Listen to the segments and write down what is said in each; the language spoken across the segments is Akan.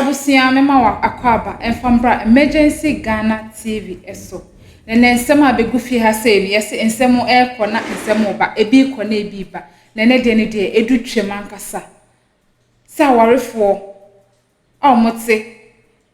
Abusua mema wo akwaaba mfa mbra Emergency Ghana TV so. Na nɛ nsɛm a bɛgu fie ha sei no yɛse nsɛm ɛrekɔ na nsɛm reba, ebi rekɔ na ebi reba. Na ɛnɛ deɛ no deɛ ɛdu twam ankasa sɛ awarefoɔ a wɔte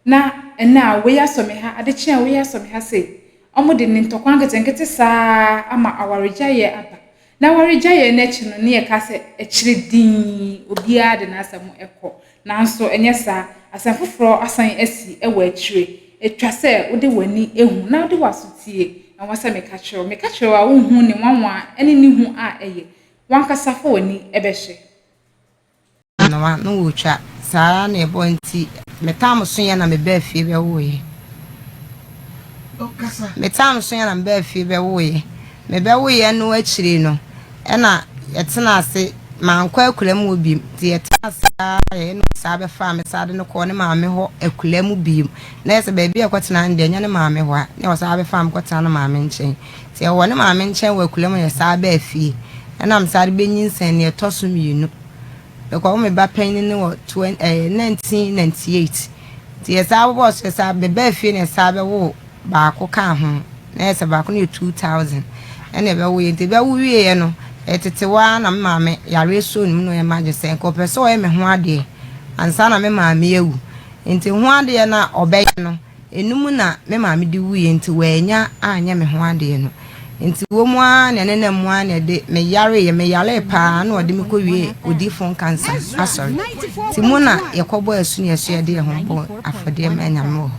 na ɛnnɛ a wei asɔ me ha, ade kye a wei asɔ me ha sei. Wɔde ne ntɔkwa nketenkete saa ara ama awaregyaeɛ aba. Na awaregyaeɛ no akyi no, ne yɛka sɛ akyire dinn, obiara de n'asɛm kɔ. Nanso ɛnyɛ saa, asɛm foforɔ asan asi wɔ akyire. Ɛtwa sɛ wode w'ani hu na wode w'aso tie. Ɛwɔ sɛ meka kyerɛ wo. Meka kyerɛ wo a, wonhu ne nwanwa ne ne hu a ɛyɛ. W'ankasa fa w'ani bɛhwɛ. Noa na wɔretwa. Saa ara na ɛbɔɔ nti me tam soeɛ na mebaa fie bɛwoeɛ. Me tam soeɛ na mebaa fie bɛwoeɛ. Mebɛwoeɛ no akyire no ɛna yɛtena ase mankɔ akura mu hɔ biom nti yɛtena ase ara yɛyɛ no saa bɛfaa me saa de no kɔɔ ne maame hɔ akura mu biom na yɛ sɛ baabi a ɛkɔtena no deɛ ɛnyɛ ne maame hɔ a na ɔsaa bɛfaa me kɔtena ne maame nkyɛn nti ɛwɔ ne maame nkyɛn wɔ akura mu na yɛsaa baa fie ɛna me saa de bɛnyinsɛn nea ɛtɔ so mmienu. Mekɔwo me ba panyin no wɔ twen ɛɛ 1998. Nti yɛsan bobɔɔ so yɛsan mebaa fie na yɛsan bɛwoo baako kaa ho. Na yɛ sɛ baako no yɛ 2000 ɛna ɛbɛwo yɛ. Nti ɛbɛwo wieɛ no ɛtete hɔ ara na me maame yareɛ soo ne mu na ɔyɛ m'adwene sɛ nka ɔpɛ sɛ ɔyɛ me ho adeɛ ansa na me maame awu. Nti ho adeɛ no a ɔbɛyɛ no Eno mu na me maame de wuiɛ nti wannya anyɛ me ho adeɛ no. Nti wɔ mu ara na ɛnenam mu ara na ɛde me yareeɛ, me yaree pa ara na wɔde me kɔwiee Odiyifoɔ Nkansah asɔre. Nti mu na yɛkɔbɔɔ asu na yɛso yɛde yɛn ho bɔɔ afɔdeɛ maa Nyame wɔ hɔ.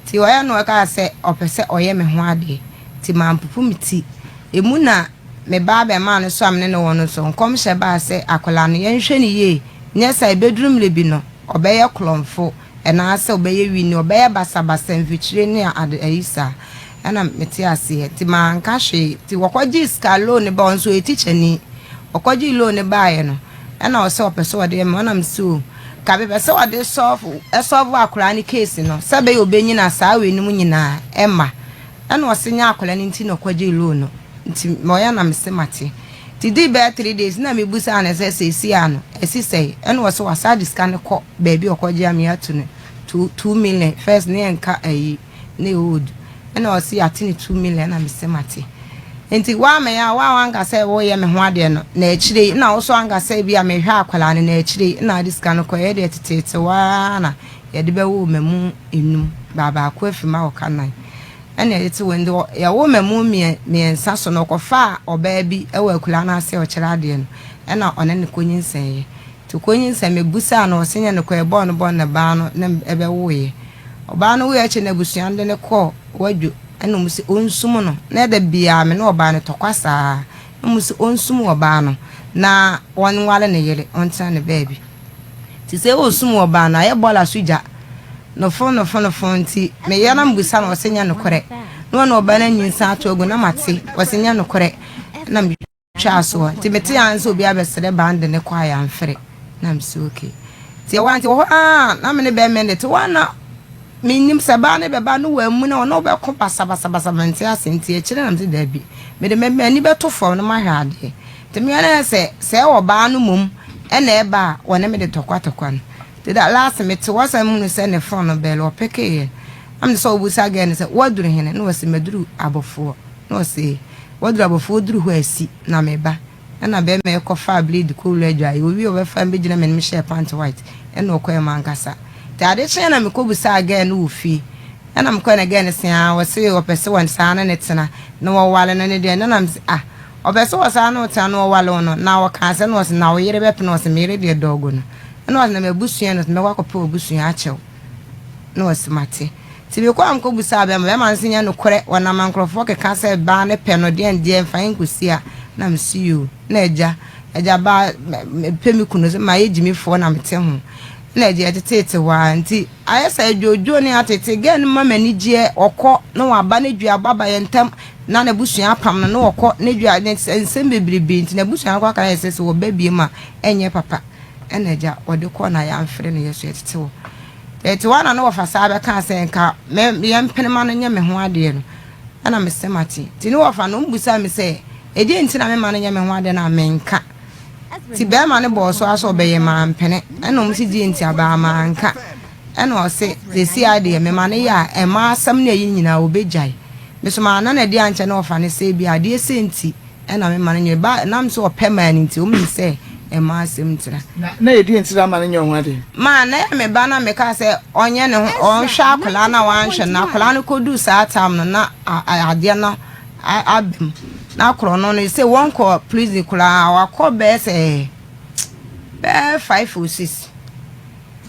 Nti ɔyɛ na ɔkaa sɛ ɔpɛ sɛ ɔyɛ me ho adeɛ nti mampopo me ti. Emu na me ba abɛɛmaa no so a me ne no wɔ no nso nkɔmhyɛ baa sɛ akwadaa no yɛnhwɛ no yie nyɛ saa ɛbɛduru mmerɛ bi no ɔbɛyɛ korɔmfo. Anaasɛ ɔbɛyɛ wini, ɔbɛyɛ basabasa, mfikyire ne ade ayi saa. Ɛna mete aseɛ. Nti manka hwee. Nti wɔkɔgyee sika loan no ba, ɔno nso ɔyɛ tikyani. Ɔkɔgyee loan no baeɛ no, ɛna ɔsɛ ɔpɛ sɛ ɔde ma. Ɛna mese o, nka mepɛ sɛ ɔde sɔlve, ɛsɔlve akwadaa no case no, sɛ ɛbɛyɛ ɔbɛnyina saa wei nom nyinaa ɛmma. Ɛna ɔse nyɛ akwadaa no nti na ɔkɔgyee loan no. Nti ɔyɛ na mese mate. Nti dii bɛyɛ 3 days na mebusaa no sɛ seesei a no asi sɛn? Ɛna ɔse wasan de sika no kɔ baabi a ɔkɔgye a meato no 2 million first ne yɛnka ayi ne old ɛna ɔse yɛate no 2 million ɛna mese mate. Nti woamɛyɛ a woa wanka sɛ woyɛ me ho adeɛ no na akyire yi na wo so anka sɛ bi a mehwɛ akwadaa no na akyire yi na ade sika no kɔ yɛ deɛ teteete waa na yɛde bɛwo mamu enum baabaako afi ma ɔka nan. Ɛna yɛte wɔ nti yɛwoo mmamu mmiɛnsa so no ɔkɔfaa ɔbaa bi wɔ akuraa no ase a ɔkyerɛ adeɛ no ɛna ɔne no kɔnyinsɛneeɛ. Nti ɔkɔnyinsɛn mebusaa no ɔse nyɛ nokorɛ yɛbɔɔ no bɔne na baa no ne ɛbɛwoeɛ. Ɔbaa no woeɛ akyi no abusua no de no kɔɔ wadwo ɛna ɔmo se ɔnsum no na ɛda biaa me ne ɔbaa no tɔkwa saa na ɔmo se ɔnsum ɔbaa no na ɔnware ne yere ɔntena ne baabi. Nti sɛ ɔsum ɔbaa no ayɛ bɔɔla so gya nofo nofo nofo nti meyɛ na mebisa no ɔse nyɛ nokorɛ na ɔne ɔbaa no anyinsa ato agu na mate ɔse nyɛ nokorɛ na metwaa soɔ nti mete ara sɛ obi abɛsrɛ bande ne kɔ a yɛamfere na mese okay nti ɛwɔ nti wɔ hɔ a na me ne bɛrima no te hɔ a na menim sɛ baa ne bɛba no wammu na ɔne wobɛko basabasabasa mente ase nti akyire na mese daabi mede m'ani bɛto fam na mahwɛ adeɛ Nti me ara sɛ sɛ ɔbaa no mmom na ɛba a wɔne me de tɔkwa tɔkwa no. Nti da last me te hɔ san hunu sɛ ne phone no bell ɔpekeeɛ. Na me sɛ ɔbusa girl no sɛ woaduru hene na ɔse maduru abɔfoɔ na ɔse woaduru abɔfoɔ woduru hɔ a si na me ba. Ɛna bɛɛma yi kɔ faa blade kɔ wura adwaeɛ owie ɔbɛfa me bɛgyina m'anim hyɛɛ pant white ɛna ɔkɔɛ mankasa. Nti ade kyeeɛ na me kɔ busaa girl no wɔ fie ɛna me kɔɛ na girl no se aa ɔse ɔpɛ sɛ wɔn saa ne ne tena na wɔwale no ne deɛ na na me se ah Ɔpɛ sɛ ɔsan ne wo tena na ɔwale wo no, na ɔkaa sɛ, na ɔse, na wo yere bɛpene? Ɔse, me yere deɛ dɔɔgo no. Ɛna ɔse, na m'abusua no? Ɔse, mɛkɔ akɔpɛ w'abusua akyɛ wo. Na ɔse, mate. Nti mekɔɔ a mekɔbusaa bɛɛma, bɛɛma no se nyɛ nokorɛ, wɔnam a nkorɔfoɔ keka sɛ baa no pɛ no deɛn deɛ mfa yɛn nkɔsi a, na mese yoo. Na agya, agya baa, mepɛ me kunu, sɛ mayɛ gyimifoɔ na mete ho. Na agya yɛteteete hɔ ara, nti ayɛ sɛ adwoodwoo ne atete, gɛɛ no ma m'anigyeɛ, ɔkɔ na waba ne dua aba yɛn ntam, na n'abusua apam no na ɔkɔ ne dwa ne nsɛm bebrebe nti n'abusua no kɔ aka yɛ sɛ sɛ wɔba biem a ɛnyɛ papa ɛna agya wɔde kɔ na yɛamfrɛ no yɛ so yɛtete hɔ yɛte hɔ na ne wɔfa saa bɛka sɛ nka yɛmpene ma no nyɛ me ho adeɛ no ɛna mesɛ mate nti ne wɔfa no ɔmbusa me sɛ ɛdeɛ nti na mema no nyɛ me ho adeɛ no a menka nti bɛrima no bɔɔ so asɛ ɔbɛyɛ mampene ɛna ɔmo si deɛ nti abaa manka. Ɛna ɔse seesei ara deɛ mema no yɛ a ɛmma asɛm no ayi nyinaa ɔbɛgyae. Me nso manna no adi ankyɛ na ɔfa no sɛ ebia adeɛ sei nti na mema no nyɛ. Ba ɛnam sɛ ɔpɛ maa no nti ɔnim sɛ ɛmma asɛm ntira. Na na ɛdeɛn nti na ama no nyɛ ho adeɛ? Ma na ɛyɛ me ba na mekaa sɛ ɔnyɛ ne ho ɔnhwɛ akwadaa no a wanhwɛ no. Akwadaa no kɔduu saa time no na adeɛ no aba mu. Na korɔno no sɛ wɔnkɔ prison koraa wakɔ bɛyɛ sɛ bɛyɛ 5 or 6.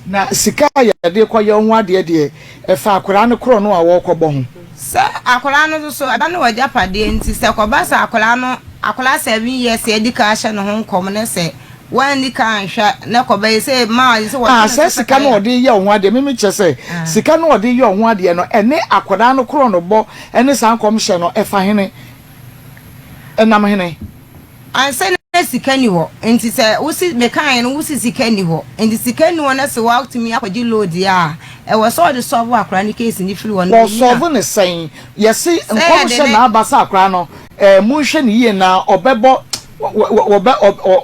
Na sika a yɛde rekɔyɛ wo ho adeɛ deɛ, ɛfa akwadaa no korɔno a wɔrekɔbɔ ho. Sɛ akwadaa no nso so, ɛba no w'agyapadeɛ nti, sɛ ɛkɔba sɛ akwadaa no, akwadaa 7 years adi kan ahyɛ ne ho nkɔm ne sɛ wanni kan anhwɛ na ɛkɔba yi sɛ maa yi sɛ wɔtwe Ah, ne saa so sika no a sɛ ɔde reyɛ wo ho adeɛ, meme kyerɛ sɛ, sika no a ɔde reyɛ wo ho adeɛ no, ɛne akwadaa no korɔnobɔ ne saa nkɔmhyɛ no, ɛfa hene? Ɛnam hene? Ansa na sika nni hɔ nti sɛ wosi mekaeɛ no wosi sika nni hɔ nti sika nni hɔ na sɛ woatumi akɔgye loan deɛ a ɛwɔ sɛ ɔde solve akwadaa no case no firi hɔ na ɔnya. Wɔsɔlve no sɛn? Yɛse Sɛ yɛde nkɔmhyɛ ne. na aba sɛ akwadaa no eh, monhwɛ no yie na ɔbɛbɔ wɔbɛ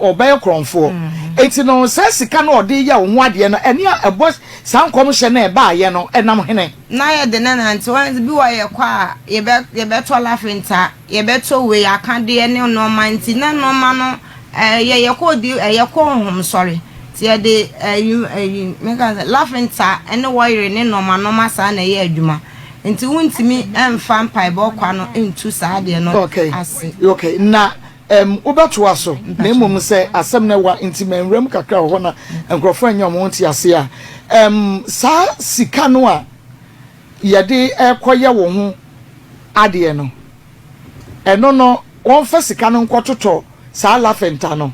ɔbɛyɛ korɔmfoɔ. Enti no saa sika no a ɔde yɛ wo ho adeɛ no ɛne a ɛbɔ saa nkɔmhyɛ no a ɛbaeɛ no ɛnam hene? Na yɛde no nante hɔ bi wɔ yɛkɔ a yɛbɛ yɛbɛtɔ lafinta. Yɛbɛtɔ wei akadeɛ ne nnoɔma nti na nnoɔma no ɛyɛ yɛkɔ di yɛkɔ nhomsɔre nti yɛde ɛyi ɛyi meka sɛ lafinta ne wɔyere ne nnoɔma nnoɔma saa na ɛyɛ adwuma nti wontumi mfa mpaebɔ kwa no ntu saa adeɛ no Okay, ase. okay. Na um, wobɛtoa so na mmom sɛ asɛm no ɛwa nti manwura mu kakra wɔ hɔ na nkurɔfoɔ anya wɔn nte ase a saa sika no a yɛde ɛkɔyɛ wo ho adeɛ no, ɛno no wɔmfa sika no nkɔtotɔ saa lafenta no.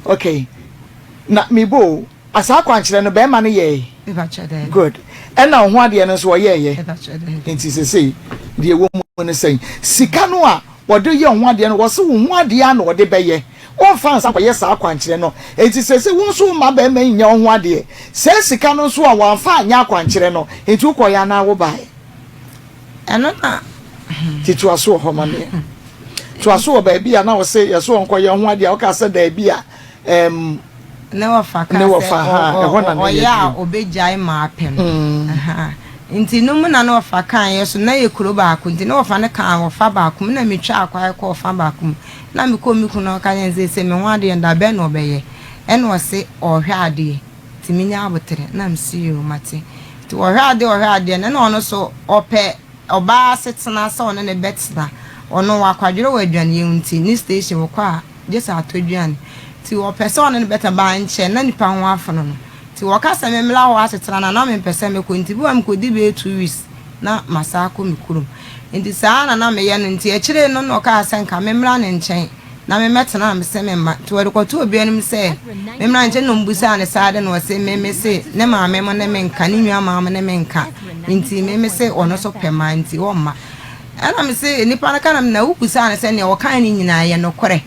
Okay, na mebo saa akwankyerɛ no bɛrima no yɛe. Good. Ɛna wo ho adeɛ no nso ɔyɛɛyɛ. Nti sesei deɛ ɛwɔ mu no sɛn, sika no a wɔde yɛ wo ho adeɛ no, wɔse wo ho adeɛ a na wɔde bɛyɛ, wɔmfa nsa kɔyɛ saa akwankyerɛ no. Nti sesei wo nso womma bɛrima yi nyɛ wo ho adeɛ, saa sika no nso a wɔamfa anyɛ akwankyerɛ no, nti wokɔyɛ anaa wobaeɛ? Ɛno na. Nti toa so wɔ hɔ ma meɛ. Toa so wɔ baabi a na wo se yɛse wɔnkɔyɛ ho adeɛ a wokaa sɛ daabi a ɛm. Ne wɔfa kaa Ne sɛ wɔfa ha ɛhɔ na na ɔyɛ a yɛduru. ɔbɛgyae ma apɛ no. Ahaa. Nti no mu na ne wɔfa kaeɛ so na yɛ kuro baako nti ne wɔfa no kaa ɔfa baako mu na metwaa kwan kɔɔ ɔfa baako mu na mekɔɔ me kunu hɔ ka kyerɛɛ no sɛ seesei me ho adeɛ no da bɛn na ɔbɛyɛ ɛna ɔse ɔrehwɛ adeɛ nti menya aboterɛ na mese yoo mate nti ɔhwɛ adeɛ ɔhwɛ adeɛ no ɛna ɔno nso ɔpɛ ɔbaa asetena sɛ ɔne no bɛtena ɔno wakwadwerɛ wɔ adwaneɛ ho nti ne station ɔkɔ a gye sɛ atɔ aduane nti ɔpɛ sɛ ɔne no bɛtena but ankyɛ na nipa ho afono no nti wɔka sɛ memmra hɔ asetena no a na mempɛ sɛ mekɔ nti bi wɔ hɔ a mekɔdi bɛyɛ 2 weeks na masan akɔ me kurom nti saa na na meyɛ no nti akyire no na ɔkaa sɛ nka memmra ne nkyɛn na memmɛtena a mese memma nti wɔde kɔtoo obi anim sɛ memmra ne nkyɛn na ɔmbusaa no saa de na ɔse me mese ne maame mo ne me nka ne nua maa mo ne me nka nti me mese ɔno so pɛ ma nti ɔmma. Ɛna me se nipa no ka na me na wobusaa no sɛ nea ɔkae no nyinaa yɛ nokorɛ?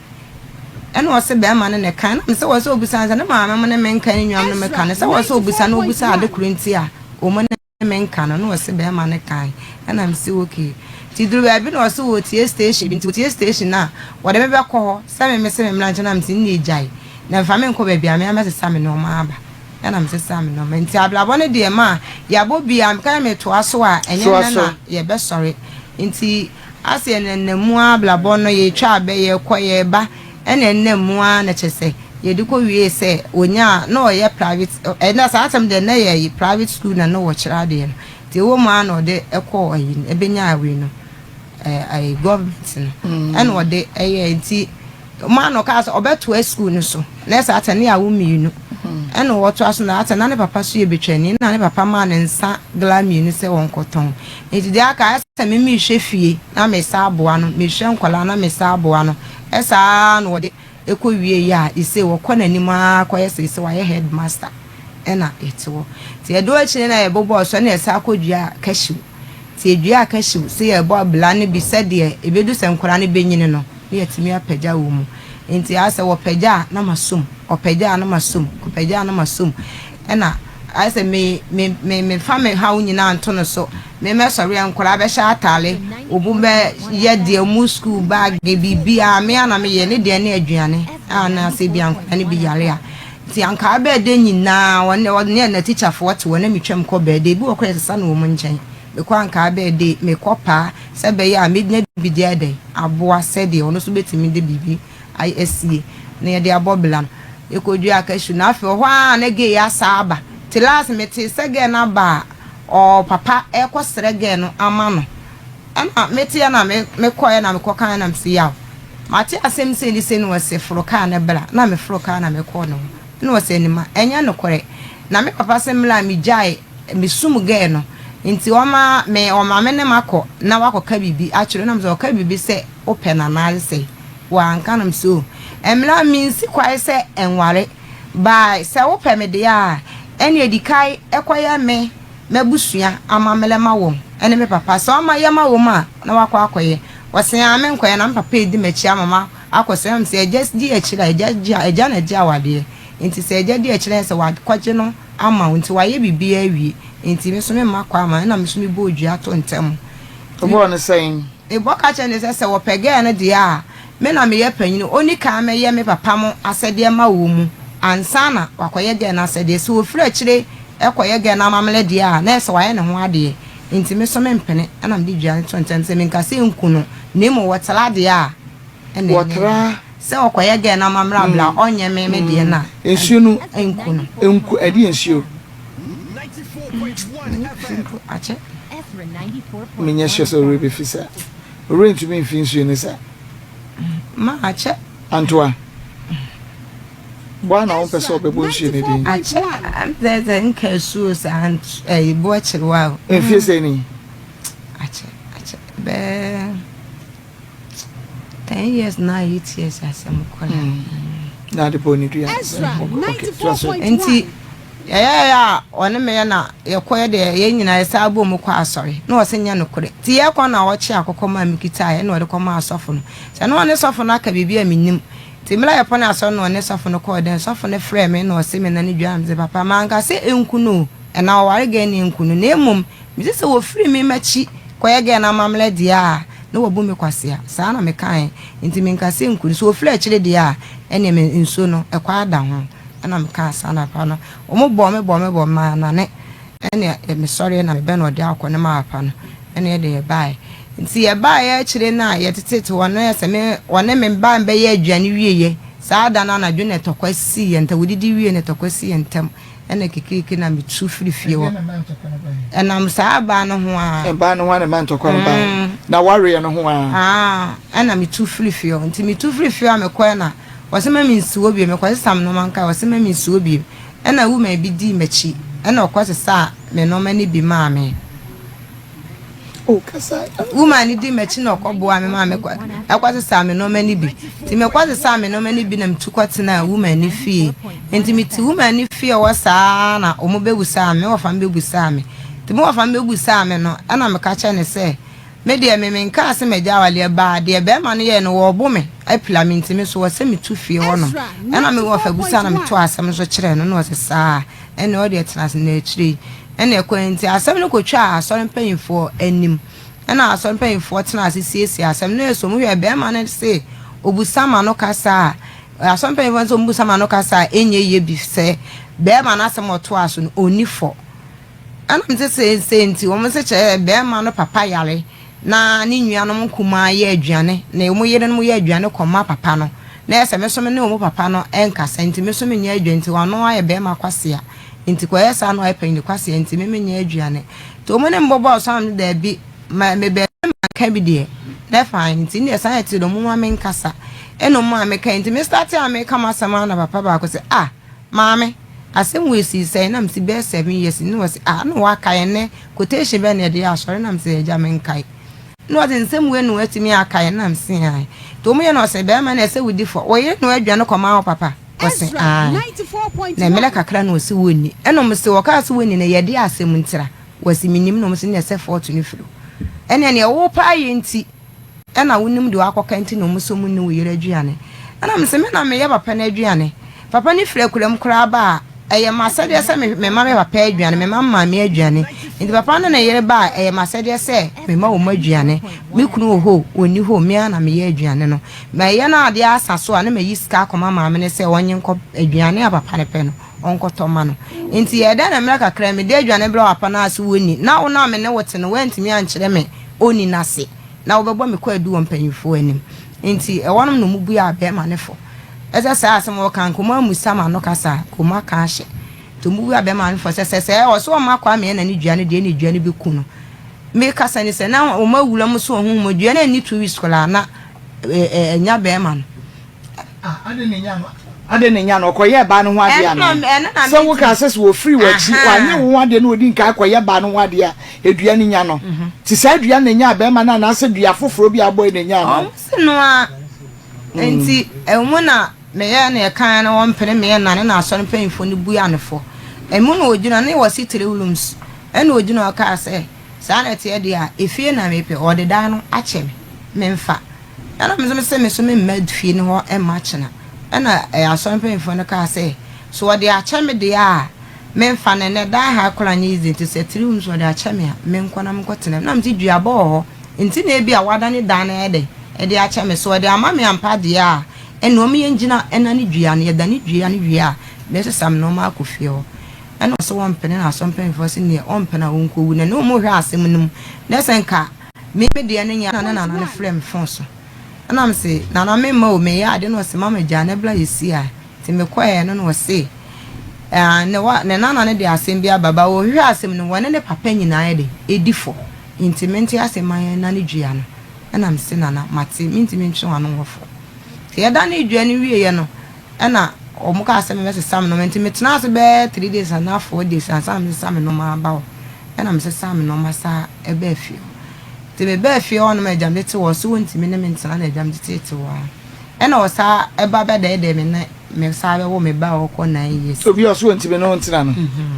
Ɛna ɔse bɛrima no na ɛkae. Ɛna me sɛ wɔ sɛ obusa no sɛ ne maame mo ne me nka ne nuanom no meka no sɛ wɔ sɛ obusa no obusa ade koro nti a wɔn ne me nka no na ɔse bɛrima no kae. Ɛna me se okay. Nti duru baabi na ɔse wɔtie station bi nti wɔtie station no a wɔde me bɛkɔ hɔ sɛ me me se me mmra nkyɛn na me se nne gyae na mfa me nkɔ baabi a me ara mɛsesa me nneɛma aba. Ɛna mesesa me nnoɔma nti abrabɔ no deɛ ma yɛabɔ bia meka sɛ metoa so a ɛnyɛ Toa nnɛ so. na yɛbɛsɔre nti asɛ yɛnenam mu ara abrabɔ no yɛtwa abɛ yɛkɔ yɛba ɛna ɛnam mu ara na kyerɛ sɛ yɛde kɔ wie sɛ ɔnyaa na ɔyɛ private ɛna saa asɛm deɛ na yɛ private school na na wɔkyerɛ adeɛ no nti ɛwɔ mu ara na ɔde ɛkɔɔ ayi no ɛbɛnyaa wei no ɛɛ government no ɛna ɔde ɛyɛ nti ɔmaa no ɔkaa sɛ ɔbɛtoa sukuu no so na ɛsɛ atɛ ne awo mmienu ɛna ɔtoa so na atɛ na ne papa so yɛ betwani na ne papa maa ne nsa gla mmienu sɛ wɔnkɔtɔn nti deɛ aka ɛsɛ me mehwɛ fie na mesa aboa no mehwɛ nkɔlaa na mesa aboa no ɛsaa na ɔde ɛkɔ wie yi a ɛsɛ wɔkɔ n'anim ara kɔyɛ sɛ sɛ wayɛ headmaster ɛna yɛte hɔ nti ɛdo akyire na yɛbobɔɔ so ɛna yɛsa akɔdua cashew nti yɛdua cashew sɛ yɛbɔ abla no bi sɛdeɛ ɛbɛdu sɛ nkwadaa no bɛnyini no na yɛtumi apagya wɔ mu nti asɛ wɔpagya a na masom ɔpagya a na masom ɔpagya a na masom ɛna ayɛ sɛ me me me mefa me haw nyinaa nto no so me mɛsɔre a nkwadaa bɛhyɛ ataale obu bɛ yɛ deɛ mu school bag biribiara me ana meyɛ ne deɛ ne aduane a na sɛ bi a nkwadaa no bi yare a. Nti ankaa bɛɛde nyinaa ɔne ɔne n'atikyafoɔ te hɔ na metwam kɔ bɛɛde. Ebi wɔ koraa yɛsesa no wɔn nkyɛn. Mekɔ ankaa bɛɛde, mekɔ paa sɛ ɛbɛyɛ a mɛnya bi de ayɛ dɛn aboa sɛdeɛ ɔno nso bɛtumi de biribi asie na yɛde abɔ bla no. Yɛkɔduaa cashew no afei ɔhɔ ara na gay asa aba. Nti last metee sɛ girl no aba a ɔpapa ɛrekɔsrɛ girl no ama no. Ɛna meteɛ na me mekɔɛ na mekɔkaeɛ na mese yaw mate asɛm sei ne sei na ɔse foro kaa no bra na meforo kaa na mekɔɔ ne hɔ ɛna ɔse Anima ɛnyɛ nokorɛ na me papa se mmerɛ a megyae mesum gɛɛ no nti ɔma me ɔma me ne makɔ na wakɔka biribi akyerɛ na mese ɔka biribi sɛ wopɛ no anaa sɛ wanka na mese o mmerɛ a mensi kwae sɛ ɛnware by sɛ wopɛ me deɛ a ɛne ɛdikae ɛkɔyɛ me m'abusua amammerɛ ma wɔn ne me papa. Sɛ ɔma yɛ ma wɔn a, na wakɔ akɔyɛ. Ɔse aa menkɔyɛ na me papa edi m'akyi ama ma akɔ sɛ ɛm sɛ agya di akyire a agya gye agya na gye awadeɛ nti sɛ agya di akyire a sɛ wakɔgye no ama wo nti wayɛ biribiara awie nti me nso memma kwan ma ɛna me nso mebɔɔ dua to ntɛm. Wobɔɔ no sɛn? Mebɔ ka kyerɛ no sɛ sɛ wɔpɛ girl no deɛ a Me na meyɛ panyin, onni kan mmɛyɛ me papa mo asɛdeɛ mma wɔ mu ansa na wakɔyɛ gɛɛ no asɛdeɛ. Sɛ ɔfiri akyire kɔyɛ gɛɛ no amammerɛ deɛ a, na ɛyɛ sɛ wayɛ ne ho adeɛ. Enti me nso mempene, ɛna mede dua no to nkyɛn sɛ menka sɛ nku no, na mmom wɔtra deɛ a, ɛna ɛnyɛ Wɔtra. Sɛ ɔkɔyɛ gɛɛ no amammerɛ a, bla ɔnyɛ me me deɛ no a, Nsuo no nku no. Nku, ɛdeɛn nsuo? Mpo akyɛ. Menyɛ sure sɛ wo werɛ bɛfi saa. Owura ntumi mfi nsuo no sa. Ma akyɛ. Antoa, bɔ a na wompɛ sɛ ɔbɛbɔ nsuo no din. Akyɛ sɛ nka asuo saa ɛyi boɔ kyerewa o. Mfie sɛ ni. Akyɛ akyɛ bɛɛ 10 years na 8 years asɛm kɔ na. Na ade bɔ ne dua. Nti Yɛyɛeɛ a ɔne me yɛ na yɛkɔeɛ deɛ yɛn nyinaa yɛsan bɔɔ mu kɔɔ asɔre na ɔse nyɛ nokorɛ nti yɛrekɔ na ɔkye akokɔ maa mekitaeɛ na ɔde kɔmaa sɔfo no sɛ na ɔne sɔfo no aka biribi a mennim nti mmerɛ a yɛpɔne asɔre na ɔne sɔfo no kɔɔ dɛn sɔfo no frɛɛ me na ɔse me nane dwaa me sɛ papa manka sɛ ɛnku no o ɛna ɔware gɛɛ no ɛnku no na mmom mese sɛ wɔfiri me makyi kɔyɛ gɛɛ no amammerɛ deɛ a na wabu me kwasea saa na mekaeɛ nti menka sɛ ɛnku no sɛ ɔfiri akyire deɛ a ɛneɛ me nsuo no ɛkɔ ada ho. Ɛna mekaa saa anapa no, wɔbɔɔ me bɔɔ me bɔɔ me maa nane ɛne mesɔreɛ na mebɛ na ɔde akɔ ne maa papa no ɛne ɛde yɛbaeɛ. Nti yɛbaeɛ akyire no a yɛtetete hɔ no yɛ sɛ me ɔne me ba bɛyɛ aduane wieɛ saa da no anadwo na tɔkwa sii yɛn ntam, wɔdidi wie na tɔkwa sii yɛn ntam ɛna kikiriki na metu firi fie hɔ. Ɛnam saa baa no ho ara. Ɛbaa no ho ara na ɛma ntɔkwa no baeɛ. Na wareɛ no ho ara. Aa ɛna metu firi fie hɔ. Nti metu firi fie hɔ a mekɔɛ na Ɔse ma me nsi hɔ bio, mekɔ sesa me nnoɔma nkae, ɔse ma me nsi hɔ bio, ɛna woman bi dii m'akyi, ɛna ɔkɔ sesaa me nnoɔma no bi maa me. Oh, kasa. Woman no dii m'akyi na ɔkɔ boa me maa me kɔ, ɛkɔ sesaa me nnoɔma no bi. Nti mekɔ sesaa me nnoɔma no bi na metu kɔ tenaa woman no fie. Nti mete woman no fie hɔ saa na ɔmo bɛbusaa me, me wɔfa no bɛbusaa me. Nti me wɔfa no bɛbusaa me no, ɛna meka kyerɛ no sɛ, Me deɛ me menkaa sɛ magya awadeɛ baa deɛ bɛɛma no yɛɛ no wɔɔbo me apira me nti me so wɔsɛ me tu fie hɔ nom ɛna me wɔfa busaa na me too asɛm no so kyerɛɛ no na ɔsɛ saa ɛne ɔdeɛ tena ase na akyire yi ɛna ɛkɔ nti asɛm no kɔtwaa asɔre mpanyinfoɔ anim ɛna asɔre mpanyinfoɔ tena ase siesie asɛm no ɛso mu hwɛ bɛɛma no se obusa ma no kasa a asɔre mpanyinfoɔ nso obusa ma no kasa a ɛnyɛ yie bi sɛ bɛɛma no asɛm ɔtoa so no ɔni fɔ. Ɛna mete seesei nti wɔn se kyerɛ bɛɛma no papa yare na ne nuanom nkumaa yɛ aduane na wɔn yerenom yɛ aduane kɔma papa no na ɛsɛ me so me ne wɔn papa no nkasa nti me so menyɛ aduane nti ɔno ayɛ bɛɛma kwasea nti kɔyɛ saa na ɔyɛ panyini kwasea nti me menyɛ aduane nti wɔn ne me bɔbɔɔ so ano daabi ma me bɛɛma ka bi deɛ na fine nti ne ɛsan yɛ te dɛ wɔn ma me nkasa ɛna wɔn a meka nti me start a meka m'asɛm a na papa baako sɛ ah Maame, asɛm wei sii sɛn? Na mese bɛyɛ 7 years ni. Na ɔse ah na wakae ɛnnɛ quotation bɛn na yɛde yɛ asɔre? Na mese agya menkae. Na ɔse nsɛm wei na watumi akae? Na mese ae. Nti wɔn yɛ no ɔse bɛrima na ɛsɛ wodi fɔ. Wo yere na wadwane kɔmaa wo papa? Ɔse ae. Na mmerɛ kakra na ɔse wɔnni. Ɛna ɔmo se wɔkaa se wɔnni no yɛde asɛm ntira. Wɔse menim na ɔmo se na ɛsɛ fault no firi wo. Ɛneɛ neɛ wo paa yɛ nti. Ɛna wonim deɛ wakɔka nti na ɔmo sɛ ɔmo nni wo yere aduane. Ɛna mese me na meyɛ papa no aduane. Papa no firi akuram koraa ba a, ɛyɛ m'asɛdeɛ sɛ me mema me papa aduane, mema me maame aduane. Nti papa no ne ne yere ba a, ɛyɛ m'asɛdeɛ sɛ mema wɔn aduane. Me kunu wɔ hɔ o, ɔnni hɔ o, me ara na meyɛ aduane no. Mɛyɛ na adeɛ asa so a, na mayi sika akɔma maame no sɛ ɔnnye nkɔ aduane a papa no pɛ no, ɔnkɔtɔ mma no. Nti ɛyɛ dɛn na mmerɛ kakra yi mede aduane brɛ papa no a sɛ ɔnni, na wo no a me ne wo te no woantumi ankyerɛ me ɔnni no ase, na wobɛbɔ me kwaadu wɔ mpanyimfoɔ anim. Nti ɛhɔnom na wɔbuaa barima no fɔ. Ɛsɛ saa asɛm a wɔka, nka wɔammisa m'ano kasa a, nka wɔaka ahyɛ. Nti wɔbuaa barima no fɔ sɛ, sɛ sɛɛ ɔse ɔmma Kwame ɛna ne dua no deɛ ɛne dua no bɛku no. Mekasa ni sɛ na wɔn awura mu so ɔhohom mu dua no anni 2 weeks koraa na ɛnya barima no. Ah, adɛn na ɛnya no? Adɛn na ɛnya no? Ɔkɔyɛɛ baa no ho adeɛ anaa? Sɛ wokaa sɛ sɛ wɔfiri w'akyi, wanyɛ wo ho adeɛ na ɔdi nkan kɔyɛ baa no ho adeɛ a, dua no nya no. Nti saa dua no na ɛnyaa barima no anaasɛ dua foforɔ bi a abɔe na ɛnyaa no? Wɔn se no ara. Nti ɛmu na meyɛɛ na ɛkaeɛ no wɔmpene meyɛ nane na asɔre mpanyinfoɔ no bua no fɔ. Ɛmu na ɔgyina ne wɔse three rooms ɛna ɔgyina ɔkaa sɛ saa na ɛteɛ deɛ a efie na mepɛ ɔde dan no akyɛ me memfa. Ɛna me nso mese me so memma fie no hɔ mma kyena. Ɛna asɔre mpanyinfoɔ no kaa sɛ so ɔde akyɛ me deɛ a memfa no ɛnɛ dan ha koraa nyɛ easy nti sɛ three rooms ɔde akyɛ me a menkɔ na menkɔtena mu. Na mese duabɔ wɔ hɔ nti na ebia wadane dan no ayɛ dɛn de akyɛ me. So ɔde ama me ampa deɛ a ɛnna ɔmo yɛngyina ɛnane dua no yɛdane dua no wie a mɛsesa me nnoɔma akɔ fie hɔ. Ɛna ɔse ɔmpene na asɔre mpanyinfoɔ se neɛ ɔmpene a ɔnkɔwu na ne ɔmo hwɛ asɛm no mu na sɛ nka Me me deɛ no nyɛ na ne nana no frɛ me phone so ɛna me se nana me mma o me yɛ ade na ɔse mama gyaa na bla yɛ si a nti me kɔɛ no na ɔse ɛɛ ne wa ne nana no de asɛm bi aba ba ɔhwehwɛ asɛm no wɔne ne papa nyinaa yɛ de edi fɔ nti me nte ase ma yɛn nane dua no ɛna me se nana mate me ntumi ntwe wano wɔ fɔ nti yɛda ne dua no wie yɛ no Ɛna wɔn kaa sɛ mebɛsesa me nnoɔma nti metenaa ase bɛyɛ 3 days anaa 4 days ansa na mesesa me nnoɔma aba hɔ. Ɛna mesesaa me nnoɔma saa ɛbaa fie hɔ. Nti mebaa fie hɔ nom agya mede te hɔ ɔse wɔntumi ne me ntena na agya mede tete hɔ ara. Ɛna ɔsaa ɛba bɛdɛɛdɛɛ me ne me saa bɛwo me ba a ɔkɔ 9 years. Obi a ɔse wɔntumi ne wo ntena no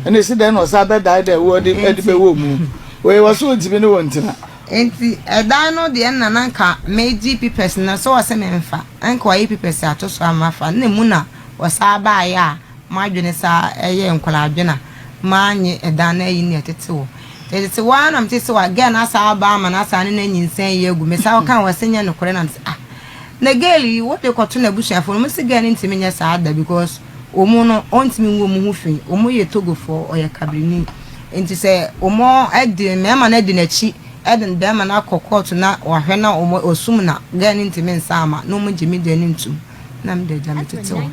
ɛna esi dɛn na ɔsaa bɛdaedae wo de bɛwɔ mu? Wei ɔse wɔntumi ne wo ntena. Nti ɛdan no deɛ nna na nka megye papers no sɛ ɔse menfa na nka wayi papers ato so a mafa na emu na ɔsaa baeɛ a m'adwene saa ɛyɛɛ nkwadaa adwene a manye ɛdan no ayi ne ɛtete hɔ nti ɛtete hɔ ara na mete sɛ wa girl no asaa aba ama no asaa ne no anyinsɛn yi agu me saa ɔka wɔ se nyɛ nokorɛ na mese ah na girl yi wode kɔto n'abusuafoɔ no mo se girl no ntumi nyɛ saa da because wɔn no ɔntumi ngu wɔn ho fi wɔn yɛ Togofoɔ ɔyɛ Kabrini Nti sɛ wɔn de mmarima no adi n'akyi de barima no akɔ kɔɔto na wahwɛ na wɔn osum na girl no ntumi nsa ama na wɔn gye me deɛ no ntum na me de agya me tete hɔ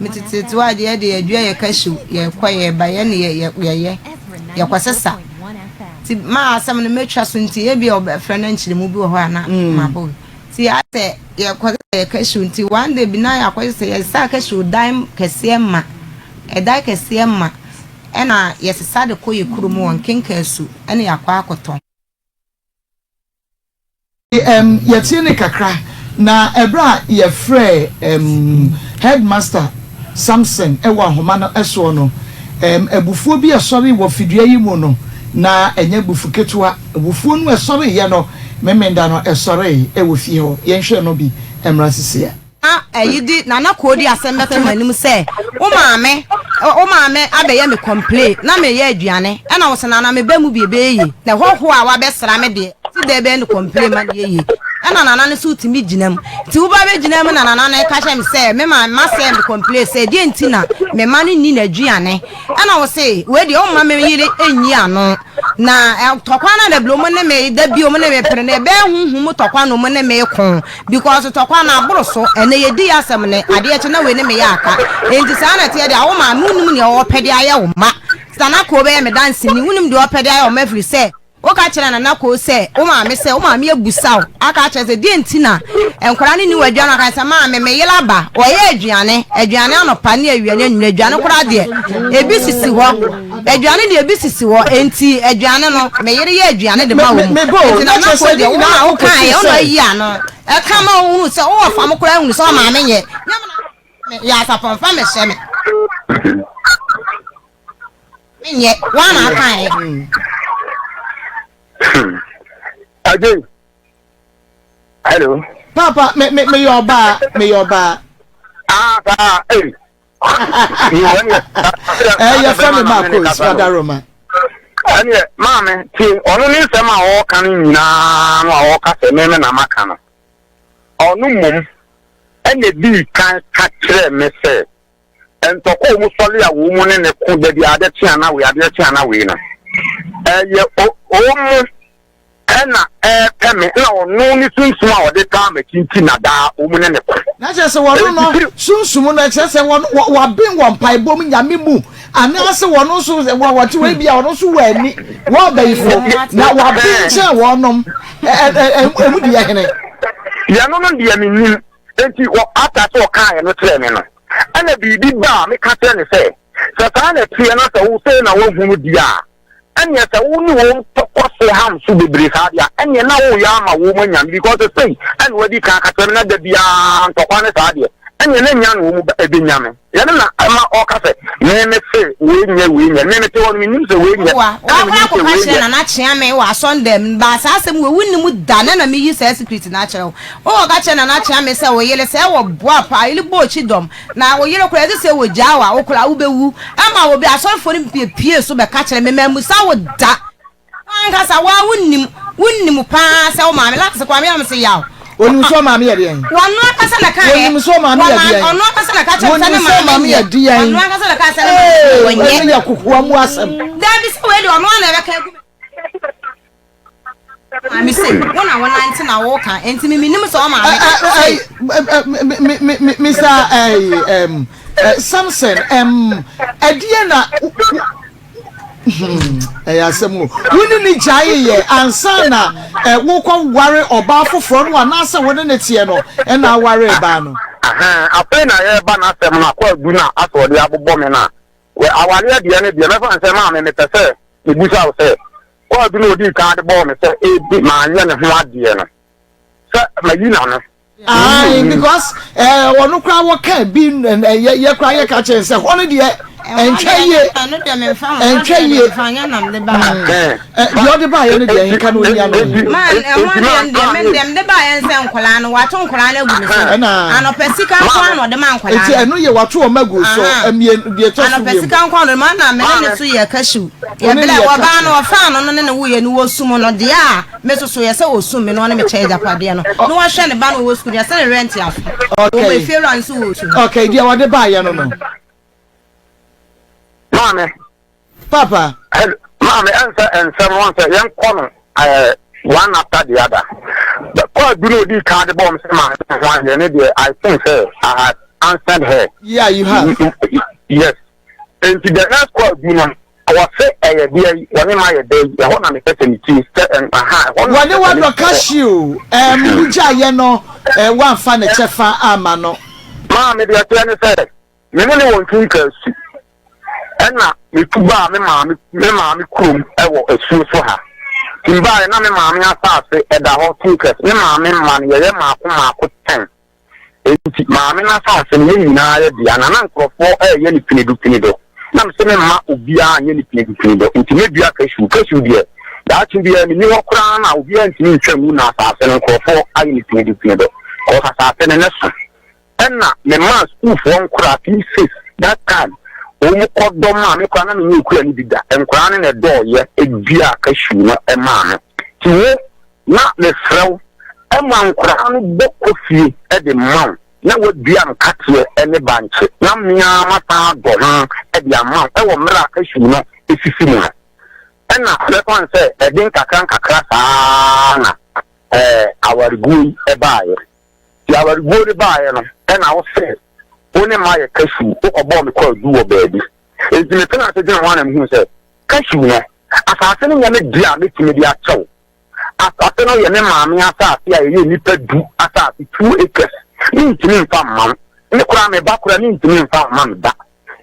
me tete hɔ a deɛ de yɛdua yɛ cashew yɛkɔ yɛba yɛ ne yɛ yɛyɛ yɛkɔ sesa ti maa asɛm no mɛtwa so nti ebi a ɔbɛfrɛ no nkyerɛmu bi wɔ hɔ a na mm. mabɔ ti asɛ yɛkɔ sesa yɛ cashew nti one day bi na yɛakɔ sesa yɛsa cashew dan kɛseɛ ma ɛdan kɛseɛ ma Ɛna yɛsesa de kɔ yɛ kurom wɔ Nkenkasu ɛna yɛakɔ akɔtɔn. Erm yɛtie no kakra na ɛberɛ a yɛfrɛɛ erm Headmaster Samson wɔ ahoma no soɔ no erm abufuo bi a ɛsɔree wɔ fidua yi mu no na ɛnyɛ abufu ketewa, abufuo no a ɛsɔreeɛ no Memenda no ɛsɔree wɔ fie hɔ, yɛnhwɛ no bi mmra seseɛ. Na ayi de Nana Koo de asɛm bɛto m'anim sɛ wo maame wo maame abɛyɛ me complain na meyɛ aduane ɛna wo sɛ Nana meba mu bi ɛbɛyɛ yie na hɔhoɔ a wabɛsra me deɛ ti dɛ bɛyɛ no complain ma no yɛ yie ɛna Nana no so tumi gyina mu nti woba bɛgyina mu na Nana no ka kyerɛ me sɛ me maame masɛe me complain sɛ deɛ nti na me ma no nni n'aduane ɛna wo se wei deɛ womma me yere nyi ano na tɔkwa no na blo mu ne me da bio mu ne me pere na ɛbɛyɛ huhu mu tɔkwa no mu ne me ko Because tɔkwa no aboro so, ɛnɛ yɛdi yɛ asɛm nɛ, adeɛ kye na wei ne me yɛ aka. Enti saa na ɛteɛ deɛ a wo maame wonim deɛ ɔpɛ de ayɛ wo mma. Nana Koo bɛyɛ me danseni, wonim deɛ ɔpɛ de ayɛ wo mma ɛfiri sɛ woka kyerɛɛ Nana Koo sɛ wo maame sɛ wo maame abusa wo aka akyerɛ sɛ deɛ nti na nkwadaa no nni w'aduane aka sɛ maame me yere aba ɔyɛ aduane aduane anɔpa ne awia ne anwummerɛ aduane koraa deɛ ebi sisi hɔ Aduane deɛ ebi sisi hɔ, enti aduane no, me yere yɛ aduane de ma wɔn. Enti Nana Koo deɛ, wo na wokaeɛ, wo na ayi ano. Ɛka ma wohunu sɛ wowɔ fam koraa hunu sɛ ɔmaame nyɛ. Nyɛ me na me yɛ asapɔn fa mehyɛ me. Menyɛ, wo na akaeɛ. Ajay. Hello. Papa, me me meyɛ ɔbaa, meyɛ ɔbaa. Ah, saa, eh. Eh, yɛfrɛ me Marcos Fadaroma. Ɛneɛ maame tie ɔno ne nsɛm a ɔreka no nyinaa no a ɔreka sɛ meme na maka no. Ɔno mmom ɛna dii kan ka kyerɛɛ me sɛ ntɔkwa a wɔsɔre a wɔn ne ne ko da bi adeɛ kye ana wei adeɛ kye ana wei no ɛyɛ wɔn ɛna ɛɛpɛ me na ɔno ne sunsum a ɔde taa m'akyi nti na daa wɔn ne ne ko. Na kyerɛ sɛ wɔn no sunsum no kyerɛ sɛ wɔn wɔaben wɔ mpaebɔ mu nyame mu anaasɛ wɔn nso wɔte wɔn bi a wɔn nso wɔ ani wɔn abayifo na wɔaben kyɛn wɔn nom ɛmu deɛ hene. Yɛn no deɛ menim Enti wɔ after sɛ ɔkaeɛ no kyerɛɛ me no, ɛna biribi ba a meka kyerɛ no sɛ, sɛ saa na ɛteɛ na sɛ wo sei na woahunu deɛ a, ɛneɛ sɛ wo ne wɔn kɔ so ham so bebree saa deɛ a, ɛneɛ na woreyɛ ama wɔn anya me because sei ɛna wadi kan aka kyerɛ me na da biara ntɔkwa ne saa deɛ, ɛneɛ na nya na wɔn bɛnya me. Yɛne na ɛma ɔka sɛ, Me me se wei nyɛ wei nyɛ, me mete hɔ no mennim sɛ wei nyɛ, Woboa, ɛna woakɔ mennim sɛ akɔka wei kyerɛ nyɛ. Nana Kyeame wɔ asɔndɛm no, baa saa asɛm wei wonnim da, nɛ na meyi saa secret no akyerɛ wo. Wokɔka kyerɛ Nana Kyeame sɛ wo yere sɛ wɔ boa paa, yere bɔ okyi dɔm, na wo yere koraa ɛgye sɛ wɔgyaa wo a, wo koraa wobɛwu. Ɛma obi, asɔrefoɔ no bi pie so bɛka kyerɛ me, mammusa wo da. W'ankasa wo ara wonnim, wonnim paa sɛ wo maame, last koraa me a mese yaw. Onim sɛ ɔmaame yɛ deɛn? Ɔno ankasa na kaeɛ. Onim sɛ ɔmaame yɛ deɛn? Ɔno ankasa na ka kyerɛ me sɛ ne maame yɛ deɛn? Ɔno ankasa na ka sɛ ne maame yɛ wɔnyɛ. Ɛno yɛ kokoa mu asɛm. Dabi sɛ wei deɛ ɔno ara na ɛbɛka agu me. Maame se wo na wonante na woka enti me menim sɛ ɔmaame se. Mr. Samson, ɛdeɛ na Hmm, ɛyɛ asɛm o. Wo ne ne gyaeeɛ ansa na eh, wokɔ ware ɔbaa foforɔ no anaasɛ wo ne ne teɛ no ɛna awaree baa no? Afei na yɛreba n'asɛm no akɔ adu no a asɛ ɔde abobɔ me no a, wɛ awareɛ deɛ no deɛ mɛfa no sɛ maame mepɛ sɛ mebusa wo sɛ kwaadu no ɔdii kan de bɔɔ me sɛ ebi manyɛ ne ho adeɛ no sɛ mayi n'ano. Ayi because ɛɛ eh, ɔno koraa wɔka bi yɛ yɛ koraa yɛ ka kyerɛ sɛ hɔ no deɛ ɛntwa yie ɛntwa yie deɛ ɔde baayɛ no deɛ nka no onya no. Man ɛho deɛ deɛ me deɛ mede baayɛ nsɛ nkwadaa no wato nkwadaa no agu me so anɔpɛ sika nko ara na ɔde ma nkwadaa no. Eti ɛno yɛ wato wɔn agu so mmie deɛ ɛtɔ so anɔpɛ sika nko ara na ɔde ma na mene ne so yɛ cashew yɛ bla wɔbaa no ɔfaa no no ne ne woyɛ no wɔ sum no deɛ a. Me nso so yɛ sɛ ɔsum me na ɔne me kyɛ agyapadeɛ no, na wahwɛ ne ba no ɔwɔ sukuu no, yɛsɛ ne rent aso. Okay. Wɔn efiewura nso wɔ su. Okay, deɛ wɔde baayɛ no no. Maame. Papa. Maame, ɛnsɛ nsɛm wɔn sɛ yɛn kɔ no ɛɛ one after the other. Kɔ adu na odi kan de bɔ wɔn sɛ maame ho ayɛ ne deɛ I think sɛ I had answered her. Yeah, you have. Yes. Nti the next call bi no, wɔse ɛyɛ deɛ yi, wɔne ma yɛ dɛ yi, ɛhɔ na mepɛ sɛ metie sɛ ɛn aha, ɛhɔ na Wɔne mepɛ sɛ wadɔ metie sɛ. cashew ɛɛm wogyaeɛ no ɛɛ woamfa ne kyɛfa amma no. Maame deɛ ɛteɛ ne sɛ, me ne no wɔ ntinka asu, ɛna metu baa me maame me maame kurom ɛwɔ asuo so ha. Nti mebaeɛ na me maame asaase ɛda hɔ tinkers, me maame mma no yɛyɛ maako maako ten. Enti maame no asase no, yɛn nyinaa yɛ dea, na na nkurɔfoɔ reyɛ no pinedu-pinedo. Na mese memma obiara nyɛ no pinedu-pinedo, enti mɛdua cashew. Cashew deɛ, daakye biara menni hɔ koraa na obiara ntumi ntwa ngu na asase no nkurɔfoɔ ayɛ no pinedu-pinedo, cause asase no ne so. Ɛna memaa sukuufoɔ nkoraa P6 that time, wɔn kɔdɔ maa me koraa na menyɛ okua no bi da, nkoraa no na ɛdɔɔyɛ duaa cashew no maa me. Nti wo, Na mesrɛ wo, ma nkoraa no bɔ kɔ fie de ma wo, na woadua nkateɛ ne bankye, na me ara masan adɔ ho de ama wo wɔ mmerɛ a cashew no sisi mu no. Ɛna mɛfa no sɛ ɛde nkakrankakra saa ara na awareguo yi baeɛ. Nti awareguo no baeɛ no, ɛna wo se wo ne mayɛ cashew, wokɔbɔɔ me kwaadu wɔ baabi. Nti metenaa ase dwenee ho ara na mehuu sɛ cashew no, asase no nyɛ me dea a mɛtumi de akyɛ wo. Asase no yɛ me maame asase a ɛyɛ nnipa du asase, 2 acres. Mentumi mfa mma wo. Me koraa me ba koraa mentumi mfa mma me ba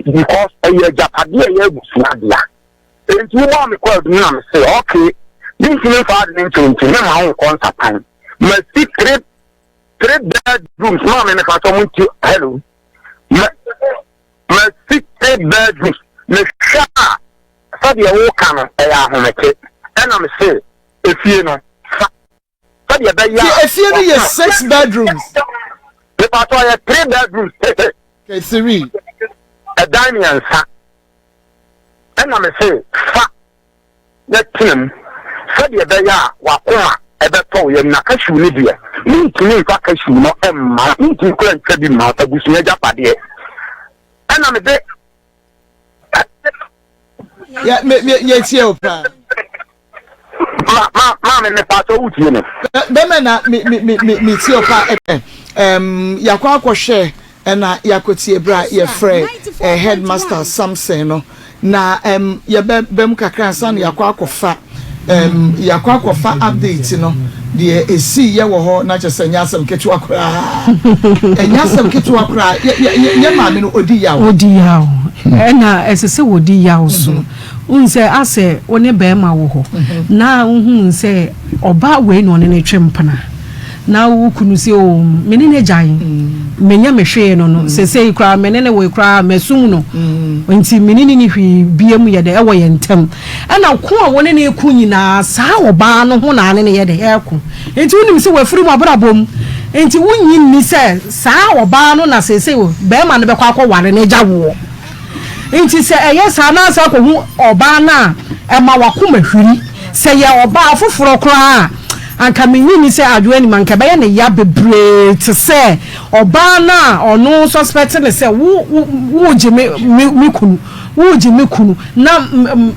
because ɛyɛ agyapadeɛ a ɛyɛ abusua dea. Enti wobɔɔ me kwaadu no na mese okay, mentumi mfa ade no nkyɛ nti memma wo nkɔ nsapan. Masi three bedrooms maame mepa kyɛw mo nti hello. Ma masi three bedrooms mehwɛ a Sɛdeɛ woka no, ɛyɛ ahomete. Ɛna mese, Efie no, fa. Sɛdeɛ ɛbɛyɛ a. Ti efie no yɛ six bedrooms. Mepatɔ yɛ three bedrooms. Okay, three. Ɛdan mmiɛnsa. Ɛna mese, fa. na tena mu sɛdeɛ ɛbɛyɛ a w'akoma bɛtɔ wo yam. Na cashew no deɛ, mentumi mfa cashew no mma wo, mentumi koraa ntwa bi mma wo, abusua agyapadeɛ. Ɛna mede. Yɛ me me yɛtie wo paa. Ma ma maame mepakyɛ wo tie me. Bɛmɛ na me me me me me tie wo paa ɛ ɛm yakɔ akɔhwɛ ɛna yakɔtie berɛ a yɛfrɛ ɛ headmaster Samson no na ɛm yɛbɛ bɛm kakra ansa na yakɔ akɔfa ɛm yakɔ akɔfa update no deɛ ɛsii yɛ wɔ hɔ na kyɛ sɛ nyɛ asɛm ketewa koraa ɛnyɛ asɛm ketewa koraa yɛ yɛ yɛ maame no ɔdi yaw. Ɔdi yaw ɛna ɛsɛ sɛ wɔdi yaw so. Wohu sɛ asɛ wo ne barima wɔ hɔ na wohu sɛ ɔbaa wei na ɔne no twe mpena na wo kunu sɛ o me ne no agyae menyɛ me hwee no no sesei koraa me ne no wei koraa masum no nti me ne no ni hwee biam yɛ dɛ ɛwɔ yɛn ntam ɛna ko a wo ne no ko nyinaa saa ɔbaa no ho na ne no yɛ dɛ ɛko nti wonim sɛ wafiri mu abrabɔ mu nti wonnye nni sɛ saa ɔbaa no na sesei barima no bɛkɔ akɔware no agya woɔ. Enti sɛ ɛyɛ saa na asan kɔhu ɔbaa no a, ɛma w'akoma hwiri. Sɛ ɛyɛ ɔbaa foforɔ koraa a, anka mennye nni sɛ adwoa nim, anka ɛbɛyɛ no ya bebree te sɛ ɔbaa no a ɔno suspect no sɛ wo wo woregye me me me kunu, woregye me kunu na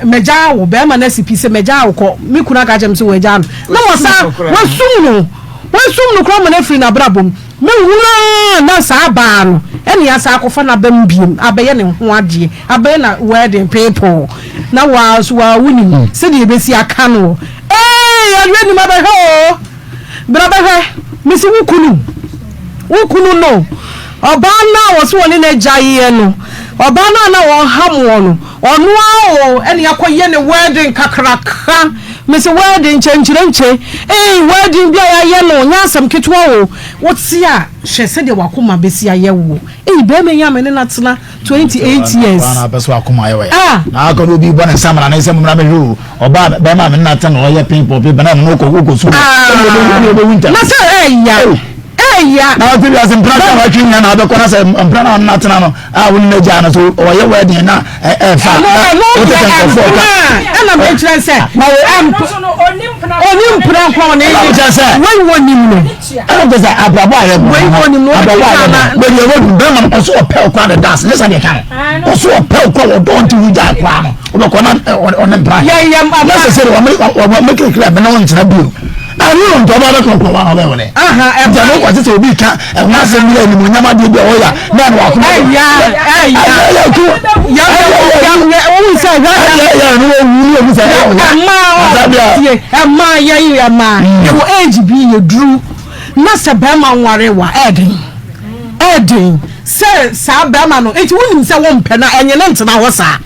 magyaa wo, barima no asi pi sɛ magyaa wo kɔ, me kunu aka akyerɛ me sɛ wagyaa no, na wasan wasum no, wasum no koraa ma no afiri n'abrabɔ mu. Mehunu ara na saa baa no ɛne asan akɔfa n'aba mu biom abɛyɛ ne ho adeɛ abɛyɛ na wedding people na waa nso waa wonim hmm. sɛdeɛ ɛbɛsi aka no ee awerɛ nim abɛhwɛ o bra bɛhwɛ mesi wo kunu wo kunu no ɔbaa no a wɔso wɔne no agyaeɛ no ɔbaa no a na wɔham wɔ no ɔno a o ɛne akɔyɛ ne wedding kakraka Mese wedding nkyɛnkyerɛnkyɛ ei wedding bi a yɛayɛ no nyɛ asɛm ketewa o wote a hwɛ sɛdeɛ wakoma bɛsi ayɛ woɔ ei bɛrima yi a me ne no atena 28 years na apɛ so akoma ayɛ wɔ ah na akɔ no obi bɔ ne nsa mara ne nsɛm mmra mehwɛ o ɔbaa bɛrima a me ne no atena na ɔyɛ pin pɔpi bɛna no wokɔ wokɔ sukuu ah na sɛ ɛya ɛya na ɔte wiase mpena sɛ wɔatwe nyina na wabɛkɔ na sɛ mpena na ɔno atena no a wo ne no agyaa no so ɔyɛ wedding na ɛfa na wote sɛ nkurɔfoɔ ka ɛna mekyerɛ sɛ ɔni mpena nkɔ ɔne wei wɔ nim no ɛna kyerɛ sɛ abrabɔ a yɛbɔ abrabɔ a yɛbɔ baabi a wɔdu bɛrima no ɔso ɔpɛ ɔkora de das ne sɛ deɛ ka no ɔso ɔpɛ ɔkora wɔdɔ nti wogya akora no wobɛkɔ na ɔne mpena na sɛ sɛ wɔn mekekere mene wo ntena bio ɛno no nti ɔba bɛkɔ kɔ wa ɔbɛ wọlé nti ɛno kɔ sɛ obi ka ɛho asɛm bi animonyam adeɛ bi a ɔyɛ na ɛno wakoma ɛya ɛya ɛyɛ tu ɛyɛ ohun sɛ ɛyɛ ɛyɛ ɛno owu ni owu sɛ ɛyɛ ɔya ɛmaa ɔtie ɛmaa yɛ ɛmaa ɛwɔ age bi yɛ duru na sɛ bɛrima nware wa ɛɛden ɛɛden sɛ saa bɛrima no nti wonim sɛ wompɛ na ɛnyɛ ne ntena hɔ saa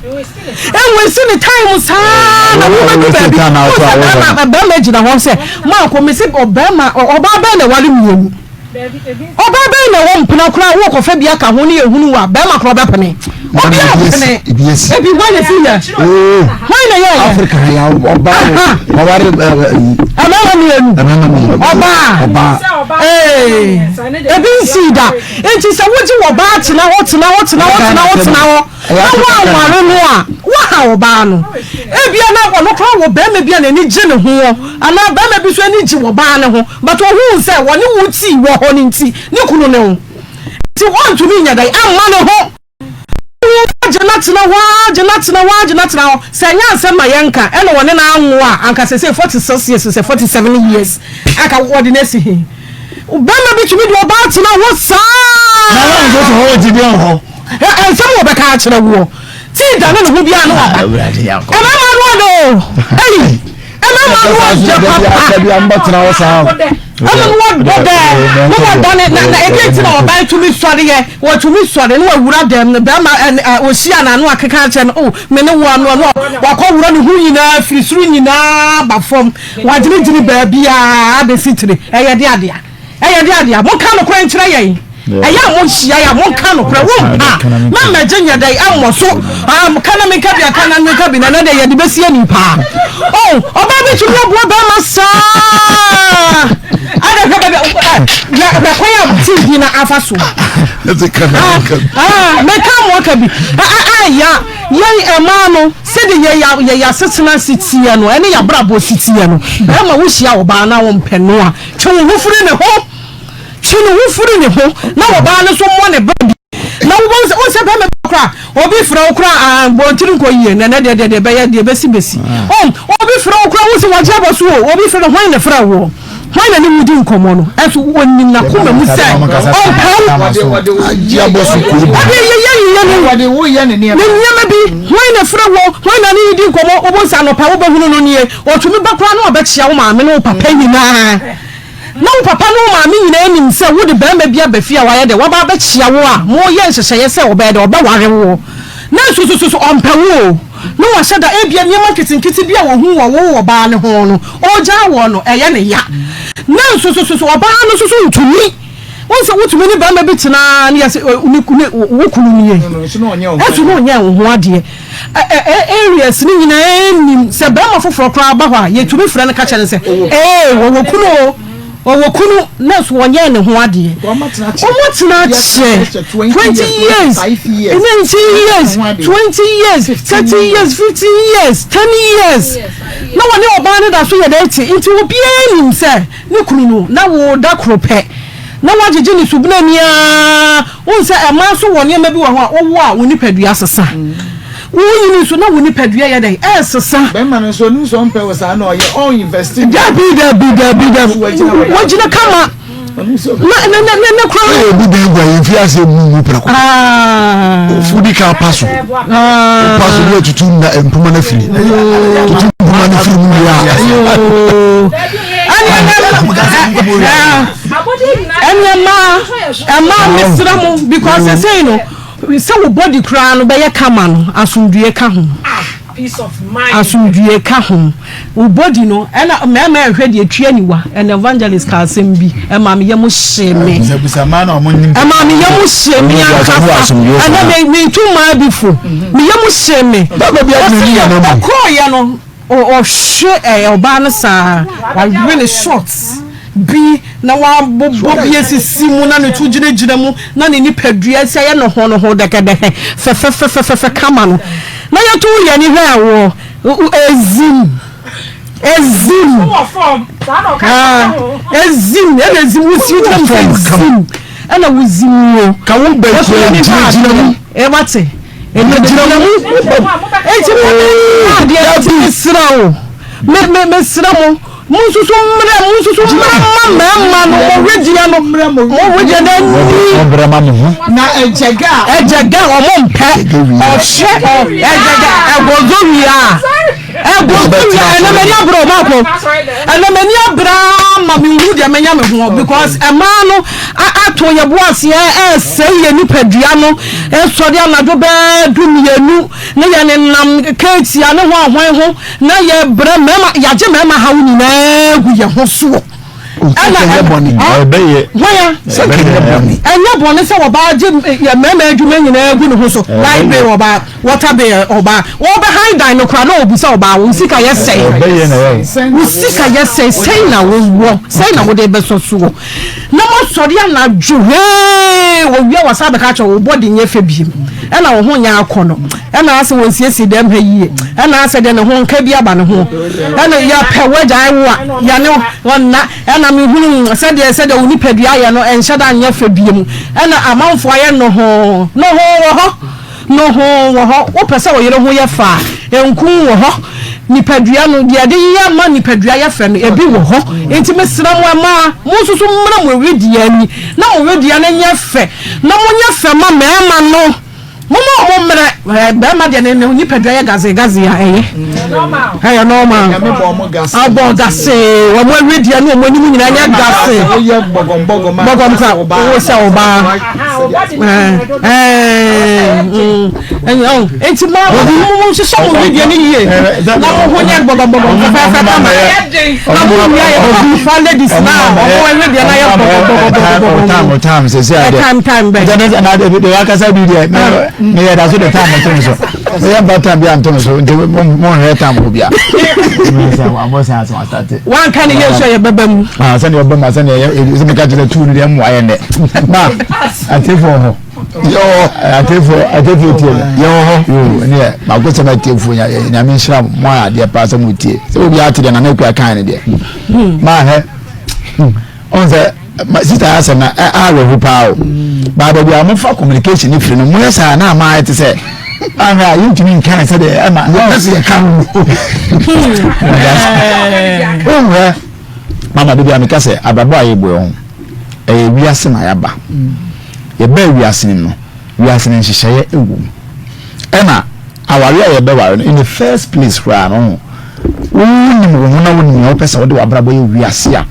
Enwesi ne time saa na wobɛdu baabi wo sɛ bɛrima bɛrima gyina hɔ sɛ maako mese ɔbɛrima ɔbaa bɛn na ɛware mmienu ɔbaa bɛn na ɛwɔ mpena koraa wokɔfa bi aka ho ne yɛhunu wa bɛrima koraa ɔbɛpene obi ampene ebi hwan na si yɛ hwan na yɛ yɛ Africa ya ɔbaa ɔware ɛmɛma mmienu ɔbaa ee ebi nsi da nti sɛ wogye wɔ baa tena hɔ tena hɔ tena hɔ tena hɔ tena hɔ na woanware no a, woahaw ɔbaa no. Ebia na ɔno koraa wɔ barima bi a n'ani gye ne ho anaa barima bi nso ani gye ɔbaa no ho, but ohuu sɛ wɔne wo tii wɔ hɔ no nti, ne kunu ne wo. Nti ɔntumi nyɛ dɛn amma ne ho. Gye no atena hɔ ara, gye no atena hɔ ara, gye no atena hɔ. Sɛ ɛnyɛ asɛm ma yɛnka, ɛna wɔne no anwo a, anka seesei 46 years sɛ 47 years, anka wɔde no asi he? Barima bi tumi de ɔbaa tena hɔ saa. Na wɔn nso sɛ wɔwɔ gyidie wɔ hɔ. Nsɛm a wɔbɛka akyerɛ woɔ. Tii dane ne ho biara ne waba. Mmarima no ɔdɔ o. Ei, mmarima no ɔdɔ papa. Ɛna no wɔdɔ dɛ. Ne wɔdane na na ebi nti na ɔbaa tumi sɔre yɛ. Wɔtumi sɔre ne wɔwura dɛm no bɛrima ɛ ɔhyia na ano akeka akyerɛ no o me ne wo ano ano wakɔ wura ne ho nyinaa firi soro nyinaa ba fam. Wagyinagyina baabiara abɛsi tire. Ɛyɛ de adea. Ɛyɛ de adea. Monka nokorɛ nkyerɛ yɛn. Ɛyɛ a monhyia yɛ a monka nokorɛ. Wompa a na mmɛgye nyɛ dɛn ɛmmɔ so. Ka na menka bi a ka na menka bi na ɛnɛ deɛ yɛde bɛsi ani paa. Oh, ɔbaa bi tumi aboa bɛrima saa. Ada hwɛ baabi hwɛ kwan a ɔte din no afa so. Ah, mɛka mo aka bi. Aya, yɛn mmaa no, sɛde yɛ yɛ asetena si teɛ no, ɛne yɛ abrabɔ si teɛ no, bɛrima wohyia ɔbaa na wompɛ no a, twe wo ho firi ne ho. Twe ne ho firi ne ho na ɔbaa no nso mmɔ ne bra bi. Na wobɛhu sɛ, wohu sɛ bɛrima bi koraa, obi frɛ wo koraa, ah, bɔ ntiri nkɔ yie, na ɛnɛ deɛ deɛ deɛ ɛbɛyɛ deɛ ɛbɛsi bɛsi. Oh, obi frɛ wo koraa, wohu sɛ wɔgye abɔ so o, obi frɛ no, hwan na ɛfrɛ woɔ? Hwan na ne wo di nkɔmmɔ no? Ɛnso ɔnim n'akoma mu sɛ ɔmpɛ wo. Ɔde yeyɛ yeyɛ ne nneɛma bi, hwan na ɛfrɛ woɔ? Hwan na ne wo di nkɔmmɔ? Wobɛhu sɛ anɔpa wobɛhunu no nie, ɔtumi ba koraa na wabɛkyea wo maame ne wo papa nyinaa. Na wo papa ne wo maame nyinaa nim sɛ wode barima bi aba fie a wayɛ dɛ, waba abɛkyea wo a moreyɛ nhyehyɛeɛ sɛ ɔbɛyɛ dɛ, ɔbɛware woɔ. Nanso nso so ɔmpɛ wo o. Na wahyɛ da, ebia nneɛma nketenkete bi a ɔhu wɔ wo ɔbaa no ho no, ɔregyaa woɔ no, ɛyɛ no ya. Nanso nso so ɔbaa no nso so ntumi. Wohu sɛ wotumi ne barima bi tena ara na yɛse ne wo kunu nie. Nso na ɔnyɛɛ wo ho adeɛ. Areas no nyinaa nim sɛ barima foforɔ koraa ba hɔ a, yɛtumi frɛ no ka kyerɛ no sɛ, ee, wɔwɔ kunu o, wɔwɔ kunu, nanso wɔnyɛɛ ne ho adeɛ. Wɔatena akyɛ 20 years, 19 years, 20 years, 30 years, 15 years, 10 years, na wɔne ɔbaa no da so yɛ dɛ te. Nti obiara nim sɛ ne kunu no, na wo da koro pɛ na woagyegye ne subonani ara. Wohu sɛ mmaa nso wɔ nneɛma bi wɔ hɔ a wowo a wo nipadua sesa. Wonyini nso na wo nipadua yɛ dɛn? Ɛresesa. Bɛrima no nso onim sɛ ɔmpɛ wo saa na ɔyɛ ɔn invest. Dabi dabi dabi dabi. Wagyina kama. Na na na na kura. Ɛyɛ obi dan gu a yɛn fi ase mu mu prɛko. Ofu di kan pa so. Pa so ne atutu na mpoma no afiri. Tutu mpoma no firi mu wie a. Ɛnna mmaa mmaa mesrɛ mo because sɛsɛyi no sɛ wo body koraa no bɛyɛ kama no asomdwie ka ho asomdwie ka ho wo body no ɛna mmarima ɛhwɛ deɛ twi aniwa ɛna evangelist ka asɛm bi ɛma me yam hye me ɛma me yam hye me ankasa ɛna me me tu mmaa bi fo me yam hye me ɔsi yɛ ɔkɔɔ yɛ no. Ɔhwe ɛɛ ɔbaa no saa, wawe ne short bi na wabobɔ bi asisi mu na ne to gyinagyina mu na ne nipadua asi ayɛ nohonoho dɛkɛdɛkɛ fɛfɛfɛfɛfɛ kama no. Na yɛto yɛn ani hwɛ ɛwoɔ ezim ezim ah ezim ɛna ezim wosi wogyina mu sɛ ezim ɛna wozim wo. Ka wo bɛ gyinagyina mu. Ɛwate. Ɛgyina mu. Enti mo adeɛ nti mesrɛ wo me me mesrɛ mo mo nsusu mmerɛ mo nsusu mmerɛ ma mmarima no mo wedeɛ no mo wedeɛ no ani na ɛgyɛga ɛgyɛga ɔmo mpɛ ɔhyɛ ɛgyɛga ɛgɔzɔ wia ɛgɔzɔ wia ɛnna m'ani abere ɔmo akɔ ɛnna m'ani abere ama me hu deɛ menya me ho because ɛmaa no ato yɛ bo aseɛ ɛresɛe yɛ nipadua no sɔre anadwo bɛɛ dumienu ne yɛ nenam keetia ne ho ahwan ho na yɛ brɛ mmarima yɛagye mmarima haw nyinaa gu yɛ ho soɔ ɛna ɛnyɛ bɔne hwan ɛnyɛ bɔne sɛ wɔbaa gye yɛ mmarima adwuma nyinaa gu ne ho so light bill ɔbaa water bill ɔbaa wɔbɛhan dan no koraa na ɔbu sɛ ɔbaa wo sika yɛ sɛn wo sika yɛ sɛn sɛn na wowɔ sɛn na wode bɛsɔ soɔ Na moasɔre anadwo hee owia wasan abɛka akyerɛ wo body nyɛ fɛ biem ɛna wo ho nyɛ akɔnɔ ɛna asɛ wɔnsiesie dɛm ha yie ɛna asɛ deɛ ne ho nka bi aba ne ho ɛna yɛpɛ wagyae wo a yɛne ɔnna ɛna mehunu sɛdeɛ sɛdeɛ wo nipadua ayɛ no ɛnhyɛ da nyɛ fɛ biem ɛna amanfoɔ ayɛ noho noho wɔ hɔ No ho wɔ hɔ. Wopɛ sɛ wo yere ho yɛ fɛ a, nku wɔ hɔ. Nipadua no, deɛ yɛde yɛ ma nipadua yɛ fɛ no, ebi wɔ hɔ. Enti mesrɛ mo mmaa, monsusu mmra mo wedeɛ ani, na mo wedeɛ no nyɛ fɛ, na monyɛ fɛ ma mmarima no. Momma wɔn mmrɛ. Barima deɛ ne ne nipadua yɛ gaze gaze a, ɛyɛ. Ɛyɛ normal. Ɔbɔ gase. Wɔn awedeɛ ne wɔn anim nyinaa nyɛ gase. Bɔgɔm kora, wo sɛ ɔbaa. Nti mo mo nhyehyɛ mo wedeɛ no yie na mo ho nyɛ bɔgɔmbɔgɔm fɛfɛɛfɛ kama na mo wia yɛ fa ladies na ɔmo wedeɛ na yɛ bɔgɔmbɔgɔmbɔgɔm. Time sɛ sɛ time time bɛ. De wakasa bi deɛ meyɛ da so de time to so. Meyɛ mpa time bi anto no so nti monhwɛ time hɔ bia. Wabɔ sɛ asɛm asate. Wanka ne yɛ nso yɛ bɛba mu. Ah sɛdeɛ ɔbɛ mu sɛdeɛ yɛ sɛ meka kyerɛ tu no deɛ mmoa yɛ nnɛ. Ma atiefoɔ hɔ. Yɛwɔ atiefoɔ atiefoɔ tie no. Yɛwɔ hɔ. Yoo ɛneɛ mako sɛ atiefoɔ nyame nhyira mo ayɛ adeɛ paa sɛ mo tie. Sɛ obi ate deɛ nana akua kan ne deɛ. Ma hɛ. Ɔn sɛ sista yɛ asɛm na awerɛho paa o baa baabi a wɔfa communication ne firi no moyɛ saa na ama ayɛ te sɛ ahwɛ a yɛntumi nka ne sɛdeɛ ɛma yɛpɛ sɛ yɛka no wohwɛ mama de bi a meka sɛ abrabɔ a yɛbɔ ho ɛyɛ wiase na yɛaba yɛbaa wiase no no wiase no nhyehyɛeɛ ɛwɔ mu ɛna awareɛ a yɛbɛware no in the first place koraa no wonim wo ho na wonim nea wopɛ sɛ wode w'abrabɔ yɛ wiase a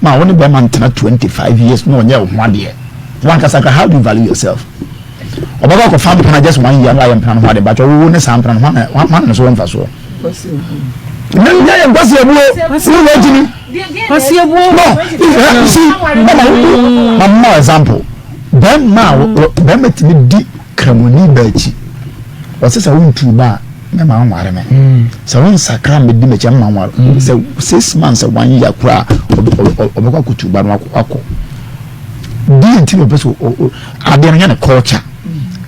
Ma wo ne bɛrima ntena 25 years na ɔnyɛ wo ho adeɛ. Wankasa kora how do you value yourself? Ɔbɛkɔ akɔfa mpena just one year na wayɛ mpena no ho ade mpakyɛ wo ne saa mpena no hwan na ne so wɔ mfasoɔ? Nyɛ yɛ nkwasi abuo wo wɔ agyimi. Kwasi abuo. No, you see, mama mama example. Bɛrima bɛrima tumi di kramoni ba akyi. Ɔsɛ sɛ wontu ba a mɛma nware me sɛ wo nsakra mmɛdi m'akyi mma nware sɛ 6 months, sɛ one year koraa ɔbɛkɔ akɔtu ba no akɔ deɛ nti na ɔpɛ sɛ adeɛ no nyɛ ne culture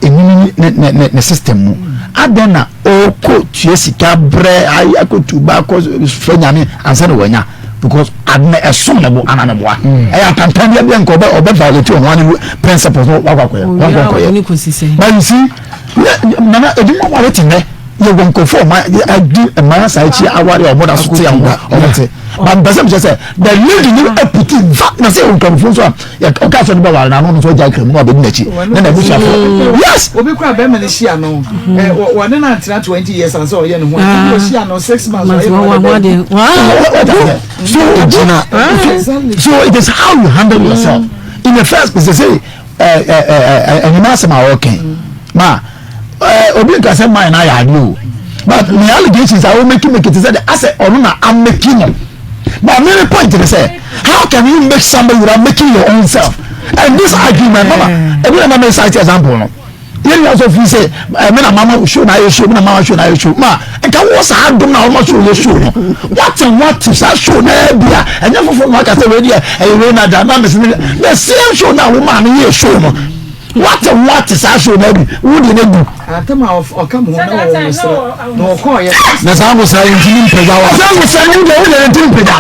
ɛnini ne ne ne ne system mu adɛn na ɔkɔ tua sika brɛ ayi akɔtu ba akɔ fɛ nyame ansa na wanya because ade no ɛsom ne bo ana ne boa ɛyɛ atantan bi abia nka ɔbɛ ɔbɛ violate ɔno ane principles no wakɔ akɔyɛ wakɔ akɔyɛ. But you see, nana edwuma ware te nɛ yɛ wɔ nkurɔfoɔ ɔma adi mmaa saa akyi aware a ɔmo da so te a ɔmo te, but mpɛ sɛ mekyɛ sɛ the lady no aputi va na sɛ nkurɔfoɔ nso a ɔka sɛ ɔde bɛware na ano no nso agya kra mu na ɔbɛdi n'akyi ne n'abusuafoɔ, yes. Obi kura bɛrima no hyia no wɔne no antena 20 years ansa ɔyɛ ne ho ade, ɔhyia no 6 months ɔyɛ ne ho ade. So gyina so it is how you handle yourself in the first place. Say ɛnyɛma asɛm a ɔɔkɛn ma obi nka sɛ mine na ayɛ adeɛ o, but ne allegations a wɔmake make it sɛ de asɛ ɔno na amake no, but me point ne sɛ how can you make somebody without making your own self? And this argument, mama, ebi na mama cite example no, yɛn nyinaa sɔ fi sɛ ɛ mi na mama show na ayɛ show, mi na mama show na ayɛ show, ma nka wɔ saa dum na wɔn show yɛ show no wate wate saa show na yɛ bia ɛnyɛ foforɔ na waka sɛ wei deɛ ɛyɛ wei na da na mesi ne the same show na wɔn maa no yɛ show no wate wate saa show na bi wo de ne gu. Atam a ɔka mu ho na wɔwɔ nwosra na ɔkɔɔyɛ. Na saa nwosra yi ntumi mpagya wa. Saa nwosra yi wo de wo de ntumi mpagya.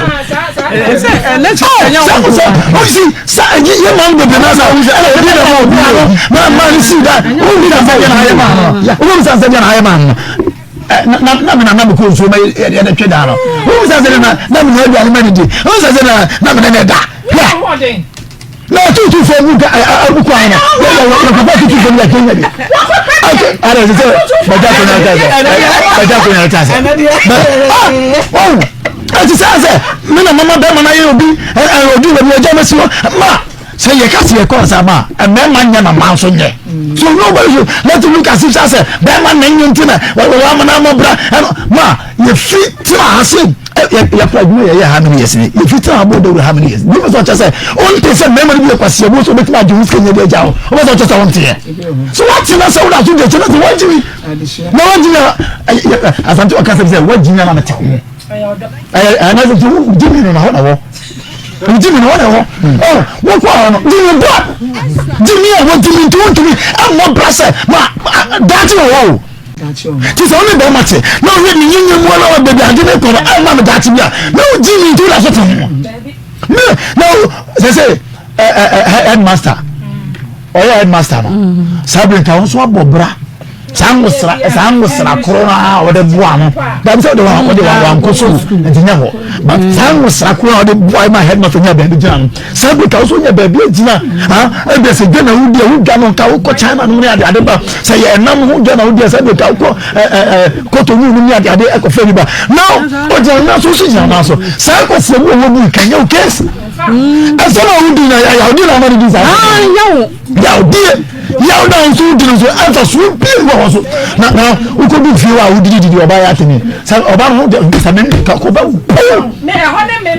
Saa nwosra ɔsi sa ɛyi yɛ maa no bebree na sa ɛna ebi na ma obi ano na maa no si da wo bi na sɛ deɛ na ayɛ maa no wo bi sɛ deɛ na ayɛ maa no na na na mi na na mi kɔ nsuo ma yɛ yɛ twɛ daa no wo bi sɛ deɛ na na mi na aduane ma ne di wo bi sɛ deɛ na na mi ne ne da hwɛ na tutu fam mu ka abu kwan no yɛ yɛ yɛ papa tutu fam yɛ kenya bi ɔkè ɛna ɛsɛ sɛ bɛgya ko na ɛkyɛ sɛ bɛgya ko na ɛkyɛ sɛ bɛ ah ɔwɔ ɛti sɛ sɛ mi na mama bɛrima na yɛ obi ɛ ɛ obi baabi ɔgya mɛ si hɔ ma sɛ yɛ kasi yɛ kɔ nsa ma mmarima nyɛ na mmaa nso nyɛ, so nobody should let it look as if sɛ bɛrima na nyɛ nti na wɔwɔ amana ama bra ɛno ma yɛfi tena ha se yɛkɔ adwuma yɛyɛ how many years ni yɛfi tena ha bɔ dawuro how many years bi sɛ ɔkyɛ sɛ ɔnte sɛ mmarima no bi yɛ kwasi ɛbo so ɔbɛtumi agye wo sika nyɛ de agya wo ɔbɛ sɛ ɔkyɛ sɛ ɔnteɛ so wate na sɛ wode aso gye kyɛ na sɛ wagyimi na wagyimi asante ɔka sɛ sɛ wagyimi ana mete ho ɛyɛ ɛna sɛ gyimi no na hɔ na wɔ gyimi no hɔ na wɔ ɔ wokɔ hɔ no gyimi bɔ gyimi a wɔgyimi nti wontumi ɛmmɔ bra sɛ ma daakye wɔ hɔ o ti sɛ wone bɛrima te na ɔhwɛ ne nyinyɛ mu na baabi ade ne kɔ no ɛma no daakye bi a na wogye mi nti woda so te ho me na sɛ sɛ headmaster ɔyɛ headmaster no saa bere nka wo nso abɔ bra saa nwosra saa nwosra koro no a wɔde boa no dabi sɛ wɔde wɔn wɔde wɔn wɔn nkɔ sukuu nti nyɛ hɔ but saa nwosra koro a wɔde boa ma headmaster nya baabi gyina no saa bere ka wo nso nya baabi agyina ha ebi sɛ dwa na wodi a wodwa no nka wokɔ China no ne ade ade ba sɛ yɛ ɛnam ho dwa na wodi a sɛ bere ka wokɔ ɛ ɛ ɛ Kotonu no ne ade ade ɛkɔ fɛ bi ba now ogyina nan so so gyina nan so saa kwasi mu ɔwɔ mu kan yɛ o case ɛsɛ na wodi na yawdi na ama no di saa yawdie yaw na nso wodi no nso ɛmfa so bie wɔ hɔ so na na wokɔdu fie hɔ a wodidi didi ɔba yɛ atene sɛ ɔba no ho de sɛ me ka kɔba wo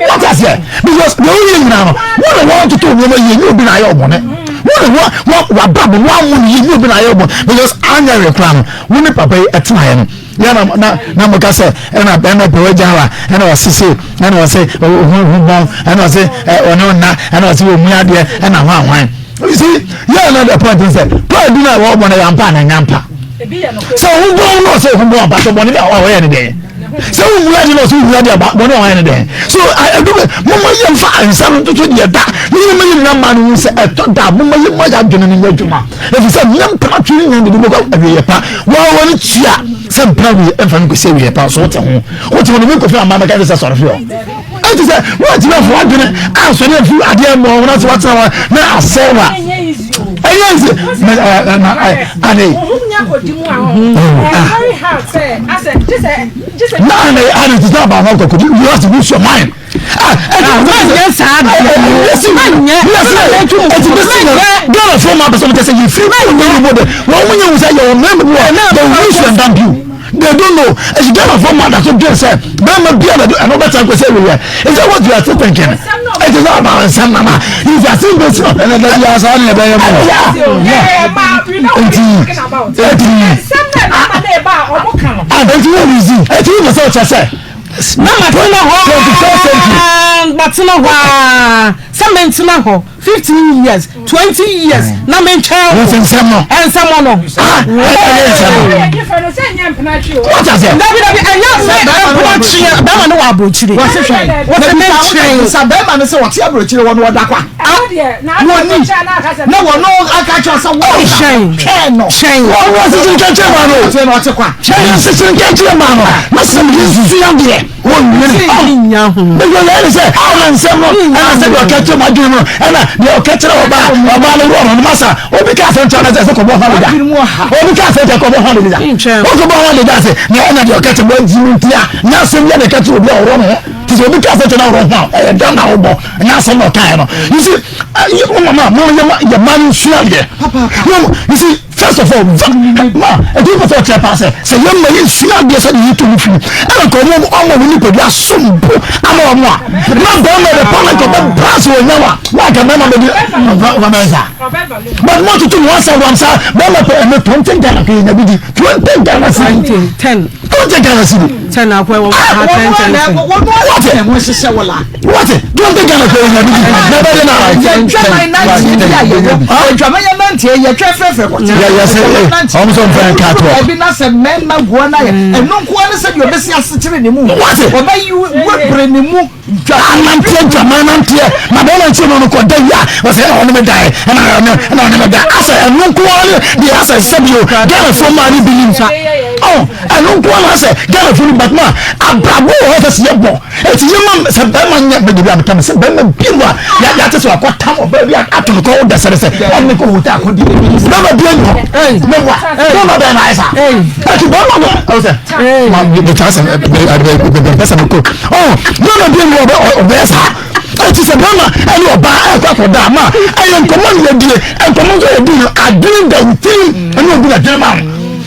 wate aseɛ because deɛ woyɛ nyinaa no wo na wɔntoto nneɛma yie nyɛ obi na ayɛ ɔbɔne wo. Wo ne wo w'abrabɔ no w'anwo no yie nyɛ obi na ayɛ bɔ because anyɛ hwee koraa no wo ne papa yi ɛtenaeɛ no yɛ na na na mo ka sɛ ɛna bɛrima pɛ wagya hɔ a ɛna ɔse se ɛna ɔse ho ho bɔn ɛna ɔse ɔne ɔna ɛna ɔse ɔmu adeɛ ɛna ho ahwan you see yɛ na the point sɛ paa bi na wɔbɔ no yɛ ampa na nyɛ ampa sɛ ho bɔn no ɔsɛ ho bɔn ampa sɛ bɔne bi a ɔyɛ ne dɛn sɛ wohunu ade no ɔsɛ wohunu ade aba bɔne a wayɛ no dɛn so ɛdu bɛ moma yɛmfa nsa no ntoto deɛ da ne yɛma yɛ nua ma no hu sɛ ɛtɔ da moma yɛma yɛ adwene no nyɛ adwuma ɛfiri sɛ nyɛ mpena twe ne nya de bɛkɔ awieɛ pa wɔwɔ no tua sɛ mpena wie ɛmfa no kɔsi awieɛ pa so wote ho wote ho no menkɔfi amma mɛka sɛ sɔre fi hɔ ɛnti sɛ woantumi amfa w'adwene ansɔre amfi adeɛ mmɔ wo na sɛ woatena hɔ na asɛe wa ɛnyɛ nsi ane na ane ane te sɛ abaama kɔkɔdi you have to use your mind anyɛ saa anyɛ ɛti bɛsi na Ghana fo ma pɛ sɛ wɔn kyɛ sɛ yɛfiri mu nyɛ mu bɔ wɔn mu nyɛ wu sɛ yɛ wɔn mɛmu bi wɔ they will use and dump you. They don't know. It's Ghana for mother to dress. Bɛrima bia na ɛno bɛta nkɔ sɛ wiyɛ. Is that what you are still thinking? It is not about nsɛm nana. If you are still based on ɛnɛ da bi asa ne ɛbɛyɛ mɔ. Eti eti eti wo reason eti wo sɛ ɔkyɛ sɛ. Na matena hɔ matena hɔ aa sɛ mentena hɔ. 15 years 20 years na mentwɛn wo nsɛm no nsɛm no ah ɛyɛ nsɛm no wọ́n ase. Dabi dabi ɛnyɛ sɛ mpena tweɛ bɛrima no wɔ aburokyire wɔsi hwɛ wɔsi na mentwɛn bisa bɛrima no sɛ wɔte aburokyire wɔn wɔda kwa wɔni na wɔn aka kyerɛ sɛ wɔn Hyɛn. twɛn no hyɛn Wọ́n wọ́n sisi nkẹ́kẹ́ maa no. ɔte na ɔte kwa Wọ́n sisi nkẹ́kẹ́ maa no. Na sɛ mi nsusu ya deɛ wọ́n nwere. nya ho Bẹ́ẹ̀ yẹn ni sɛ ɛna nsɛm no ɛna sɛ deɛ ɔka kyerɛ mu adwene mu ɛna deɛ ɔka kyerɛ ɔbaa ɔbaa no wura ɔno masa obi ka asɛm kyerɛ ɔno sɛ kɔbɔ hɔn da obi ka asɛm kyerɛ kɔbɔ hɔn da Nkyɛn. ɔkɔbɔ hɔn da sɛ na ɛna deɛ ɔka kyerɛ mu agyi mu ntia nyɛ asɛm yɛ na ɛka kyerɛ obi a ɔwɔ ne ho te sɛ obi ka asɛm kyerɛ na ɔwɔ ho a ɛyɛ dɛm na ɔbɔ nyɛ asɛm na ɔka yɛ no you see ɛyɛ mama mo yɛ ma yɛ ma no nsua deɛ you see first of all va ma ɛdi nkɔfɔ ɔkyerɛ paa sɛ sɛ yɛn ma yɛn sua adeɛ sɛ de yɛ tumi firi ɛna nka ɔmo ɔmo wɔn nipadua som bo ama ɔmo a na bɛrima de pa na nka ɔbɛ brase wɔ nyawa wa nka bɛrima bɛ di ɔbɛ bɛ sa but mo tutu mo asa wɔn sa bɛrima pɛ ɛmɛ 20 Ghana kò yɛ nyabi di 20 Ghana cedi 10 20 Ghana cedi 10 akɔ ɛwɔ ha 10 10 10 wɔte ɛho hyehyɛ wɔ la wɔte 20 Ghana kò yɛ nyabi di na bɛ de na yɛdwaman nanteɛ bi a yɛwɔ yɛdwaman yɛ nanteɛ yɛtwɛ frɛfrɛ kɔte yɛ yɛ sɛ ɔmo sɛ ɔmo fɛn kaa toɔ ɛbi na sɛ mmarima goa no ayɛ ɛno nkoa ne sɛdeɛ ɔbɛsi asekyere ne mu Wate? ɔbɛyi wɛbrɛ ne mu dwa ananteɛ dwaman nanteɛ na bɛrima nkyɛn mu no kɔ da yi a wɔsɛ ɛna ɔne me dae ɛna ɔne ɛna ɔne me da asɛ ɛno nko ara ne deɛ asɛ sɛbio Ghanafoɔ maa ne bi nim sa ɔ ɛno nko ara na asɛ Ghanafoɔ no batuma abrabɔ wɔ hɔ sɛ sɛ yɛbɔ eti yɛ ma sɛ bɛrima nyɛ mɛ debi a meka me sɛ bɛrima bi mu a yɛ yɛate sɛ wakɔ tam ɔbaa bi ato no kɔ wo dɛsɛ sɛ ɔne kɔ hotel akɔ di bɛrima bi enyi hɔ mɛboa bɛrima bɛn na ayɛ saa ɛti bɛrima no ɔwɔ sɛ ma bɛ kyerɛ sɛ bɛ bɛ bɛ bɛ sɛ mɛ ko ɔ bɛrima bi enyi hɔ ɔbɛ ɔbɛyɛ saa ɛti sɛ bɛrima ɛne ɔbaa ɛkɔ akɔda ama ɛyɛ nkɔmɔ ne yɛdie nkɔmɔ nso yɛdi no adwene da wo tirim ɛne obi na dwene ma wo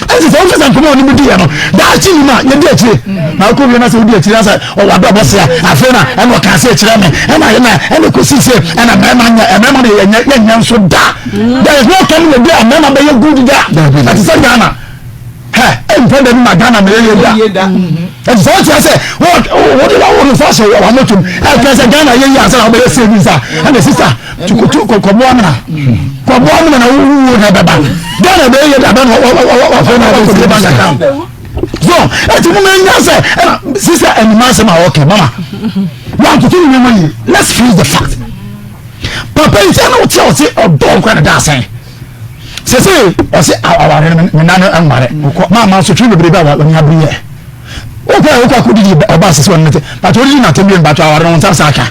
ɛti sɛ wofɛ sɛ nkɔmɔ a ɔne bi di yɛ no daakye nim a yɛdi akyire na wokɔ wie na sɛ wodi akyire na sɛ ɔwɔ adɔ bɔ sea afei na ɛna ɔka ase kyerɛ me ɛna ɛna ɛna kɔsi sɛ ɛna mmarima nyɛ mmarima de yɛnyɛ yɛnyɛ nso da there is no coming a day a mmarima bɛyɛ good da ɛte sɛ Ghana hɛ ɛnfɛ dɛ ma Ghana mɛ yɛ da ɛte sɛ ɔkyerɛ sɛ wɔde wɔn nsa hyɛ wɔn amotom ɛkyerɛ sɛ Ghana yɛ yie ansa na wɔbɛyɛ savings a ɛna sisa tukutu kɔkɔboa mena kɔboa mena na wuwu na ɛbɛba Ghana bɛyɛ yie da bɛ na wɔfɛ na wɔkɔ bi bank account so ɛti mo mɛ nya sɛ ɛna sisa ɛnima asɛm a ɔkɛ mama wɔn atoto ne nneɛma yie let's face the fact papa yi sɛ ɛna ɔte a ɔte ɔdɔ nkwa ne da asɛn sese ɔse aware no me nan nware maa ma nso twe bebrebe a wɔn abiri yɛ wokɔ a wokɔ akɔdidi ɔba asese wɔn nete but odidi na atɛm yɛ mbatɔ aware no wɔn nsa aka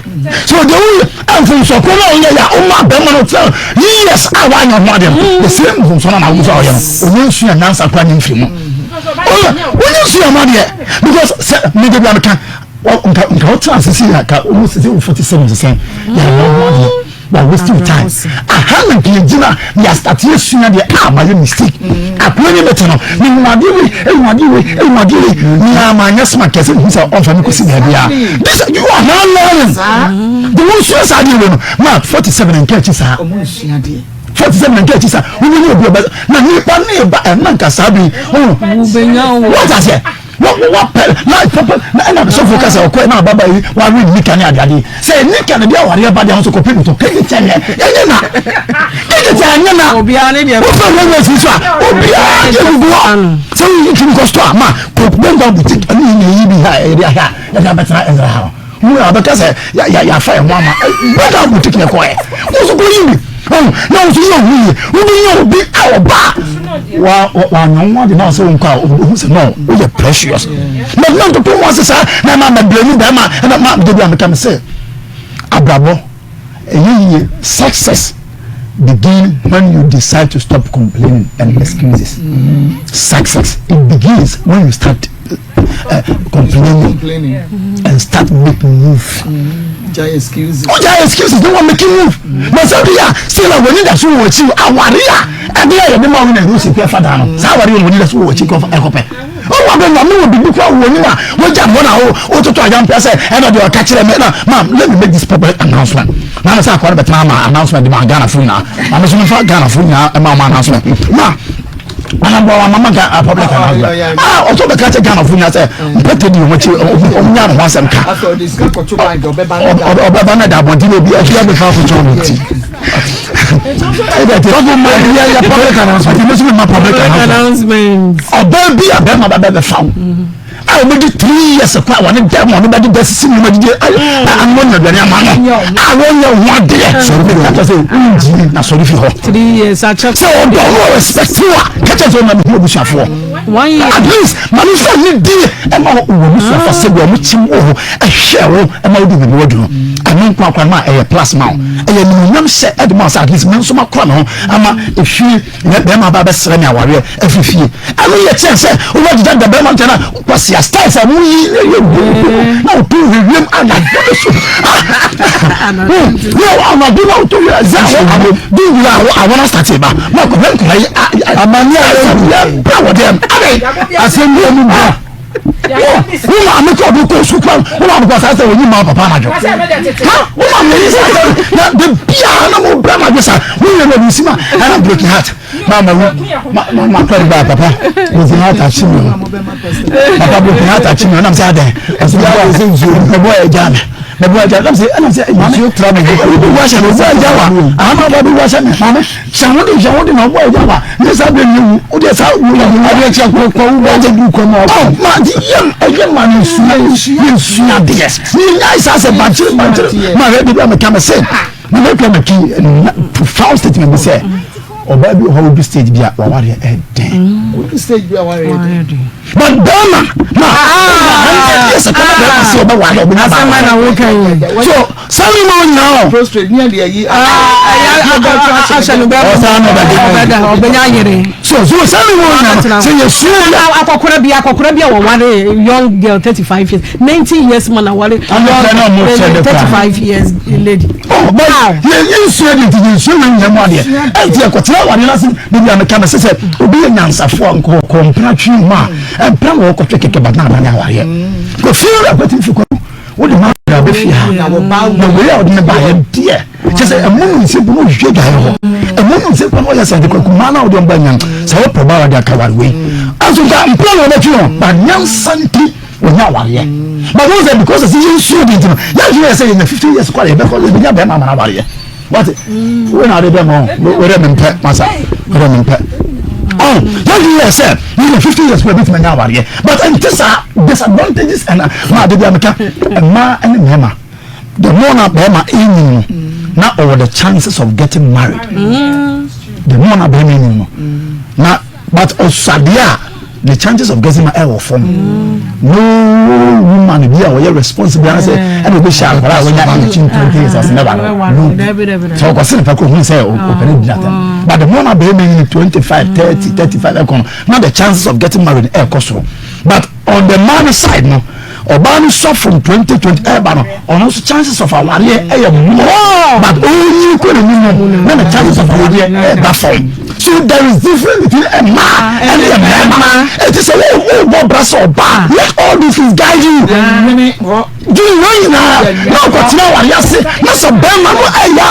so deɛ woyɛ mfomsoɔ koro na ɔyɛ yɛ a ɔma bɛrima no tena years a wanyɛ ho adeɛ no the same mfomsoɔ no na wo nso a ɔyɛ no ɔnyɛ nsua nyansa kora ne mfiri mu ɔyɛ wonyɛ nsua ho adeɛ because sɛ mede bi a meka nka nka wotena ase si ka wo sisi wo 47 sesɛn yɛ ho adeɛ wa waste your time aha na nka yɛgyina na yɛastate asua deɛ a mayɛ mistake akoa ni bɛte no mehu adeɛ wei ehu adeɛ wei ehu adeɛ wei nea manyɛ smart kɛse mehu sɛ ɔmfa me kɔsi baabi a this you are not learning de wɔn nsua saa adeɛ wei no ma 47 nka akyi saa. 47 na nka akyi sa wobɛnya obi ɔbɛ na nipa ne ba ɛna nka saa bi wọ́n ti aseɛ wọ́n pɛ na papa na ɛna sɔfo kasa ɔkɔ ɛna ababa yi wari nika ne adeade sɛ nika ne bi awareɛ ba deɛ ahosuo kɔpɛ bi tɔ keke kyɛ yɛ ɛnyɛ na keke kyɛ ɛnyɛ na wofɛ wɛwɛ si so a obiara yɛ gugu hɔ sɛ woyi tumi kɔ store ma kɔ bɛnba boutique ɛne yɛ yi bi ha ɛyɛ de ahɛ a yɛde abɛtena ɛnzra ha no mu a bɛka sɛ yɛafa yɛn ho ama bɛda boutique na ɛkɔɛ wo nso kɔyi bi na wo nso yɛ ɔho yie wobɛnya obi a ɔba wanyɛ ho ade na ɔsɛ wo nkɔ a ɔhu sɛ no woyɛ precious na na ntoto ho ase saa na ma mɛbrɛ mu bɛrima ɛna ma dabi a meka me sɛ abrabɔ ɛyɛ yie. Success begin when you decide to stop complaining and excuses. Success it begins when you start complaining, complaining and start making move. Gya excuses. O gya excuses no one making move. Na sɛ bi a still a wɔn da so wɔ akyi aware a ɛde a yɛde ma wɔn na ɛde osi pɛ fa da no saa aware yɛ wɔn da so wɔ akyi kɔ ɛkɔpɛ. Ɔwɔ abɛ nyame wɔ bibi kura wɔ anim a wɔgya mɔ na wototo ayampɛ sɛ ɛna deɛ ɔka kyerɛ me na ma let me make this public announcement na me sɛ akɔre bɛtena ama announcement de ma Ghana fo nyinaa na me so mefa Ghana fo nyinaa ma ma announcement ma anabɔ wa mama ga public announcement ah ɔtɔ bɛka kyɛ Ghana fo nyinaa sɛ mpɛtɛ di wɔn akyi ɔmo nya ne ho asɛm ka ɔbɛba na da abɔnten obi obi abɛfa akɔtɔ ne ti sɔfo ma yɛ yɛ public announcement ɛmi nso mi ma public announcement ɔbaa bi a bɛrima ba bɛ bɛ fa wo a wɔn di 3 years kɔ a wɔne dɛm wɔne bɛ de dɛ sisi nneɛma didi anɔ nya aduane ama no a wɔnyɛ ho adeɛ sɔrɔ bi kakyɛ sɛ ngyi na sɔrɔ fi hɔ sɛ ɔdɔ ɔno respect wo a kakyɛ sɛ ɔna mi hu abusuafoɔ at least maame nso ne di ɛma wɔ abusuafoɔ sɛ wɔn kyim wɔ hɔ ɛhwɛ wo ɛma wo de bibi wɔ duro ɛno nko akora ma ɛyɛ plus ma wo ɛyɛ nimonyam hyɛ ɛde ma wo sɛ at least me nso ma kora me ho ama efie bɛrima ba bɛsrɛ me awareɛ ɛfiri fie. Ɛno yɛ kyɛn sɛ wobɛgyegya da bɛrima nkyɛn na kwasia styles a moyi yɛ gu na woto hwehwɛm anadwo no so ne anadwo na woto hwɛ sɛ awɔ de wura awɔ awɔ no asate ba ma kɔhwɛ nkɔla yi amane a yɛ bra wɔ dɛm adɛn asɛm bi mu ba. Wo maame kɔ ɔdo kɔ sukuu wo maame kɔ saa sɛ wɔnyi ma papa anadwo ha wo maame yi saa sɛ na de biara na mo bra anadwo saa wo yɛ no ɔde si ma ɛna breaking heart ma ma wu ma ma ma kɔ ba papa broken heart akyi mi o papa broken heart akyi mi o nam sɛ adɛn ɔsɛ bi a ɔsɛ nsuo mɛbɔ ɛgya mi mɛbɔ ɛgya nam sɛ ɛnam sɛ nsuo tra mi bi wa hyɛ mi bɔ ɛgya wa ahama ba bi wa hyɛ mi maame hyɛ ho de hyɛ ho de na ɔbɔ ɛgya wa ne saa bɛ ne wu o de saa wu yɛ ho adeɛ kyɛ kɔ kɔ wu bɔ ɛgya du kɔ mu ɔ ma yɛ ɛyɛ ma ne nsua ne nsua deɛ ne nya saa sɛ bankyere bankyere ma hɛ bi a mɛ ka mɛ sɛ na mɛ kura mɛ ki profound statement bi sɛ ɔbaa bi wɔ hɔ odu stage bi a wawareɛ ɛdɛn. Odu stage bi a wawareɛ ɛdɛn. But bɛrima na 100 years kɔnɔ bɛrima sɛ ɔbɛ ware ɔbɛ nya baa so sani ma ɔnyina o. Prostrate ní ɛdi ɛyi. Ahyɛ no bɛrima ɔsan na ɔbɛda ɔbɛnya yere. So sani ma ɔnyina sɛ yɛ sua bi. Akɔkora bi a wɔware young girl 35 years, 19 years man aware young 35 years lady. Oh, but yɛ yɛ nsua de nti yɛ nsua wɔ nyɛ mu adeɛ ɛnti ɛkɔtena awadeɛ no ase baabi a meka me sɛ sɛ obi yɛ nyansafoɔ a nkɔkɔ mpena twe mu a mpena wɔ wɔkɔtwe kɛkɛ ba na adane awareɛ kɔ fie wura kɔtumi fi kɔ wode ma abɛ fie ha na wei a wode ne baayɛ deɛ kyɛ sɛ ɛmo no nsi mpo no wohwehwɛ adwaeɛ hɔ ɛmo no nsi mpo no wɔyɛ sɛ de kwaku maa na wode ɔmba nya sɛ wopɛ ba wade aka ware wei ɛnso nka mpena na wɔbɛtwe ho ba nyansa nti wɔnya awareɛ but wɔn sɛ because ɛsɛ yɛn nsuo di nti no yɛn adwene yɛ sɛ yɛnya 50 years kɔ a yɛbɛkɔ yɛbɛnya bɛrima ama awareɛ wate wo na ade bɛma o wɛrɛ mi mpɛ masa wɛrɛ mi mpɛ ɔn yɛn adwene yɛ sɛ yɛnya 50 years kɔ yɛbɛtumi anya awareɛ but ɛnte saa. Disadvantages ɛna maa de bi ameka mmaa ɛne mmarima, the more na bɛrima ɛnyin no na ɔwɔ the chances of getting married, the more na bɛrima ɛnyin no na but ɔsadeɛ a the chances of getting married ɛwɔ fam. No woman bi a ɔyɛ responsible anasɛ ɛna obi hyɛ akwadaa a wɔnya 18 20 years ase never no sɛ ɔkɔsi nipa koro hun sɛ ɔpɛrɛ di atam. But the more na bɛrima ɛnyin 25 30 35 ɛkɔ no na the chances of getting married ɛkɔ soro. But on the man side no, ɔbaa no sɔ from 20 20 ɛɛba no, ɔno nso chances of awareɛ ɛyɛ more, but ɔnyi kɔ n'anim no na the chances of awareɛ ɛɛba fam. So there is difference between mmaa ɛne mmarima. Eti sɛ wo wo bɔ bra sɛ ɔbaa, let all these things guide you. adwene wei nyinaa na ɔkɔtena awareɛ ase na sɛ bɛrima no ɛyɛ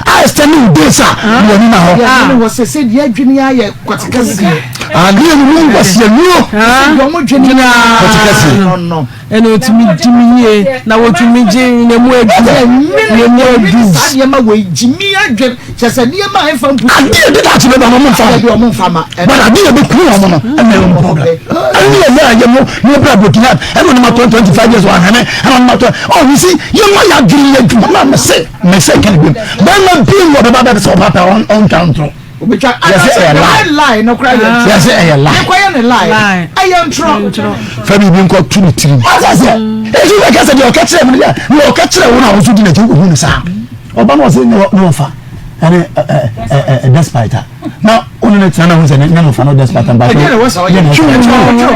a extend wo days a na w'ani na hɔ. Yɛadwene hɔ sɛ sɛ deɛ adwene ayɛ kɔtekɛseɛ. Adeɛ no mu nkwaseɛ nuo. Sɛ deɛ ɔmo dwene kɔtekɛseɛ. No. Ɛna otumi gye me yie na wotumi gye na mu adu na mu adu. Saa nneɛma wei gyimi adwene kyɛ sɛ nneɛma a ɛmfa mpu. Adeɛ yɛ deda akyi bɛba no ɔmo nfa ho. Ɔmo nfa ma. But adeɛ yɛ bɛ kun wɔn no ɛna ɛyɛ problem. Ɛne yɛ yɛ yɛ mo mo bra Burkina ɛna ɔmo atɔ 25 years wɔ ahene ɛna ɔmo atɔ ɔ you see yɛ mo yɛ adwene yɛ adwuma na mɛ se mɛ se kɛne bi bɛrima bi wɔ bɛba bɛ sɛ ɔba pɛ ɔntwa ntorɔ. Obetwa Yɛsɛ ɛyɛ lie. Lie no kora yɛ ntorɔ. Yɛsɛ ɛyɛ lie. Yɛkɔyɛ ne lie. Ɛyɛ ntorɔ. Fa biribi nkɔ tu ne tirim. Ɔsɛ sɛ esu bɛ kɛsɛ deɛ ɔka kyerɛ mu deɛ deɛ ɔka kyerɛ wo na ɔnso di n'akyi wohu ne saa. Ɔba no ɔsɛ ne ɔfa ɛne ɛ ɛ ɛ despite a na ɔne ne tena na ho sɛ ne ne ɔfa no despite a mba. Ɛdeɛ na ɛwɔ sɛ ɔyɛ. Twɛ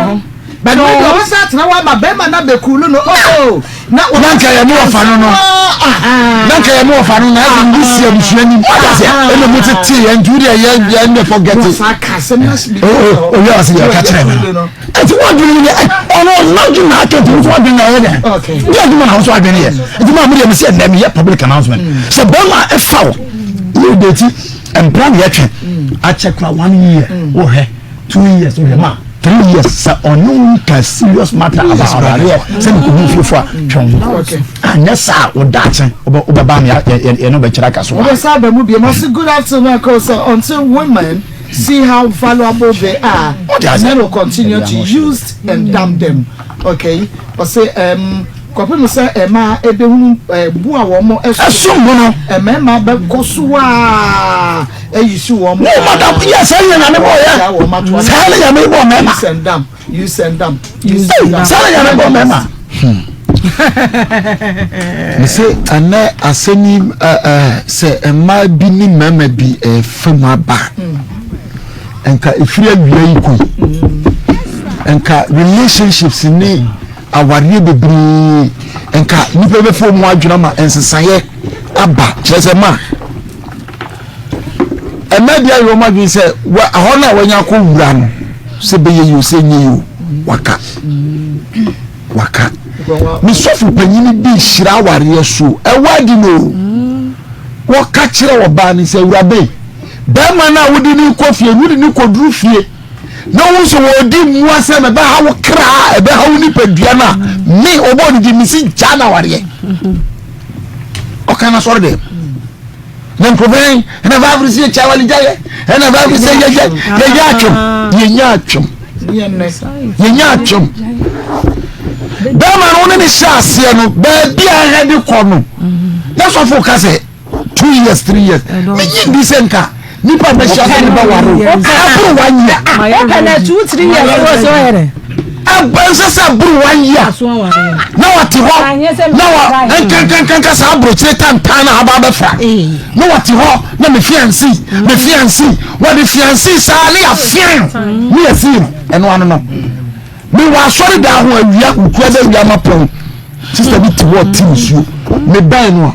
ho. But wei deɛ ɔbɛsa atena hɔ ama bɛrima no abɛkulu no oh na na nka yɛ mo ɔfa no no na nka yɛ mo ɔfa no na ɛde mo si abusua nim ɔda sɛ ɛna mo tete yɛ nti wo deɛ yɛ yɛ ne forget it owi a ɔsɛ deɛ ɔka kyerɛ me no ɛti wɔn adwene mu deɛ ɔno ɔno adwene na aka nti nso adwene na ɔyɛ dɛ deɛ adwuma na nso adwene yɛ nti maa mo deɛ mo sɛ ɛnɛ mi yɛ public announcement sɛ bɛrima ɛfa wo yɛ de ti mpira na yɛtwe akyɛ kora one year wɔhwɛ. 2 years wohwɛ ma 3 years sɛ ɔne wo nka serious matter about awareɛ sɛ ne kɔhu fiefo a twɛn ho anyɛ saa wo daakye wobɛba me yɛne wobɛkyerɛ aka so. Wobɛsa aba mu biom. Ɔse good afternoon Uncle sɛ until women see how valuable they are, men will continue to use and dump them. Okay, ɔse um, kɔpem sɛ mmaa ɛbɛhunu bo a wɔn ɛsom bo no, mmarima bɛkɔ so a ayi so wɔn. Ne ma da yɛ sɛ yɛ nyame bɔ yɛ saa ne nyame bɔ mɛma. Use and dump, use and dump, use and dump. Saa ne nyame bɔ mɛma. Mese ɛnɛ asɛm yi sɛ mmaa bi ne mmarima bi ɛfa mu aba nka ɛfiri awia yi kɔ yi nka relationships ne awareɛ bebree nka nnipa bɛfa mu adwene ama nsesaeɛ aba kyerɛ sɛ ma ɛmɛ deɛ ayɛ wɔn adwene sɛ wɔ ɛhɔ no a wɔanya akɔ wura no sɛ bɛyɛ yi o sɛ nyɛ yi o waka waka ne sɔfo panyin bi hyira awareɛ so ɛwɔ adi no wɔka kyerɛ ɔbaa no sɛ awuraba bɛrima no a wode ne kɔ fie no wode ne kɔduru fie na wo nso wɔdi mmoa sɛ mɛbɛha wo kra a ɛbɛha wo nipadua no a me ɔbɔ ne di mesi gyaa no awareɛ ɔka no asɔre dɛm na nkurɔfoɔ yɛn ɛna baabulu sɛ yɛkyɛ awale gya yɛ ɛna baabulu sɛ yɛyɛ yɛyɛ atwom yɛnyɛ atwom yɛnyɛ atwom bɛrima no wo ne ne hyɛ aseɛ no baabi a ɛhɛ de kɔ no na sɔfo ka sɛ 2 years 3 years menyi ndi sɛ nka nipa bɛ hyɛ ase nipa ware o aboro one year. ɔkɛ na 2, 3 years wɔ sɛ ɔyɛ dɛ. ɛbɛn sɛ sɛ aboro one year na wate hɔ na wa nkankankanka saa aburokyire tantan na aba abɛfra na wate hɔ na me fiancé me fiancé wɔde fiancé saa ne yɛafia no ne yɛsi no ɛno ano no mewɔ asɔre da ho awia nkura bɛ awia ma pɔn sista bi te hɔ te nsuo mebɛn no a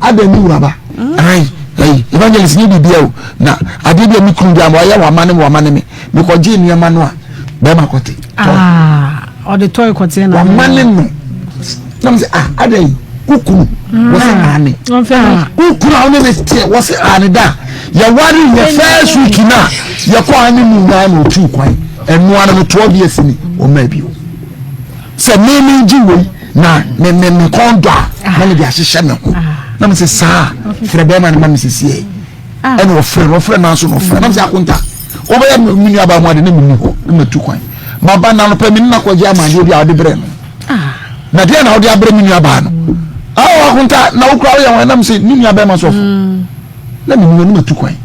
Adɛn me wura ba? Ayi, ayi, evangelist nye biribi o. Na adeɛ bi a me kunu bi ama ɔyɛ wama ne wama ne me. Mekɔgye nneɛma no a, bɛrima kɔte. Ah, ɔde tɔe kɔte na. Wama ne no. Na mo sɛ ah, adɛn wo kunu wɔsɛ mm. ane. Wo kunu a wo ne ne teɛ wɔsɛ ane da. Yɛware yɛ first week na yɛkɔ ane mu naa na otu kwan. Ɛnoa no 12 years ni ɔmaa bi o. Sɛ me me gye wei na me me me kɔn dɔ a na me de ahyehyɛ me ho na me sɛ saa frɛ bɛrima no ma me sisi yɛ ɛna ɔfrɛ no ɔfrɛ no aso na ɔfrɛ na me sɛ akonta wobɛyɛ me nua baa mu ade na me ni hɔ na ma tu kwan ma ba na anɔpɛ me ne na kɔgye amadeɛ bi a ɔde brɛ no na deɛ na ɔde abrɛ me nua baa no awo akonta na wokura woyɛ wɔn na me sɛ ne nua bɛrima sɔfo na me ni hɔ na ma tu kwan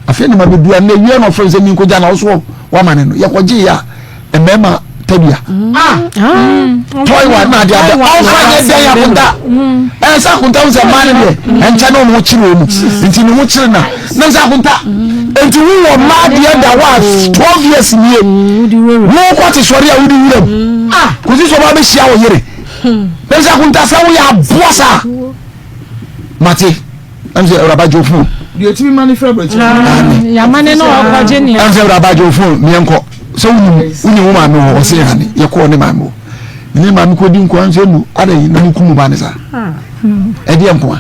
afei na ma bɛdua na ewia na ɔfrɛ sɛ mi nkɔgya na ɔso wama ne no yɛkɔgye yɛ a mmarima tadua ah tɔy wa na ade ade ɔnfa nyɛ dɛn akonta ɛsɛ akonta ho sɛ mmaa no deɛ ɛnkyɛ ne wɔn kyerɛ wɔn mu nti ne ho kyerɛ na ne nsa akonta nti wo wɔ mmaa deɛ da hɔ a 12 years nie wo kɔ te sɔre a wodi wura mu ah kò si sɛ ɔba bɛhyia wɔ yere ne nsa akonta sɛ woyɛ aboa saa mate. Ɛm sɛ awuraba gye ofon. Deɛ otumi ma ne fira aburokyire. Yamane no ɔkɔgye nea. Ɛm sɛ awuraba gye ofon miɛnkɔ sɛ wonim wonim wo maame wɔ ɔse ane yɛkɔɔ ne maame wɔ. Mene maame kɔdi nkoa nso enu adɛn na moku mo ba ne saa ɛdeɛ nkoa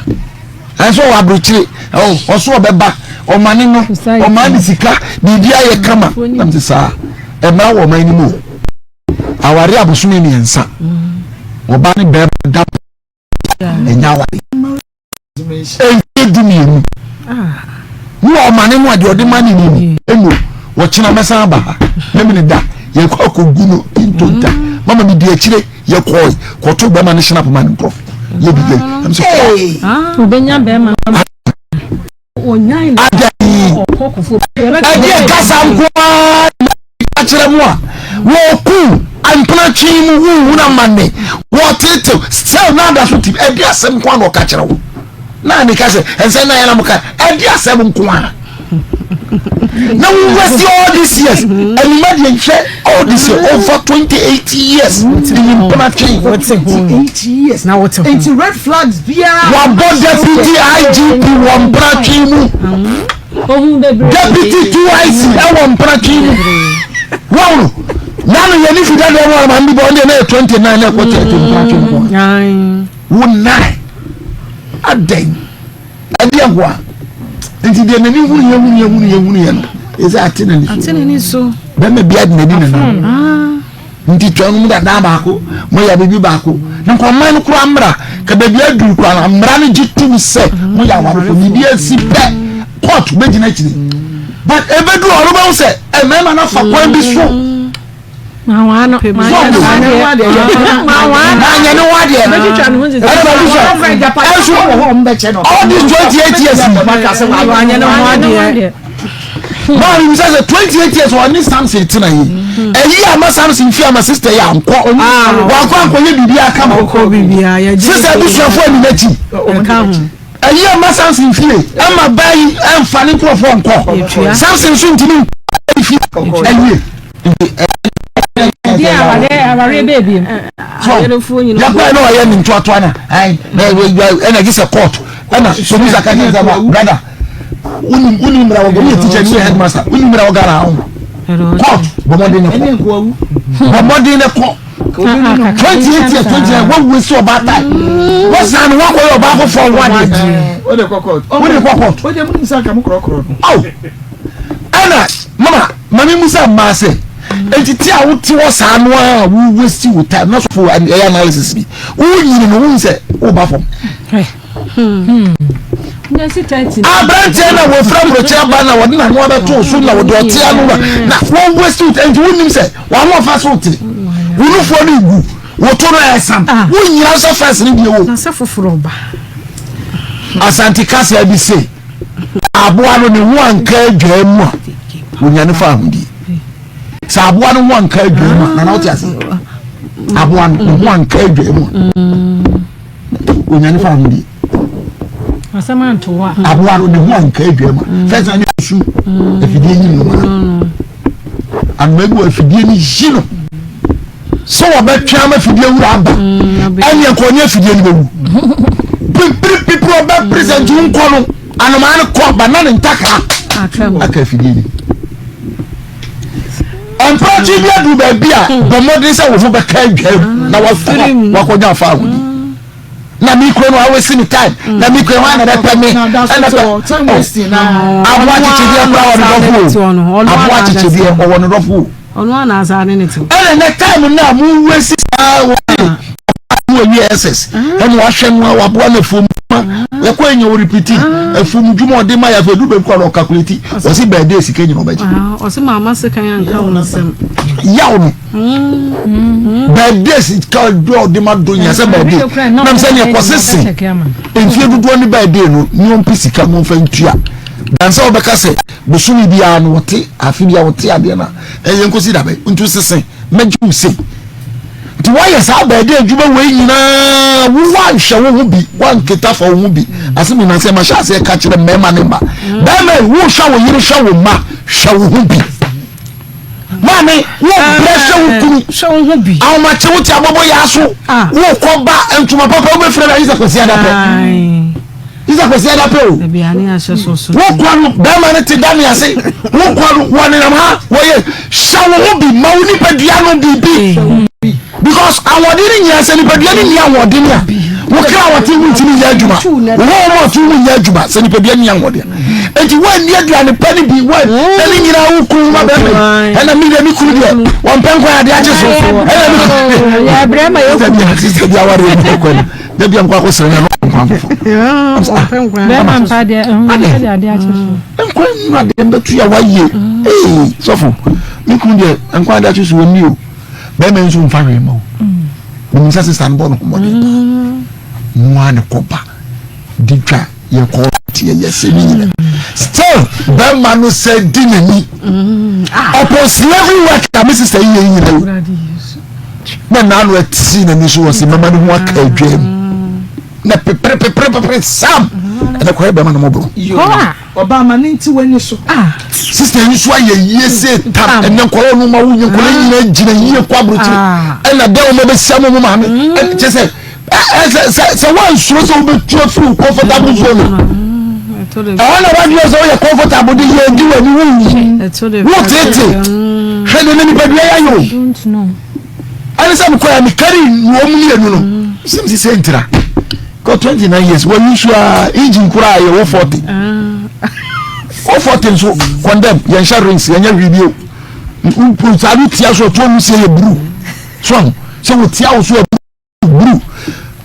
ɛnso wɔ aburokyire ɔso ɔbɛba ɔma ne no ɔma ne sika biribi ayɛ kama nam sɛ saa ɛmra wɔ ɔman no mu o aware abosome mmiɛnsa ɔba ne bɛrima da ɛnya aware mfie dumienu ne wɔ ɔmane no a deɛ ɔde ma ne ni no ɛnu wɔkyena mɛsan aba ha mɛmi ne da yɛkɔ akɔgu no ntonta mm. mama mi di akyire yɛkɔe kɔto bɛma ne hyena poma ne nkurɔfo yɛ bi yɛ ɛm sɛ kɔ obɛnya bɛma ɛdeɛ kasa nkoaa akyerɛ mu a wɔku mpena twe mu wohunu amanne wɔtetew sɛ na ada so tim ɛde asɛm nko a na ɔka kyerɛ wo na ne ka sɛ ɛnsɛ na yɛna mo ka ɛde asɛm nko a na wo waste all these years ɛnuma deɛ nhwɛ all these years over 28 years ne mpena twe 28 years na wote ho nti red flags biara wabɔ deputy IGP wɔ mpena twe mu Deputy 2IC ɛwɔ mpratwe mu wɔn no nanu yɛ ne fi dada mu arama ndi bɔ ɔno deɛ na yɛ 29 na ɛkɔ 30 mpratwe nko wo nine adɛn ɛdeɛ nko a nti deɛ n'ani hunu yɛ hunu yɛ hunu yɛ hunu yɛ no ɛsɛ ate n'ani so bɛrima bi adi n'ani nenam. Nti twɛn no mu dada baako mo yɛ biribi baako na nka ɔman no koraa mmra ka baabi aduru koraa na mmara no gye tum sɛ mo yɛ awarefo biribi asi pɛ court bɛgyina akyiri but ɛbɛduru ɔno bɛhu sɛ mmarima no afa kwan bi so manyɛ ne ho adeɛ ɛnso all these 28 years Maa mi bisa sɛ 28 years ɔne Samson tena yi. Mm-hmm. Ɛyi ama Samson fi ama sister yi ankɔ. Ah. Wankɔ ankɔyɛ biribi aka ma. Sister abusuafo ani n'akyi. Ɛyi ama Samson fie ɛma baa yi ɛnfa ne nkurɔfoɔ nkɔ. Samson nso ntumi nkɔ fie ɛyie. Yɛkɔɛ na ɔyɛ ne ntoatoa na ɛna gye sɛ court ɛna police aka kyerɛ sɛ ma brother wonim wonim mmara wɔ woyɛ teacher ni woyɛ headmaster wonim mmara wɔ Ghana ho court bɔ mmɔden ne kɔ bɔ mmɔden ne kɔ 28 years 29 wɔn wo si ɔbaa tae wɔsan no wɔakɔyɛ ɔbaa foforɔ ho adeɛ wode kɔ court wode kɔ court wode mu nim sɛ anka mo korɔkorɔ no aw ɛna mama mame mu sɛ mmaa sɛ enti ti a wote hɔ saa no a wo waste wo time na sɔfo ɛyɛ analysis bi wonyini no wohu sɛ woba fam Aberanteɛ na wɔfira mmurokyerɛ aba na wɔde n'ano abɛto so na wɔde ɔte ano na na wɔn waste wo nti wonim sɛ wɔn ahoɔfa so te wo nufoɔ no gu woto no ɛsam ah. wonyina sɛ fɛs no deɛ wo na sɛ foforɔ ba Asante kasa bi se aboa no ne ho anka adwaa mu a wɔnyane fa ahodie sɛ aboa no ho anka adwaa mu a nana wote ase aboa no ne ho anka adwaa mu a onyane fa ho di asɛm anto hɔ a aboa no ne ho anka adwa mu mm. fɛs na ne su mm. afidie yi no ma anoma bi wɔ afidie no yi no sɛ wɔbɛtwe ama afidie wura aba mm, ɛneɛ nka ɔne afidie no bɛwu pipiripipiri ɔbɛ present wo nkɔ no anomaa no kɔ ba na ne ntakra aka afidie ni Mpratwe bi aduru baabi a bɔ mmɔden sɛ wo ho bɛka adwam na wakɔ wakɔnya afa ahodi na mi kuro no awesi mi time na mi kuro hwan na bɛpɛ mi ɛna pɛ aboa kyekyedeɛ kura wɔ ne dɔfo o aboa kyekyedeɛ ɔwɔ ne dɔfo o ɛna ne time na mo wesi saa wɔ mo awie ss ɛna wahwɛ no a waboa no afuom ma yɛkɔ enya o repeat afuom dwuma ɔde ma yɛ afɛ du bɛn kɔ na ɔkakuleti ɔsi bɛɛde sika nyina ɔbɛgye. Ɔsi maama sekan anka wɔn nsɛm. Yaw no bɛɛde sika do ɔde ma do nyɛ sɛ bɛɛde nam sɛ neɛ kɔ sese mfie dodoɔ ne bɛɛde no ne ɔmpɛ sika no ɔmfa ntua dansa ɔbɛka sɛ bosome biara no wɔte afe biara wɔte adeɛ no a ɛyɛ nkosi dabɛ ntu sese mɛgye wo sei Nti woayɛ saa bɛɛde adwuma wei nyinaa wo woanhwɛ wo ho bi woanketa fa wo ho bi ase mi na sɛ mahyɛ aseɛ ka kyerɛ mmarima ne mma bɛrima yi wohwɛ wo yere hwɛ wo mma hwɛ wo ho bi maame wo brɛ hwɛ wo kunu hwɛ wo ho bi ahomakye wo te abɔbɔ yɛ aso ah. wo kɔ ba ntoma papa wobɛfira no ayisa kwasi adapɛ Isa kwasi ada pɛ o. Wo kɔ no bɛrima no te da ne ase. Wo kɔ no wɔnenam ha wɔyɛ hyɛ wo ho bi ma wo nipadua no biribi. Because ahoɔden no nyinaa sɛ nipadua no nni ahoɔden a wo kra a wɔte mu ntumi nyɛ adwuma wo honhom a ɔte mu nyɛ adwuma sɛ nipadua nni ahoɔden enti woanni aduane pa no bi woan na ne nyinaa wo kunu ma bɛmɛ ɛna me deɛ me kunu deɛ wɔmpɛ nkwan adeɛ akye so ɛna me kunu deɛ sista bi aware bi kɔ no da bi a mekɔ akɔsrɛ no nkwan foforɔ bɛrima mpa deɛ adeɛ akye so nkwan nnura deɛ mbɛtu yɛ wayie ee sɔfo me kunu deɛ nkwan adeɛ akye so wɔnni o bɛrima nso nfa hwee ma o menim sɛ sista no bɔ ne ho mmɔden paa mu a ne kɔba di dwa yɛ kɔ teɛ yɛ sɛ ne nyina still bɛrima no sɛ di n'ani upon slavery work a me sista yi yɛ nyina o na naano ɛte n'ani so wɔ sɛ mɛma ne ho aka adwa mu na pepere pepere pepere sam ɛnɛ kɔyɛ bɛrima no mɔborɔ Ɔbaa ma ne nti w'ani so. Ah. Sister yi nso ayɛ yie se tam ɛnɛ nkɔla ɔno ma wunye nkɔla nyina gyina yie kɔ aburokyire ɛna dɛn wɔn bɛsia mo mo maame kyɛ sɛ ɛ sɛ sɛ wɔnsoro sɛ wobɛtu afiri wo comfortable zone ɛhɔ na wadwene sɛ woyɛ comfortable de yɛ di w'ani wonyi wotete hwɛ de ne nipadua yɛ ayɛ o ɛne sɛ mekɔ yɛ mekari wɔn mu mmienu no sɛ mesi sɛ ntira kɔ 29 years wɔyi nso a engine koraa yɛ wɔ 40 wɔ 40 nso condemn yɛnhyɛ rings yɛnyɛ hwee bio saa no tia so ɔtoɔ mu sie yɛ buru so aho sɛ wɔtia wo so buru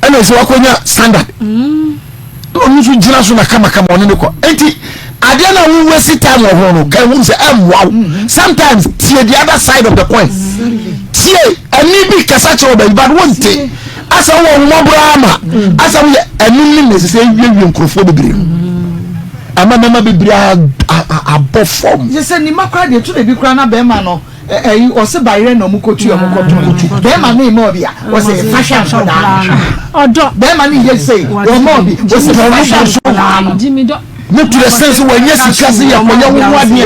ɛna sɛ wakɔnya standard na ɔno nso gyina so na kamakama ɔne ne kɔ nti adeɛ no a wo waste time wɔ ho no ka ehu sɛ ɛmmoa wo mm-hmm. sometimes tie the other side of the coin tie ɛni bi kasa kyerɛ ɔbɛn but wonte asɛ wɔ ahomɔborɔ ama mm. asɛ woyɛ ɛno ne na ɛsɛ sɛ ewiewie nkurɔfoɔ bebree no mm. ama mɛma bebree abɔ fam. yɛ sɛ nima koraa deɛ tu na ebi koraa na bɛrima no ɛyi ɔsi bayerɛ na ɔmo kotu ɔmo kɔtɔn bɛrima no ema ɔbi a ɔsi fa hwɛ nkɔdaa no ɔdɔ bɛrima no yɛ sei ɔma ɔbi ɔsi fa hwɛ nkɔdaa no. Ne to the sense wɔnyɛ sika se yɛ kɔyɛ wo ho adeɛ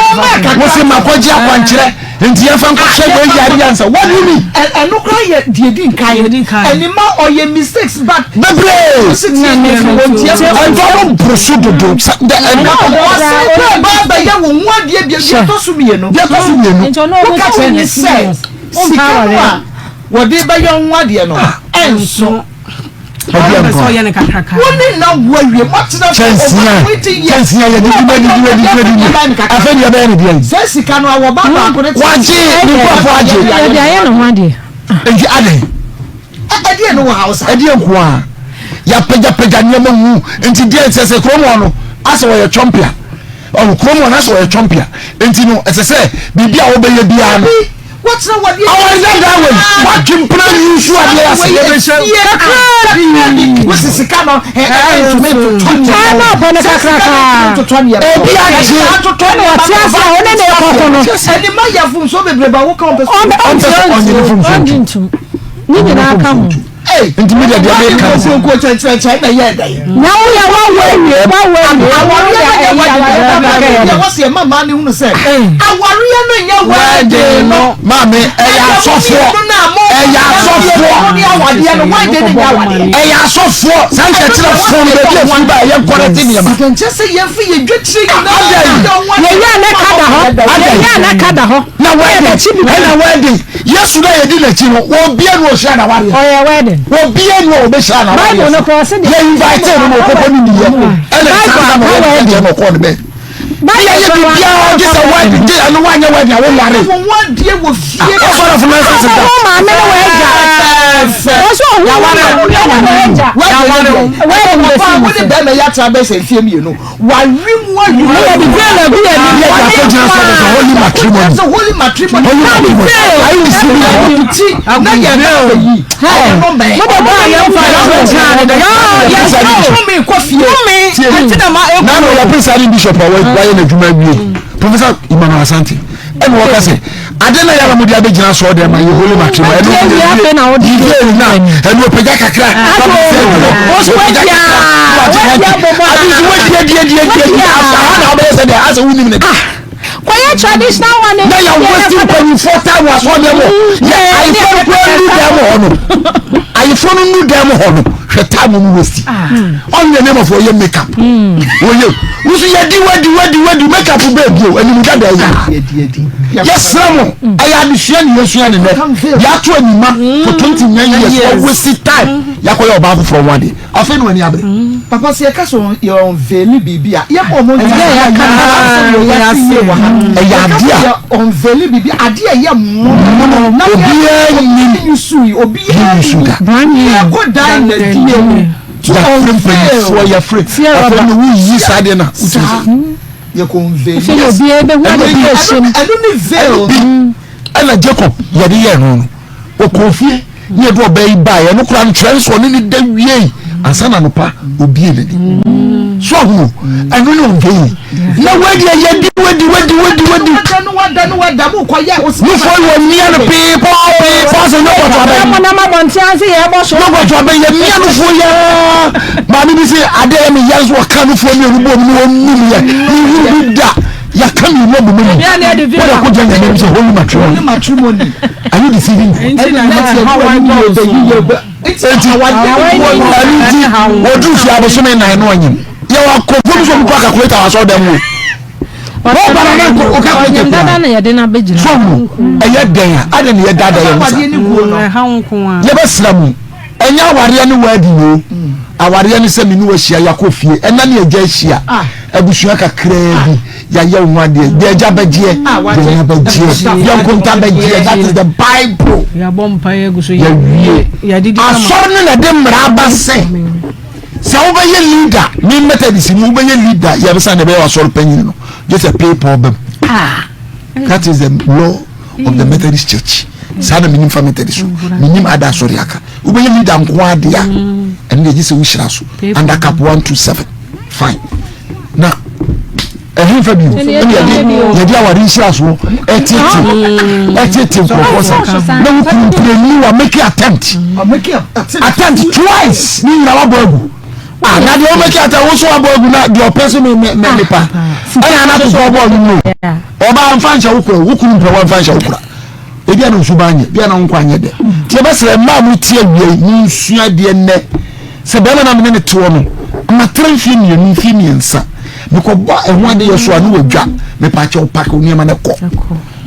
wɔsi ma kɔgye akwankyerɛ nti yɛn fa nkɔhwɛ wei yare ansa what do you mean. Ɛno koraa yɛ deɛ di nkan ɛni ma ɔyɛ mistakes but. Bebree ɛnfa no boro so dodo ɛnna ɔsɛ kó ɔba abɛyɛ wɔn ho adeɛ bi deɛ ɛtɔ so mmienu deɛ ɛtɔ so mmienu woka kyerɛ ne sɛ sika no a wɔde bɛyɛ ho adeɛ no ɛnso. Wone na wo awie moatena for over 20 years. Kyɛnsia yɛ didi bɛ didi bɛ didi bɛ didi afei deɛ bɛyɛ ne deɛ yi. Sɛ sika no awɔ ba baako ne. Wagye ne nkurɔfoɔ agye. Yɛde ayɛ ne ho adeɛ. Nti adɛn. Ɛdeɛ no wɔ ha sa. Ɛdeɛ nko a yɛapagyapagya nneɛma hu nti deɛ sɛ sɛ kurom hɔ no asɛ wɔyɛ twɔmpea ɔno kurom hɔ no asɛ wɔyɛ twɔmpea nti no ɛsɛ sɛ biribi a wɔbɛyɛ biara no awari dada wei watwe mpena yi nso adeɛ ase kakra bi wosi sika no ɛntumi ntotɔ nneɛma ɛna ɔbɔ no kakraka ebi agye ɛna ɔte ase a ɔne ne kɔkɔ no ɛni ma yɛ fomso bebree ba woka ɔmpɛ sɛ ɔnyɛ ne fomso ntum ne nyinaa ka ho nti mi deɛ deɛ mi ka sɛ nkuo kyerɛkyerɛkyerɛ na yɛ dɛ na woyɛ wawo awie wawo awie awareɛ no nyɛ wɛden deɛ wɔsi ɛma maa ne hunu sɛ awareɛ no nyɛ wɛden no maame ɛyɛ asɔfoɔ ɛyɛ asɔfoɔ awadeɛ no wɛden no nyɛ awadeɛ ɛyɛ asɔfoɔ saa nkyɛkyerɛ fɔn baabi efiri ba ɛyɛ nkɔrɛte nneɛma nkyɛn sɛ yɛn fi yɛ dwa tiri nyinaa yɛyɛ a na ka da hɔ yɛyɛ a na ka da hɔ na wɛden ɛna wɛden Yesu na yɛdi n'akyi no, wɔbie no ɔhyia na wareɛ. Ɔyɛ wedding. Wɔbie no a ɔbɛhyia na wareɛ. Bible no kora ɔse deɛ. Yɛ invite no na ɔkɔkɔ ne niyɛ. Ɛna nsa na ɔyɛ ne kyɛn na ɔkɔɔ ne bɛn. Yɛ yɛ biribiara gye sɛ wedding gye ɛno wanyɛ wedding a wonware. Wɔn adeɛ wɔ fie. Ɔsɔre fo na ɛsɛ sɛ da. Ɔho maame ne wɔ agya. Ɔsɛ ɔho maame ne wɔ agya. Wedding bɛ si mu sɛ. Wɔne bɛrima yɛ atra bɛsɛ mfie mmienu. Wawe mu awie. Ne yɛ de veil agu yɛ ni. Yɛ de akɔgyina sɛ de holy matrimony. Sɛ holy matrimony. Holy matrimony. Ayi ni si bi hɔ. Ti na yɛ na bɛ yi. Ɛno mɛ. Mo bɛ bɔ ayɛ nfa yɛ fɛ gyina ne dɛ. Yɛ sɛ mi kɔ fie. Tie nanu yɛ pesa ni bishop a wayɛ n'adwuma awie. Professor Emmanuel Asante ɛna wɔka sɛ ade na yàrá mo de abɛgyina sɔɔ dɛm ma yɛ holy matrimony ɛno yɛ yie na ɛno ɔpɛgya kakra ɔpɛgya kakra ade nso wadi adi adi adi adi aha na ɔbɛyɛ sɛ deɛ asɛ wonim ne kɔyɛ traditional one na yɛ wasi mpanyinfoɔ taa wɔ asɔ dɛm hɔ yɛ ayeforɔ no kura nu dɛm hɔ no ayeforɔ no nu dɛm hɔ no hwɛ taa mo mu wasi ɔnyɛ nneɛma fo ɔyɛ make up wɔyɛ wusu yɛ di wadi wadi wadi make up bɛɛ bi o ɛnimu dada yi. Yɛsrɛ mo, ɛyɛ adesua ne yɛsua ne nɛ. Yɛato anima for 29 years, wɔwasi time, yɛakɔyɛ ɔbaa foforɔ ho adeɛ. Afei na w'ani abere. Papa sɛ yɛka sɛ yɛ unveili biribi a, yɛma wɔn nte aseɛ. Ɛyɛ adeɛ a. Ɛyɛ adeɛ a. Yɛ unveili biribi, adeɛ a ɛyɛ mmono. Na obiara nnim. Obiara nnim. Da. Yɛkɔ dan na die mu. Yɛafrɛ mpanimfoɔ, yɛafrɛ. Afei na woyi saa adeɛ na wotumi sɛ. Yɛ kɔ unveili. Afei na obiara bɛhu ade bi a ɛhyɛ mu. Ɛno ne veil. Ɛna Jacob yɛde yɛɛ no no, ɔkɔɔ fie ne yɛde ɔbaa yi baeɛ. Ɛno koraa no kyerɛ nso ɔne ne da wiei ansa na anɔpa obie n'ani. So ahu ɛno ne ɔmfɛ yi. Na wadi yɛdi wadi wadi wadi wadi. Nufoɔ yi wɔmia no pii pɔɔ pii pɔɔ sɛ yogurt abɛn. Yogurt abɛn yɛmia nufoɔ yi aa. Maame bi sɛ adeɛ yɛ me yɛ nso wɔka nufoɔ mmienu bɔ mu ne wɔnum yɛ. Mehuru bi da. Yɛaka mmienu abɔ mu anim. Wode akɔ gya nyame anim sɛ holy matrimony. Matrimony. Are you deceiving God? Ɛna na ti ɛdu ɛnu yɛ bɛ yi yɛ bɛ. Enti ɛnu nti wɔduru fie abosome nan no ɔnyim. Yɛ wɔ akɔfo bi so ɔmo kɔ calculator wɔ asɔrɔ dɛm wo. Wɔn ba na na nkɔ o calculator kura. So mu ɛyɛ dɛn a adɛn na yɛ dada yɛn ho sa. Yɛbɛsra mu. Ɛnyɛ awareɛ ne wedding o. Awareɛ ne sɛ me ne wo ahyia yɛakɔ fie ɛna ne agya ahyia abusua kakraa bi yɛayɛ wo ho adeɛ deɛ agya bɛgyeɛ deɛ na bɛgyeɛ deɛ nkonta bɛgyeɛ that is the bible. Yɛwie asɔre no na ɛde mmara aba sɛ sɛ wobɛyɛ leader me Methodist mu wobɛyɛ leader yɛbɛsa na ɛbɛyɛ asɔre panyin no gye sɛ paper bɛm. That is the law of the Methodist Church. Saa na menim fa Methodist so. Menim ada asɔre aka. Wobɛyɛ leader nko ade a, ɛno deɛ gye sɛ wohyira so. Under cap 127. Fine. Na ɛhe fa bio ɛne yɛde yɛde aware nhyira soɔ ɛtete ɛtete nkurɔfoɔ sa na wokunu mprenu wa make attempt attempt twice ne nyina wabɔ agu Ah, na deɛ wobɛki ata wo so abɔ agu na deɛ ɔpɛ so me me me nipa ɛna ana to so ɔbɔ ɔno mu ɔbaa nfa nhyɛ wo kura wo kunu mpɛ wa nfa nhyɛ wo kura ebi ana nsu ba anyɛ bi ana nkwa anyɛ dɛ tie bɛsrɛ mmaa mo tie awia yi mo nsua deɛ nnɛ sɛ bɛrima na mene ne toɔ no matere mfie mmienu mfie mmiɛnsa mekɔbɔ ɛho ade yɛ so a ne wadwa mepaakyɛw pake wo nneɛma no kɔ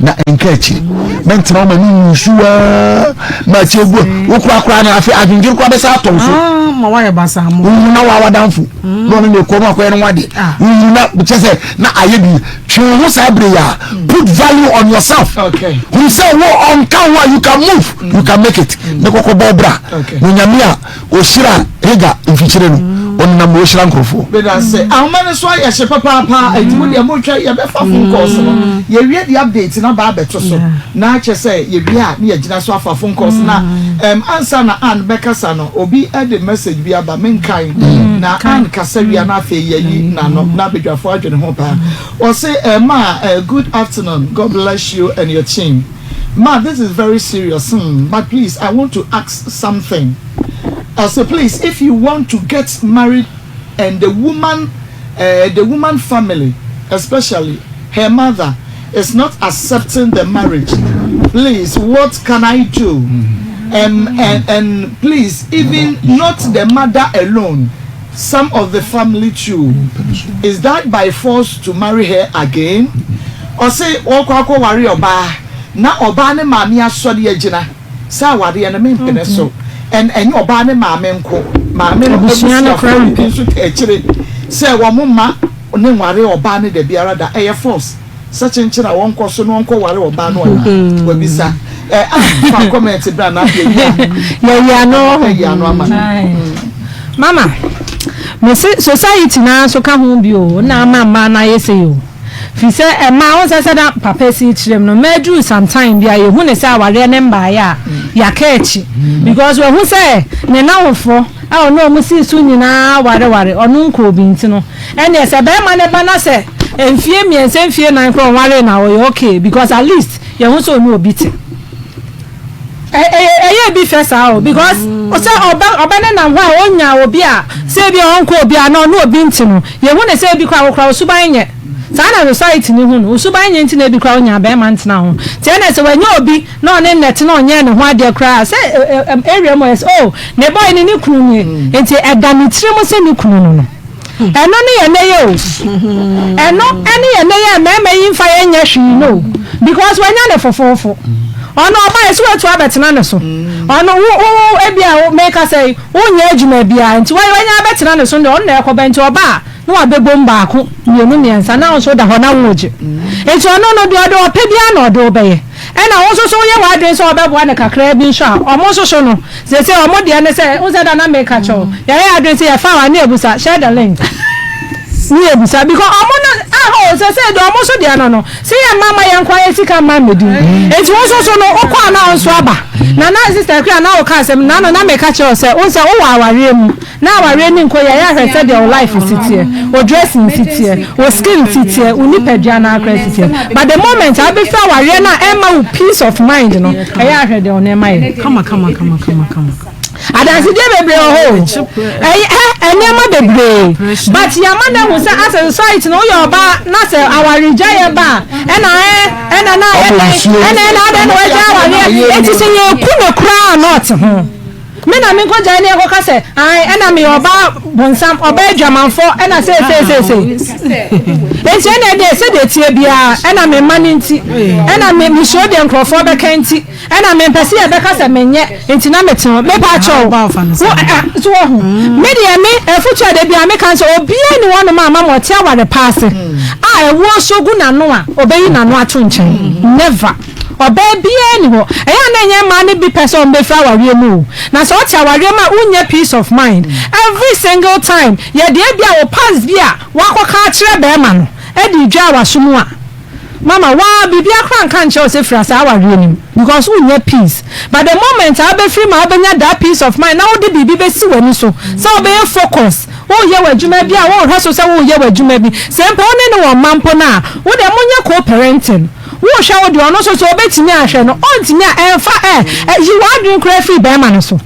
na ɛnka akyiri mɛntena wo ma ne nsu aa ma akyi egu wo korakora no afei adwendwene koraa bɛsa atɔ wo so ah, ma wayɛ basaa mo wohu na wawa danfo mm. na ɔno ne kɔ no akɔyɛ no ho adeɛ ah. wohu na kyɛ sɛ na ayɛ bi twe wo ho saa bere yɛ a mm. put value on yourself hu sɛ wo ɔnka ho a you can move mm. you can make it ne kɔkɔ bɔ bra na onyame a Ɔhyira Hagar mfikyire no, ɔnenam na ɔhyira nkurɔfoɔ. Medase. Ahoma no so ayɛ hye papaapa enti mo deɛ monhwɛ yɛbɛfa phone calls no yɛwie de update no aba abɛto so na kyerɛ sɛ yɛwie a ne yɛgyina so afa phone calls na ɛm ansa na Ann bɛkasa no obi de message bi aba menkan na Ann kasa wie a na afei yɛayi n'ano na badwafoɔ adwene ho paa ɔse eh, ma eh, good afternoon God bless you and your team. Ma this is very serious hmm but please I want to ask something ɔse please if you want to get married and the woman eh the woman family especially her mother is not accepting the marriage please what can I do um and and please even not the mother alone some of the family too is that by force to marry her again ɔse ɔkɔ akɔ ware ɔbaa na ɔbaa ne maame asɔre agyina sɛ awareɛ no mempene so and ɛnyɛ ɔbaa ne maame nko maame no abusuafoɔ bi nso taa akyire sɛ wɔn mma ne nware ɔbaa no dabiara da ɛyɛ force Sɛ kyenkyen a wɔnkɔ so na wɔnkɔ ware ɔbaa no anaa? Wabisa. Ɛ ah fa comment bra na yɛyi a. Yɛyi ano. Yɛyi ano ama no. Mama, me se society naa nso ka ho bi o, na ama mmaa no ayɛ sei o. Firi sɛ mmaa, wohu sɛ sɛdeɛ papa si kyerɛ mu no, mmaa duru some time bi a yɛhu ne sɛ awareɛ no mmaeɛ a, yɛaka akyi. Because wahu sɛ ne nnamfoɔ a ɔne wɔn sii so nyinaa awareware, ɔno nkɔɔ bi nti no, Ɛneɛ sɛ bɛɛma no ba na sɛ mfie miɛnsa mfie nan koraa ɔnwaree no a ɔyɛ okay because at least yɛhu sɛ ɔne obi te. Ɛyɛ ɛyɛ bi fɛ saa o because sɛ ɔba ɔba ne nam hɔ a ɔnya obi a sɛ ebi a ɔnkɔ obi a na ɔne obi nte no yɛhu ne sɛ ebi koraa wokora wo suban nyɛ saa na society no hu no wo suban nyɛ nti na ebi koraa ɔnya bɛɛma ntena ho nti ɛna sɛ wanya obi na ɔne nnɛte na ɔnyɛɛ ne ho adeɛ koraa sɛ area mu ɔyɛ sɛ oh ne boy ne ne kunu nie nti ɛda ne tiri mu sɛ ne kunu no no. Ɛno ne yɛ nnɛ yɛ o. Ɛno ne yɛ nnɛ yɛ a mmarima yi mfa yɛn nyɛ hwee no o. Because wanya ne fofoofo. Ɔno ɔba yɛ sɛ watu abɛtena ne so. Ɔno wo wo ebi a meka sɛ wonyɛ adwuma biara nti wanya abɛtena ne so deɛ ɔno na ɛkɔba nti ɔba a na wabɛbom baako, mmienu, mmiɛnsa na wo nso woda hɔ na woregye. Nti ɔno no deɛ ɔde ɔpɛ biara na ɔde wo bɛyɛ. Ɛna wo nso so woyɛ w'adwene sɛ wobɛboa no kakraa bi nso a, wɔn nso so no, seesei wɔn deɛ ne sɛ, wohu sɛ da na meka kyerɛ wo, yɛyɛ yɛn adwene sɛ yɛfa wo a ne yɛbusa, share the link, ne yɛbusa, because wɔn no, ah oh, seesei deɛ wɔn nso deɛ no no, sɛ yɛn mma ma yɛn nkoa yɛ sika mma mmɛdi, nti wo nso so no, wokɔ a na wo nso aba. Na na sister Akua na woka asɛm, na no na meka kyerɛ wo sɛ, wohu sɛ wowɔ awareɛ mu, Na awareɛ no nkɔ yie a, yɛ ahwɛ sɛdeɛ wo life si teɛ, wo dressing si teɛ, wo skin si teɛ, wo nipadua no ara koraa si teɛ. But the moment a wobɛfiri awareɛ no a ɛmma wo peace of mind no, ɛyɛ ahwɛ deɛ wo nneɛma yɛ. Kama kama kama kama kama. Adansedie bebree wɔ hɔ o. Ɛyɛ ɛ nneɛma bebree. But yɛama no ahu sɛ as a society no woyɛ ɔbaa na sɛ awaregyaeɛ ba a ɛna ɛ ɛna na ayɛ dɛn ɛna ɛna adɛn na wagyae awareɛ. Enti sɛ yɛku no koraa a na ɔte ho. Me na menkɔgyae ne ɛkɔka sɛ, Ae, ɛna meyɛ ɔbaa bonsam, ɔbaa adwamanfoɔ, ɛna seiseiseisei. Enti ɛna ɛdeɛ, sɛdeɛ ɛteɛ biara, ɛna me mma no nti, ɛna me, mesuro deɛ nkurɔfoɔ bɛka nti, ɛna mempɛ sɛ yɛbɛka sɛ menyɛ, nti na mete hɔ. Mepa kyɛw, wo, ɛ, so wahu? Me deɛ, me, afotuo a da biara meka ne sɛ, obiara nni hɔnom a mama ɔte aware pa ase a ɛwoɔ nso gu n'ano a, ɔbɛyi n'ano ato nkyɛn. Never. Ɔbaa biara nni hɔ. Ɛyɛ a na ɛnyɛ mmaa no bi pɛ sɛ wɔbɛfiri awareɛ mu o. Na sɛ wote awareɛ mu a wonnya peace of mind. Every single time yɛde ebia wo past bi a woakɔka akyerɛ barima no de redwaa w'aso mu a, mama woaa biribiara koraa nka nkyerɛ wo sɛ firi saa awareɛ no mu because wonnya peace. But the moment a wobɛfiri mu a wobɛnya that peace of mind na wode biribi bɛsi w'ani so sɛ wobɛyɛ focus, woreyɛ w'adwuma bi a worehwɛ so sɛ woreyɛ w'adwuma bi, sɛ mpo wo ne no wɔ mma mpo no a, wo deɛ monyɛ co-parenting. Wohwɛ wo deɛ ɔno nso so ɔbɛtumi ahwɛ no ɔntumi a ɛnfa ɛ ɛ yi w'adwene koraa firi bɛrima no so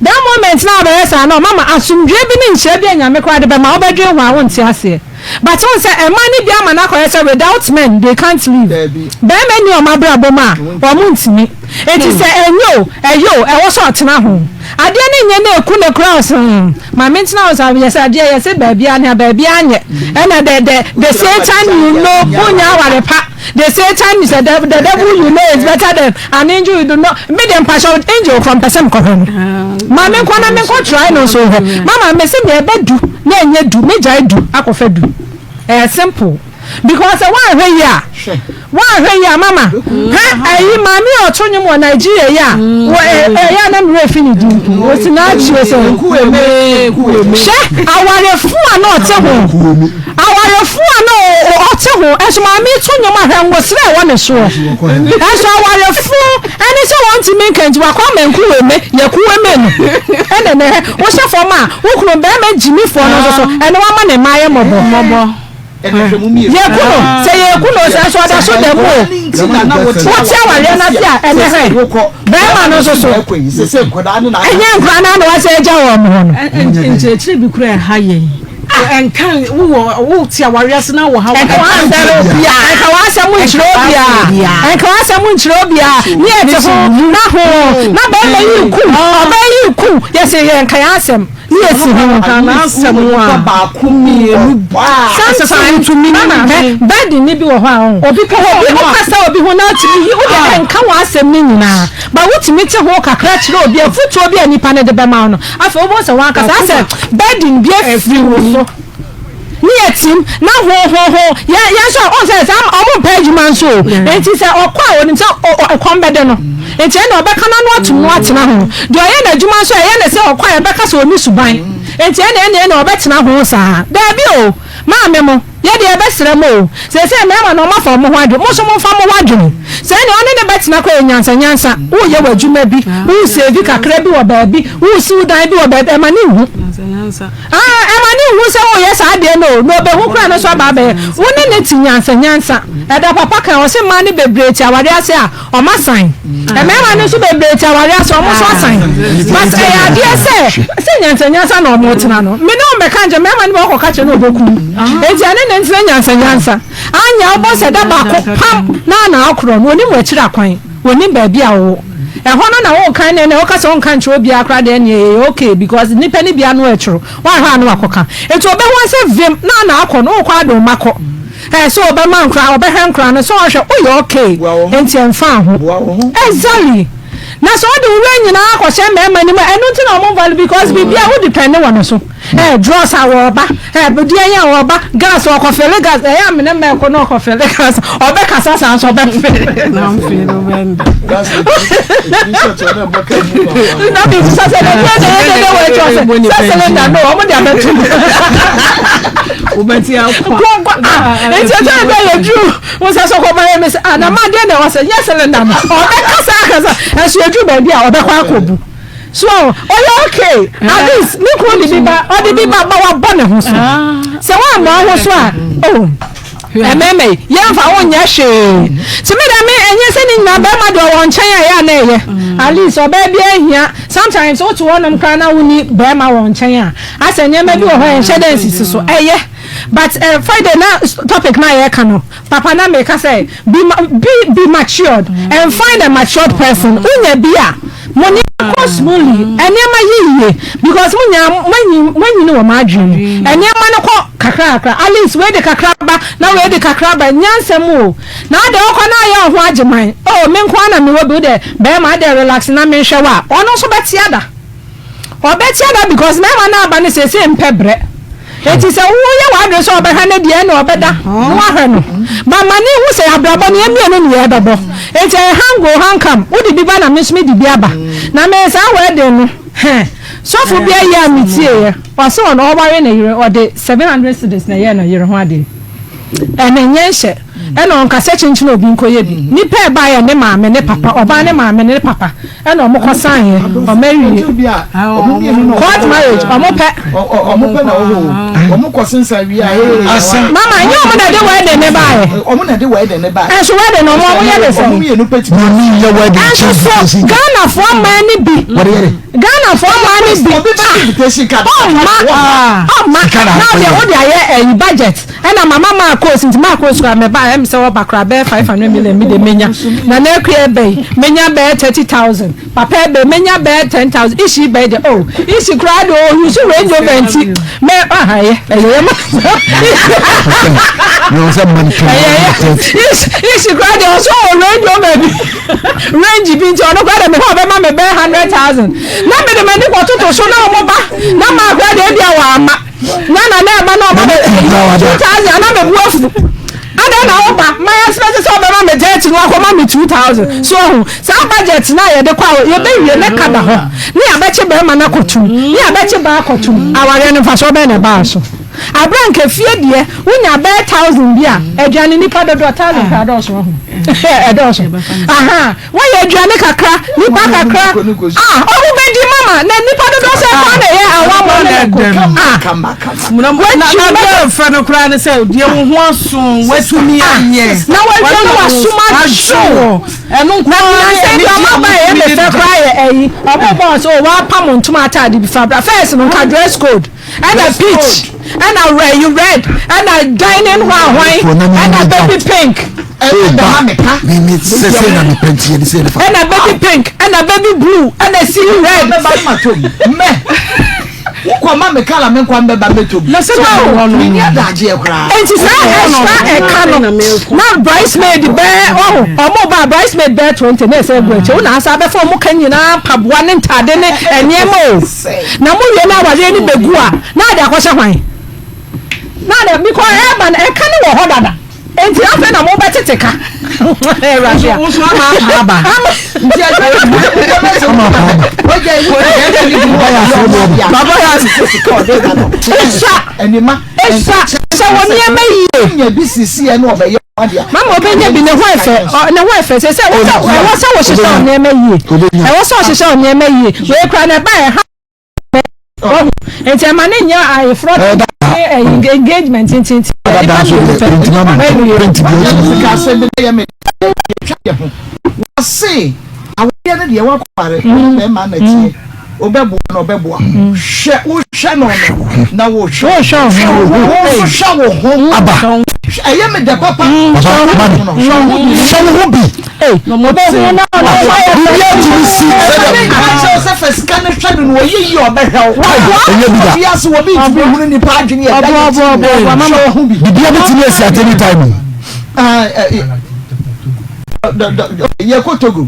that moment na wabɛyɛ saa no mama asomdwoeɛ bi ne nhyira bi a Nyame koraa de bɛma wobɛdwene ho a wonte aseɛ but wohu sɛ ɛma no bi ama no akɔyɛ sɛ without men they can't live bɛrima nni wɔn abrabɔ mu a wɔn ntumi enti sɛ ɛnyɛ o ɛyɛ o ɛwɔ sɛ ɔtena ho adeɛ no nyɛ na ɛku no koraa ɔsɛ hmm ma mentena hɔ saa yɛsɛ adeɛ yɛsɛ baabiara nea baabiara nyɛ ɛna the the the satan you know wonya aware pa the satan is the, the devil you know is better than an angel you do not me de mpahyɛ angel kora mpɛ sɛ mekɔhwɛ no ma menkɔ na menkɔ try no nso hwɛ mama me se deɛ ɛbɛ du na ɛnyɛ du megyae du akɔfɛ du ɛyɛ simple Because sɛ woanhwɛ yie a, woanhwɛ yie a mama, hɛ ayi maame a ɔto nnwom wɔ Nigeria yi a, wɔ ɛ ɛyɛ a na me werɛ fi ne din mpo, Osinachi sɛ hwɛ awarefo a na ɔte ho, awarefo a na ɔte ho, ɛnso maame yi to nnwom a hwɛ ngosra a ɛwɔ ne soɔ, ɛnso awarefo ɛne sɛ wɔntumi nka nti wakɔ ama nkuweme, yɛkuweme no, ɛna ɛnɛ hɛ wohyɛ fam a wo kunu bɛrima gyimifoɔ no nso so ɛne wama ne mma ayɛ mmɔbɔ. Yɛku no, sɛ yɛku no sɛ nso ɔda so da mu o. Wote awareɛ no ase a ɛnɛ hwɛ bɛrima no nso so. Ɛnyɛ nkora no na wasɛ agya wɔn hɔ no. Nkyerɛkyerɛ bi kura ɛha yɛn. Ɛnka wowɔ wote awareɛ ase na wɔ ha. Ɛnka w'asɛm ɛnka w'asɛm nkyerɛ obiara. Ɛnka w'asɛm nkyerɛ obiara. Ne yɛ te ho na ho na bɛrima yi ku ɔbaa yi ku yɛsɛ yɛnka yɛn asɛm. Ne yɛ si ho. Ka n'asɛm a baako mmienu baa. Sometimes mama hɛ burden ni bi wɔ hɔ a ɔn. Obi kɔ hɔ obi kasa obi ho na ɔtumi yi wo deɛ ɛnka wɔn asɛm ne nyinaa ba wotumi te ho kakra kyerɛ obi afutuo bi a nipa no de bɛma wo no afei wobɛhu sɛ wɔn ankasa asɛ burden bi afiri wo so. Ne yɛ tim na ho ho ho yɛ yɛn nso ɔn sɛ saa ɔmo mpɛ adwuma nso o nti sɛ ɔkɔ a onim sɛ ɔkɔm bɛde no nti ɛna ɔbɛka n'ano atum no atena ho deɛ ɔyɛ n'adwuma nso ɛyɛ ne sɛ ɔkɔ a yɛbɛka sɛ ɔni suban nti ɛna ɛna ɛna ɔbɛtena ho saa daabi o maame mo yɛ deɛ yɛbɛsrɛ mo o seesei mmarima no ɔmo afa ɔmo ho adwene mo nso mo nfa mo ho adwene sɛ ɛna ɔne ne bɛtena kɔ yɛ nyansa nyansa woyɛ w'adwuma bi wosɛvi kakra bi wɔ baabi wosi wo dan bi wɔ baabi ɛma ne nhu. Ah, ɛma no nhu sɛ woreyɛ saa adeɛ no o, na ɔbɛhu koraa no nso aba abɛyɛ. Wo ne no te nyansa nyansa. Ɛda papa kan, ɔse mmaa no bebree te awareɛ ase a, wɔn asan. Mmarima no nso bebree te awareɛ ase, wɔn nso asan. But ɛyɛ adeɛ sɛ, sɛ nyansa nyansa na wɔtena no. Me ne wo mmɛka nkyɛ, mmarima no bi wɔkɔka kyerɛ no ɔbɛku wo. Enti ɛne no ntena nyansa nyansa. Anyɛ a wobɛhu sɛ da baako, pam, na na akorɔ no, ɔnim w'akyiri akwan, ɔnim baabi a wowɔ. Ɛhɔ no na wokan ne na woka sɛ wonka nkyerɛ obiara koraa deɛ ɛneɛ ɛyɛ okay because nnipa no bi ano ɛtoro woanhwɛ a na wakɔka. Nti ɔbɛhu ara sɛ vim na na akɔ no wokɔ ade wo mma kɔ. Ɛɛ sɛ ɔbɛma nkora ɔbɛhwɛ nkora no sɛ ɔhwɛ woyɛ okay nti ɛmfa ho. Exactly. Na sɛ wode wo werɛ nyinaa kɔhyɛ mmarima no mu a ɛno nti na wɔn value because biribiara wo depend wɔ ne so. Ɛɛ drugs a wɔba, ɛɛ deɛn a wɔba, gas ɔkɔfele gas, ɛyɛ a mene mɛko na ɔkɔfele gas, ɔbɛkasa saa nso ɔbɛfele. Na mfele no bɛnda. Gas ɛtumi sɛ tɔ na ɛbɔ ka mu paa. Na mi bisa sɛ na deɛ na ɛyɛ dede wɔ akyi ɔsɛ sɛ cylinder no wɔn de abɛto mu. Wobɛte akwa. Kɔnkɔ ah nti ɛsɛ ɛbɛ yɛ duru wosɛ sɛ ɔkɔba yɛ mi sɛ ah na ma deɛ na ɛwɔ sɛ nyɛ cylinder no ɔbɛkasa akasa ɛso eduru baabi a ɔbɛkɔ akɔbu. So ɔyɛ okay at least ne kunu de bi ba ɔde bi ba ba wabɔ ne ho so sɛ wammɔ ho so a oh ɛmɛɛmɛ yi yɛmfa wo nyɛ hwee nti me dɛ me ɛnyɛ sɛ ne nyinaa bɛrima deɛ ɔwɔ nkyɛn a ɛyɛ a na ɛyɛ at least ɔbaa bi ahia sometimes wote hɔnom koraa na wonni bɛrima wɔ nkyɛn a asɛ nneɛma bi wɔ hɔ a ɛnhyɛ dɛ nsisi so ɛyɛ but eh, Friday na topic na yɛka no Papa na meka sɛ be be be matured and find a matured person wonya bi a mo nneɛma kɔ smoothly nneɛma yɛ yie because mo nyinaa moanyin moanyini wɔ mo adwene mu nneɛma no kɔ kakra kakra at least wei de kakra ba na wei de kakra ba nyansa mu o na adɛ wokɔ na ayɛ wo ho agyeman oh me nko ara na mewɔ bi wo deɛ bɛrima adɛ relax na menhwɛ wo a ɔno nso bɛte ada. Ɔbɛtia da because mɛma no aba no seesei mpɛ brɛ. Enti sɛ woyɛ w'adwene sɛ ɔbɛhwɛ no deɛ ɛna ɔbɛda na wahwɛ no. But ma no nhu sɛ abrabɔ no yɛn mmienu na yɛrebɛbɔ. Enti ɛyɛ hang go hang come. Wode bi ba na me nso mede bi aba. Na me saa wedding no heh sɔfo bi ayi a metieeɛ. Ɔse ɔno ɔware ne yere ɔde 700 cedis na ɛyɛɛ ne yere ho adeɛ. Ɛno nyɛ nhyɛ. Ɛna ɔnka sɛ kyenkyen obi nkɔyɛ bi. Nipa a ɛbaeɛ ne maame ne papa, ɔbaa ne maame ne papa ɛna ɔmo kɔ san yɛ, ɔmo awie. Court marriage, ɔmo pɛ. Ɔmo pɛ na ɔwɔ o. Ɔmo kɔ sensan wie a ee. Mama, ɛnyɛ ɔmo na ɛde wedding ne baeɛ. Ɔmo na ɛde wedding ne baeɛ. Ɛnso wedding no ɔmo ɔmo yɛ ne sɛn? Ɔmo mmienu pɛ tumi. Wɔn yɛ wedding. Ɛnso so Ghanafoɔ mmaa ne bi. Ghanafoɔ mmaa ne bi. Ɔmma ɔmma na ɔde ɔde ayɛ ɛyi budget. Ɛna mama maa course nti maa course koraa mɛba ɛm sɛ ɔba koraa bɛyɛ 500 million mi de menya na na akua ɛbɛ yi menya bɛyɛ 30,000 papa ɛbɛ menya bɛyɛ 10,000 ishi bɛyɛ de oh ishi koraa de oh yusu range rover nti mɛ aha ɛyɛ ɛyɛ yɛ ma ɛyɛ yɛ ishi ishi koraa de ɔsɔ wɔ range rover bi range bi nti ɔno koraa de mehɔ ɔbɛma me bɛyɛ 100,000 na mede m'ani kɔtoto so na ɔmo ba na maa koraa de ebi a wɔ ama. Na na na ɛba na ɔba bɛ 2000 ana mɛ bu afu adɛn na woba ma expect sɛ ɔbɛma me 30 no akɔma me 2000 so ɔho saa budget na yɛde kɔ a yɛbɛwie ne ka da hɔ ne yɛabɛkye bɛrima no akɔtum ne yɛabɛkye baa akɔtum awareɛ no mfasoɔ bɛn na ɛbaa so aberɛ nka fie deɛ wonya bɛyɛ 1000 bi a aduane nipa dodoɔ 1000 koraa dɔɔso ɔho ɛdɔɔso aha Wɔyɛ aduane kakra, nipa kakra ah ɔmo bɛ di mama na nipa dodoɔ sɛ kwan na ɛyɛ awamɔ ne ne ko ah wɔtwi na deɛ fɛ no koraa ne sɛ deɛ wo ho aso watumi ah, ayɛ na wɔatwa no wasom adwo ɛno nko na sɛ bi ɔmo aba ɛyɛ me fɛ koraa yɛ ɛyi ɔmo bɔ ɔsɛ o wɔapam ntoma ataade bi fa bra fɛs no nka dress code ɛna peach ɛna red you red ɛna dining hɔ ahwan ɛna baby pink. Ɛna baby pink ɛna baby blue ɛna sea red. Wokɔ ma me kala me nkwa mbɛba mɛtɔ bi. Na sɛ na wɔ no. Menni adagyeɛ koraa. Enti saa extra ɛka no na bridesmaid bɛɛ ɔho ɔmo ba bridesmaid bɛɛ 20 na ɛsɛ egu akyɛ wo na asa abɛfa ɔmo ka nyinaa mpaboa ne ntaade ne nneɛma o. Na mo wie na awareɛ no bɛgu a na ade akɔhyɛ hwan? Na ade because ɛba no ɛka no wɔ hɔ dada. Enti afei na mobɛtete ka. Awurade a. Woso ama apa aba. Nti ɛsɛ Ama apa aba. Baba yɛ Esa. Esa. Sɛ wɔ nneɛma yie. Nya bi sisi yɛ na ɔbɛyɛ adeɛ. Mama ɔbɛnya bi ne ho ɛfɛ ne ho ɛfɛ sɛ sɛ ɛwɔ sɛ wɔhyehyɛ wɔ nneɛma yie. Ɛwɔ sɛ ɔhyehyɛ wɔ nneɛma yie. Wei kura na ɛba ɛha. Wahu? Nti ɛma ne nyɛ ayeforɔ ne ɛyi engagement nti nti. Dada nso deɛ print ma me print bi ɔtumi. Sika asɛm bi na yɛ me yɛtwa yɛ ho. Wɔse awadeɛ no deɛ wakɔware mm. bɛrima na teɛ mm. wobɛboa na ɔbɛboa mm. hwɛ wohwɛ no no na wohwɛ wohwɛ wo ho nso hwɛ wo ho aba. Ɛyɛ me dɛ papa. Hwɛ wo ho bi. Biribi atumi si. Akyerɛ sɛ fɛ sika no hwɛ no na ɔyɛ yie ɔbɛhwɛ wo. Ɛnyɛ bi da. Wiase wɔ bi ntumi hunu nipa adwene yɛ da yɛ ti mu. Hwɛ wo ho bi. Biribi abɛtumi asi at any time. Yɛkɔ Togo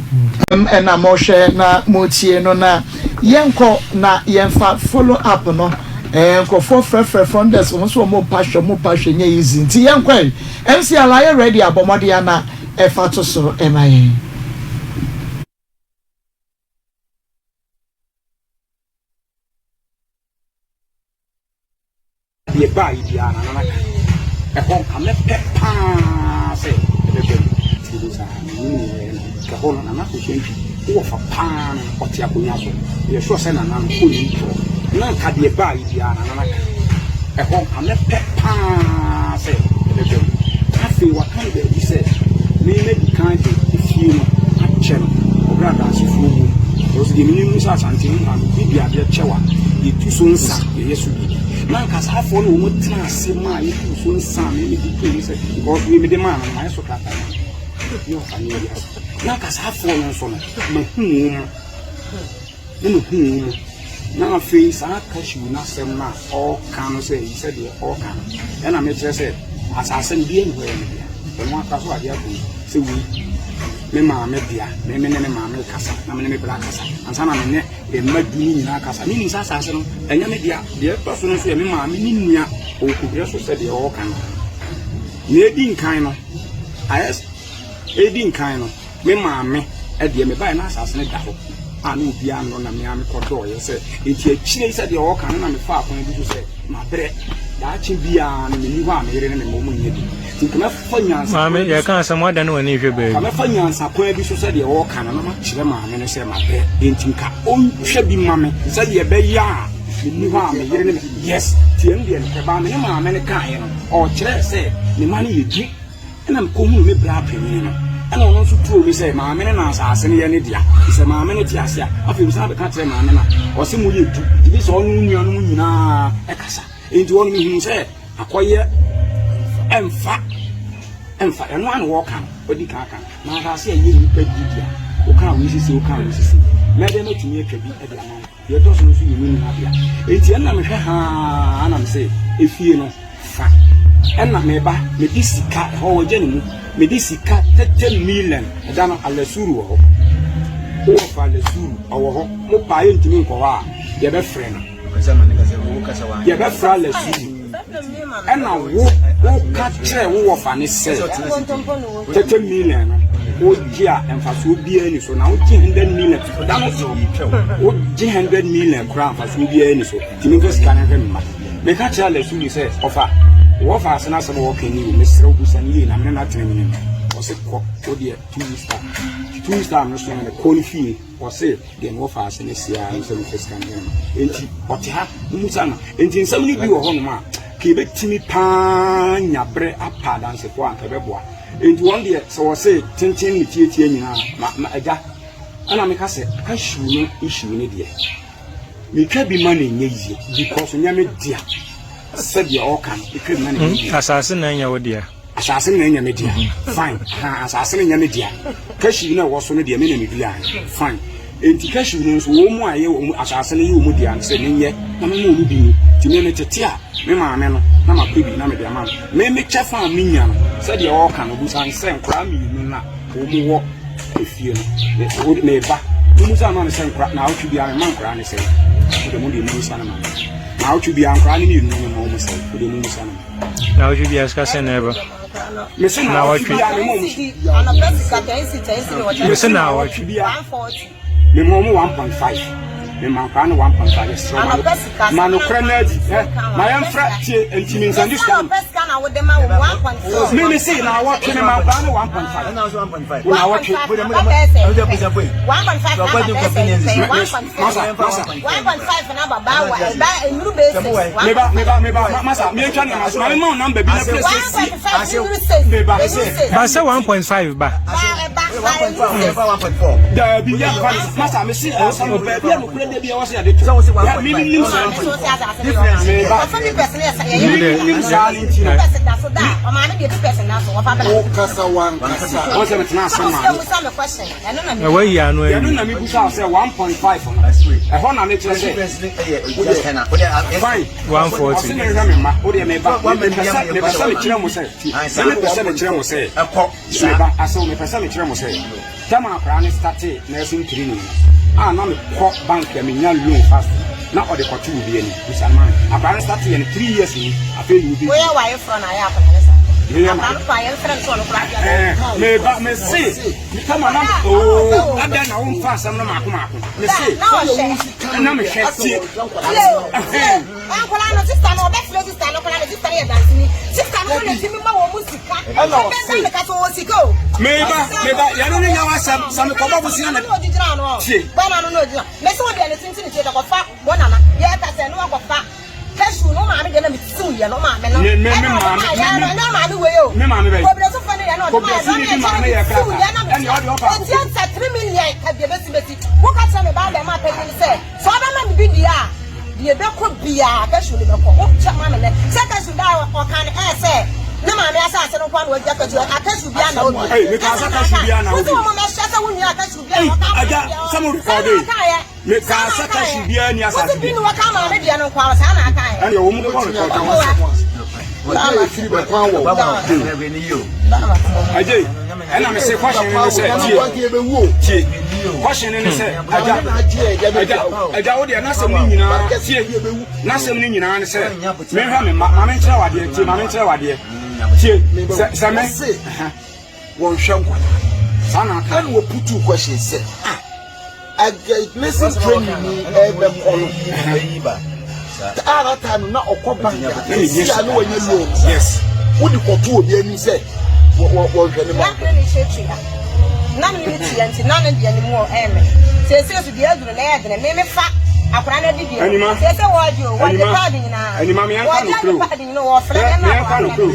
ɛna mohwɛ na motie no na yɛnkɔ na yɛmfa follow up no nkurɔfoɔ frɛfrɛ front desk wɔn nso wɔn pa hwɛ wɔn pa hwɛ nyɛ easy nti yɛnkɔ yi MC Ala yɛ ready abɔ mmɔden ana ɛfa to so ɛma yɛn. Deɛ ɛbaa yi biara na nana ka. Ɛhɔ nka mɛpɛ paa sɛ ɛbɛba mu. Nti no saa menim nea ɛyɛ no. Ɛhɔ no Nana Akosua-Antwi wowɔ fa paa no ɔte akonnwa so. Meyɛ sure sɛ Nana no ɔnni torɔ. Na nka deɛ ɛbaa yi biara na nana ka. Ɛhɔ nka mɛpɛ paa sɛ ɛbɛba mu. Afei waka no baabi sɛ me madi kan de efie no akyɛ no wɔ berɛ a adansefoɔ wom. Because deɛ menim ne sɛ Asante mu ha no obi de adeɛ kyɛ wo a yɛtu so nsa. Yɛyɛ so biribi. Na anka saa afoɔ no wɔn tena ase maa yɛtuu so nsa a meme de too mu sɛ because wei mede maa no no mayɛ so krataa ma no yɛ ɔfa ne yɛ ase. Na anka saa afoɔ no nso no mahu wɔn mu na mahu wɔn mu na afei saa cashew no asɛm no a ɔreka no sɛ yi sɛ deɛ ɔreka no ɛna mekyerɛ sɛ asase no bi ɛni hɔ yɛ me dea ɛno aka so adeɛ ato sɛ wei me maame dea me me ne me maame kasa na me ne me bra kasa ansa na me ne Mma du no nyinaa kasa. Menim sɛ asase no, ɛnyɛ me dea. Deɛ ɛtɔ so no nso yɛ me maame ne nua wɔ kodoɛ so sɛdeɛ wɔka no. Nea ɛdi nkan no, ayɛ ɛdi nkan no, me maame deɛ mebaeɛ na asase no da hɔ a na obiara nnɔ na me ara mekɔdɔɔeɛ sɛ nti akyire yi sɛdeɛ wɔka no na mefaa kwan bi so sɛ mabrɛ daakye biara no menni hɔ a me yere ne me mma wɔn nyɛ bi nti nka mɛfa nyansa Maame, yɛka asɛm woadane w'ani hwɛ baabi. Nka mɛfa nyansa kwan bi so sɛdeɛ wɔreka no na makyerɛ maame no sɛ mabrɛ enti nka ɔntwa bi ma me sɛdeɛ ɛbɛyɛ a menni hɔ a me yere ne me yes nti ɛno deɛ nokorɛ baa me ne maame no kaeɛ no ɔkyerɛɛ sɛ ne ma no yɛ du ɛna mekɔhunu me bra panyin no ɛna ɔno nso tuo me sɛ maame no na asase no yɛ ne dea sɛ maame no te ase a afei mesan bɛka kyerɛ maame no a ɔse mo yɛ du nti bi sɛ ɔne wo nuanom nyinaa ɛkasa enti ɔno mehunu sɛ Akɔyɛ ɛmfa ɛmfa ɛno ara na wɔka no wɔdi kan aka na asase a ɛyɛ nnipa di dea woka wei sisi woka wei sisi mɛdɛ mɛtumi atwa bi de ama wo deɛ ɛtɔ so no nso yɛ me nua dea enti ɛna mehwɛ haa na mesɛ efie no fa ɛna meba mede sika ɛhɔ wɔgya ne mu mede sika 30 million ɛda no alasuru wɔ hɔ wowɔ fa alasuru ɔwɔ hɔ mo paa yɛntumi nkɔ hɔ a yɛbɛfrɛ no Yɛbɛfrɛ Alasuo ɛna wo woka kyerɛ wo wɔfa ne sɛ 30 million no wogye a mfasoɔ biara ni so na wogye 100 million da no wogye 100 million koraa mfasoɔ biara ni so nti memfa sika no nhwɛ me mma meka kyerɛ Alasuo sɛ ɔfa wɔfa ase no asɛm a wɔka ni o mesrɛ wo busa no yie na mene no atena menim ɔse kɔ wodeɛ 2 weeks time 2 weeks time no so no mekɔ no fie ɔse Deɛ na wɔfa ase no si ara ne sɛ mepɛ sika no ma. Enti ɔte ha, mummusa no. Enti nsɛm no bi wɔ hɔnom a, ka yɛbɛtumi paa nya berɛ apa adansefoɔ a anka ɛbɛboa. Enti wɔn deɛ sɛ wɔse tenten ne tietie nyinaa ma, ma agya. Ɛna meka sɛ cashew no issue no deɛ, metwa bi ma no ɛnyɛ yie because nyɛ me dea sɛdeɛ ɔka no, metwa bi ma no ɛnyɛ yie. Asase na ɛnyɛ wo dea. Asase no na ɛnyɛ me dea. Fine. Ha, asase no nyɛ me dea. Cashew no a ɛwɔ so no deɛ, me na meduaeɛ. Fine. Enti cashew no nso, wɔn a ɛyɛ wɔn asase no yɛ wɔn dea no sɛ menyɛ na mema wɔn bi nni. Nti me metete a, me maame no, na mapɛ bi na mede ama no. Me me kyɛfa a menya no, sɛdeɛ ɔreka no, ɔbusa no sɛ nkwadaa mmienu no a wɔwɔ efie no, me ba, mommisa ma no sɛ nkwadaa, naawɔtwe biara mema nkwadaa no sɛn? Mo deɛ mo deɛ mommisa no ma me. Naawɔtwe biara nkwadaa no mmienu no mema wɔn sɛn? Mo deɛ mommisa no ma me. Na wɔtwe bi asika sɛn na ɛba. Na wɔtwe. Mese na wɔtwe. Mema wɔn 1.5. Mema nkwadaa no 1.5. Yɛsrɛ ma ma nokorɛ no adi. Ma yɛmfrɛ tie nti me nsɛnde sika no. Me me se na wɔtwe mema nkwadaa no 1.5. Na wɔtwe. Masa masa. Meba meba meba masa mietwa ne ma ma ma number bi na place si. Meba. Ba sɛ 1.5 ba. Dabi ya fa masa me si asam baabi a nokora. Nokorɛ da bi ɛwɔ sɛ yɛde to. Yɛ me nim saa nti. Meba. Me nim saa ne nti no. Wɔn sɛ metena ase maa no. Na wayi ano awie. Yɛno na mebusa sɛ 1.5 no. Ɛhɔ na mekyerɛ sɛ. Fine. 140. Ɔse mehwɛ me mma. Wodeɛ meba. Mepɛ sɛ mekyerɛ mo sɛ. Mepɛ sɛ mekyerɛ mo sɛ. Meba asew mepɛ sɛ mekyerɛ mo sɛ. Tam a akwadaa no startee nursing training no, a na mekɔ bank a menya loan fast no, na ɔde kɔto obi anim. Bisa no ma me. Akwadaa no startee yɛ no 3 years ni, afei na obi. Woyɛ w'ayeforɔ na ayɛ akwadaa no saa. Meyɛ Akwadaa no kɔ a yɛmfrɛ no sɛ ɔno koraa deɛ Ɛɛ, meba, mese, tam a na, oo, adɛn na womfa asɛm no maako maako? Mese, Na ɔhwɛ. na mehwɛ, tie. Tie o, tie. Nkwadaa no, sista no, ɔbɛfrɛ sista no koraa na sista no yɛ danseni. Sista no na tumi ma wɔn mu sika. Ɛna ɔse. Ɛbɛda ne ka sɛ ɔwɔ sika o. Meba, meba, yɛno ne nyɛ w'asɛm, sɛ mekɔbɔ bosea na. Tie. Bɔna no na ogyina. Mese wo deɛ ne tenten tie kɔfa bɔna na yɛka sɛ ne wakɔfa cashew no maame deɛ na metisiw yɛ no maame no. Me me me Ɛna ɔde maame maa yɛ no me ɛnyɛ maame wei o. me maame bɛyi. Kɔbrɛsofo no yɛ no ɔde maa yɛ no Kɔbrɛsini na bi maame yɛ ɛkyɛ no metisiw krataa. yɛ na Ɛne ɔde ɔfa metua. Ɛtua nsa 3 million ka deɛ bɛsi bɛsi. Woka kyerɛ me baa bɛma panyin sɛ sɛ ɔbɛma me bi deɛ a deɛ ɛbɛkɔ biara cashew no bɛkɔ. Wokyɛ ma me nɛ sɛ cashew da a ɔka no ɛyɛ sɛ ne maame asase no nko ara na wagya cashew a cashew biara na obi. Ei, mekaa sɛ cashew biara na Wosi obi. wɔn mɛhyɛ sɛ wo nua cashew biara Ei, ɔka agya, sɛ mo record yi. Mekaa sɛ cashew biara ni asase Wosi bi na wɔka maame deɛ no nko ara saa na aka yɛ. Ɛne wɔn mu kɔ record. Agye, ɛna me se question ne sɛ tie. Tie. Question ne sɛ agya agya agya wo deɛ n'asɛm ne nyinaa tie. N'asɛm ne nyinaa ne sɛ mehwɛ me mma maame nkyerɛ wadeɛ tie maame nkyerɛ wadeɛ tie sɛ sɛ me wɔnhwɛ nkwadaa saa na aka ɛna wɔputu question sɛ ah nursing training ni ɛbɛkɔ no a that time na ɔkɔ bank a esi a na wɔnyɛ loan yes wode kɔto obi anim sɛ wɔnhwɛ ne ma Na ne hyɛ tua. Na ne ne tua nti na ne deɛ ne mu ɛmɛ. Sɛsɛ so deɛ aduru na ɛyɛ dene me me fa akwadaa no adi deɛ. Anima. Sɛsɛ wɔgye o wɔgye Anima. paadi nyinaa. Anima, me anka Wɔgye no adi kuro. paadi nyinaa wɔfrɛ Hwɛ, ne ma me anka no akwadaa kuro. no.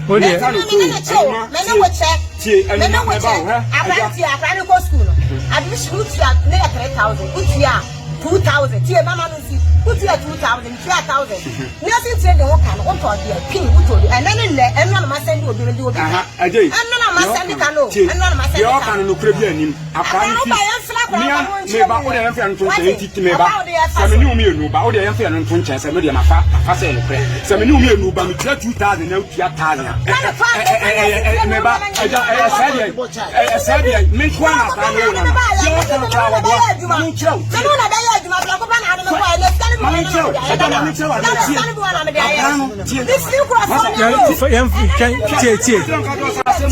Wo deɛ. Mɛka no Me ne ne kyɛ o Anima, me ne wo kyɛ. tie Me ne anima wo mɛba kyɛ. wo hɛ Akwadaa agya no tua akwadaa no kɔ sukuu no. Admission wotua ne yɛ 3000 wotua 2000 tie mama no nsi wotua 2000 tua 1000 nursing training wo ka no wotɔ deɛ pin wotɔ bi ɛnɛ ne nnɛ ɛno na ma sɛnde obi mede obi ka Aha, agye. ɛno na ma sɛnde ka no Tie. ɛno na ma Deɛ sɛnde ɔka ka no nokorɛ bi anim. Akwadaa Akwadaa no no fi. ba yɛmfrɛ akwadaa Mea no ba no meba wo deɛ yɛmfrɛ no nto nkyɛn Wate? nti ti meba. Ɔba wo deɛ yɛfa Sɛ me so. ne wo mmienu ba wo deɛ yɛmfrɛ no nto nkyɛn sɛ me deɛ mafa mafa sɛ nokorɛ. Sɛ me ne wo mmienu ba metua 2000 na wotua 1000 a. Na ne fa- Ɛ ɛ ɛ ɛ ɛ meba agya ɛyɛ sɛ deɛ ɛyɛ sɛ deɛ me nko ara na akwadaa no wo no no. Deɛ ɔka no koraa wɔboa. Ma menkyerɛ wo. Me ne wo na bɛyɛ adwuma prɛko pɛ na ade me kɔɛ na sika no bi Ma wɔ na menkyerɛ wo. mede ayɛ Agya ma menkyerɛ wo adeɛ tie. sika no bi wɔ na mede ayɛ Akwadaa no tie. mefiri nkurɔfoɔ ne Yɛn yɛn twɛn tie tie.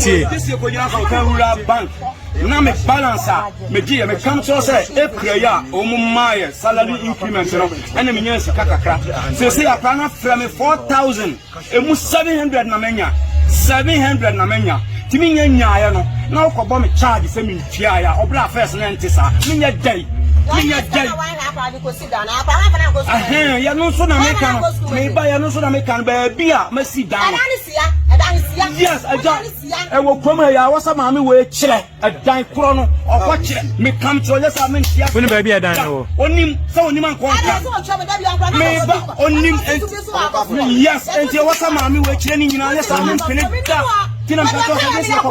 Tie. Tie. Rural bank na me balance a megye yɛ mekam kyerɛ sɛ April yi a wɔn maa yɛ salary increment no ɛna menya sika kakra sese akora no afrɛ me 4000 emu 700 na menya 700 na menya timi nya nyaeɛ no na wokɔbɔ me charge sɛ mentuaeɛ a ɔbrɛ a first no ɛnte saa menyɛ dɛn menyɛ dɛn Ɛhɛn, yɛno nso na meka no meba yɛno nso na meka no baabi a masi dan no yes agya ɛwɔ kurom ha yi a wɔsɛ maame wei kyerɛ ɛdan korɔ no ɔkɔ kyerɛ mekam kyerɛ ɔnyɛ sɛ mente ase Wo ne baabi a ɛdan no wɔ? onim sɛ onim ankɔ nka meba onim enti yes enti ɛwɔ sɛ maame wei kyerɛ ne nyinaa nyɛ sɛ mempene da nti na mepɛ sɛ ɔsɛ sɛ kɔ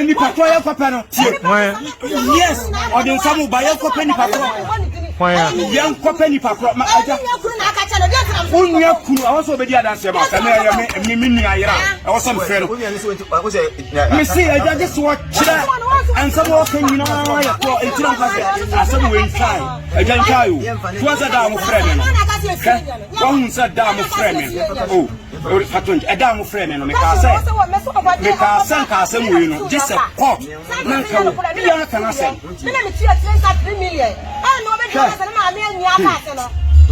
nipa korɔ yɛnkɔpɛ no tie yes ɔde nsɛm ba yɛnkɔpɛ nipa korɔ Hwan a? yɛnkɔpɛ nipa korɔ ma agya wo nua kunu ɛwɔ sɛ obɛdi adanseɛ ma sɛ mɛyɛ me me nua yera ɛwɔ sɛ mefrɛ no mese agya gye sɛ wɔkyerɛ ɛnsɛm wɔka nyinaa yɛ korɔ ɛnti na mka sɛ asɛm wei ntwae agya ntwae o toa sɛ da a mofrɛ me no hwɛ wahu sɛ da a mofrɛ me no o fato nkyɛ ɛda a mofrɛ me no mekaa sɛ mekaa sɛ nka asɛm wei no gye sɛ court na nka wo biara ka no asɛm Me na metua tiri nsa 3 million. Ɛna ɔbɛdi ɔka sɛ ne maame anyi asase no.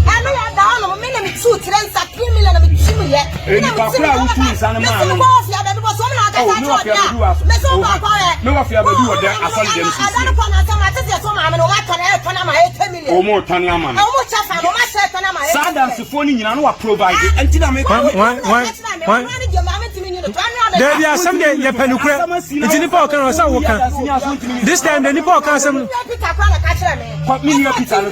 Ɛno yɛ da hɔnom me na metu tiri nsa 3 million na metu mu yɛ. Eh, nipa koro a wotu nsa no maa no. Mesi kɔ ɔfi abɛdu bɔ so ɔmo na ɔkasa Oh, me kyerɛ wɔ fi ɔde a. abɛdu wɔ aso- Mesi oh, kɔ akɔ yɛ. me wɔ fi abɛdu wɔ dɛ asɔre dɛm sisi. Ɛda no kɔ na asɛm ate sɛ so maame no ɔmo atɔ no ɛtɔ no ama ɛyɛ 10 million. Ɔmo retɔne ama no. Ɔmo kyɛ fa no ɔmo ahyɛ ɛtɔ no ama ɛyɛ Saa 10 million. adansefoɔ no nyinaa no wa provide ɛnti na me Hwan hwan hwan hwan. Dabi asɛm deɛ yɛpɛ nokorɛ nti nipa a ɔka no ɔsɛ woka this time de nipa a ɔka asɛm no. Kɔ me nua Peter no.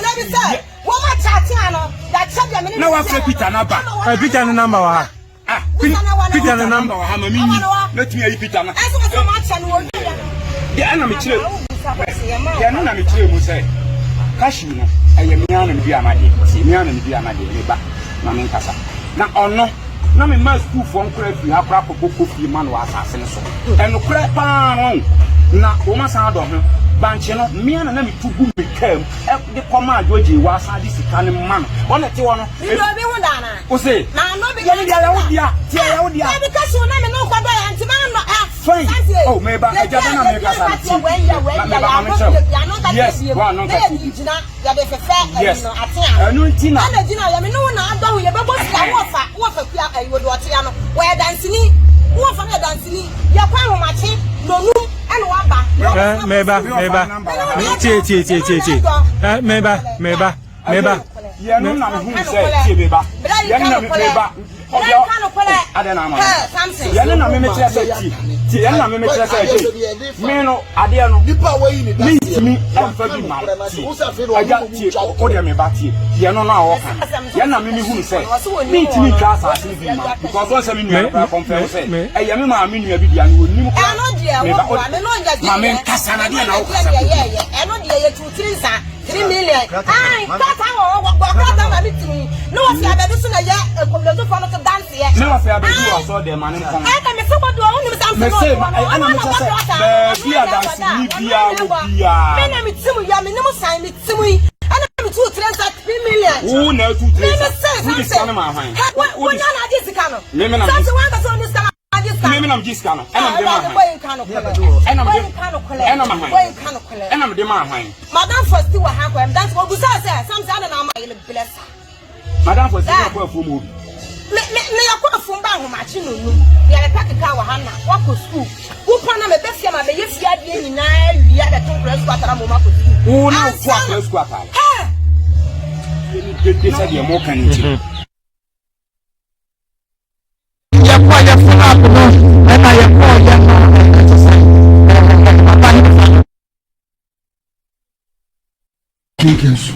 Na wafrɛ Peter no aba. Ɛ Peter no namba wɔ ha. Ah, Peter no namba wɔ ha ma menyi. Mɛtumi ayi Peter no. Deɛ ɛna mekyerɛ deɛ ɛno na mekyerɛ mu sɛ cashew no ɛyɛ me ara na medua m'adeɛ. Tie me ara na medua m'adeɛ me ba ma menkasa. Na ɔno na mema sukuufoɔ nkora firi ha koraa kɔbɔ kofie ma no wɔ asase no so. Ɛnokorɛ paa no wahu. Na wɔn asan adɔ ho. Bankye no, me ara na na metu gu me kaa mu de kɔmaa Georgie wasan de sika no ma no. Wɔn na ɛte hɔ no. Medɔ obi ho da anaa? Wo se, yɛ ne deɛ yɛ wo dea, tie yɛ wo dea. Dabi kasi wo na me ne wo kɔdɔ yɛ nti ma nɔ ɛ. Fine. Oh, meba, agya bɛ na meka sa no tie. Meba ma me kyerɛ wo. Yes, wa no nka tie bi. Yɛde fɛfɛ Yes. ɛyi no ate ano. Ɛno nti na. Ɛna gyina yɛ me ne wo na adɔ ho yɛbɛbɔ sika wo ɔfa wo ɔfa kua ɛyi wo de ɔte ano wɔyɛ dansini wo ɔfa no yɛ dansini yɛkɔ ahomakye nonum ɛna waba. Ɛ meba meba tie tie tie tie tie ɛ meba meba meba. Yɛn na mehu sɛ tie meba yɛn na meba ɔbea adɛn na ama yɛn na meme kyerɛ sɛ tie tie yɛn na meme kyerɛ sɛ tie me no adeɛ no mentumi ɛmfa bi ma tie agya tie o deɛ meba tie yɛn no na ɔka yɛn na meme hunu sɛ mentumi ntwa asase no bi ma because wɔn sɛ me nua no koraa kɔmfɛn sɛ ɛyɛ me maa me nua bi dea no wɔnim koraa meba ma menkasa na deɛ na wokasa ɛno deɛ yɛtu tiri nsa 3 million ayi krataa wɔ hɔ wɔ krataa ma mi tiri ne wɔ fi abɛdu so na yɛ ekɔmilɛsofo no so danseɛ. Ne wɔ fi abɛdu wɔ asɔ dɛm ma ne nkɔn. Ɛna mi sɛ bɔdu ɔmo nim sanfɛ na ɔmo wɔ ɛna mi kyɛ sɛ baabi a danseni biara wɔ biara. Mi na mi ti mu yɛ mi nim san mi ti mu yi ɛna mi tu tiri nsa 3 million. Wo na tu tiri nsa wo di sika no ma ahwan. Wo nya na agye sika no. Mi mi na. Sanfɛ wɔn ankasa wɔn ni sika no. Mímí na megye sika no ɛna mede maa hwan? Ɛna mede ɛna ma hwan? Ɛna mede maa hwan? Madam Fosti wɔ ha kɔ ɛm obusa sɛ Samson adɛn na ama yɛ me blɛ sa. Madam Fosti yɛ kɔ afuom hɔ bi. Me me me yɛ kɔ afuom ba ahomakye no num yɛ bɛpɛ keka wɔ ha na wakɔ sukuu wopɔ na mebɛ fie ma bɛyɛ fie adeɛ nyinaa wie abɛto nkora sukuu atara ma ɔma kɔ sukuu. Wo na wokɔ akora sukuu atare. Hɛ! Yɛ ni dede sɛ deɛ mo ka ne nti. Yɛkɔ yɛ follow up no ɛna yɛkɔ yɛ no ɛte sɛ papa ne fa no.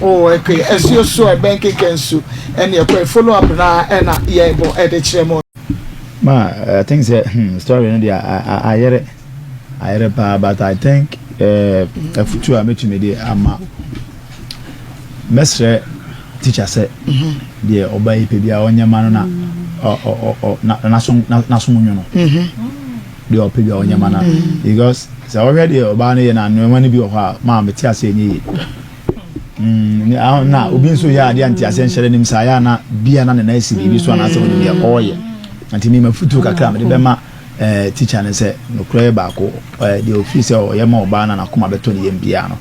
Oh, okay. Ɛsuo so ɛbɛn keka nsu ɛne ɛkɔ follow up na ɛna yɛbɔ ɛde kyerɛ mu. Ma, I think sɛ hmm, story no deɛ ayere ayere paa but I think eh, afutuo a mɛtumi de ama mɛsrɛ teacher sɛ deɛ ɔba yi pɛ biara ɔnyɛ ma no na n'asom nwo no deɛ ɔpɛ biara ɔnyɛ ma no because sɛ ɔhwɛ deɛ ɔbaa no yɛ na nneɛma no bi wɔ hɔ a maa mete aseɛ nyɛ yie mm, na obi nso yɛ adeɛ a nte aseɛ nhyɛ n'anim saa yɛ ana bia na ne nan si biribi so anaasɛ ɔnim deɛ ɔreyɛ nti mi ma futuo kakra a mede bɛma eh, teacher no sɛ nokorɛ yɛ baako eh, deɛ ofiri sɛ ɔyɛ ma ɔbaa na n'akoma bɛtɔ ne yam biara no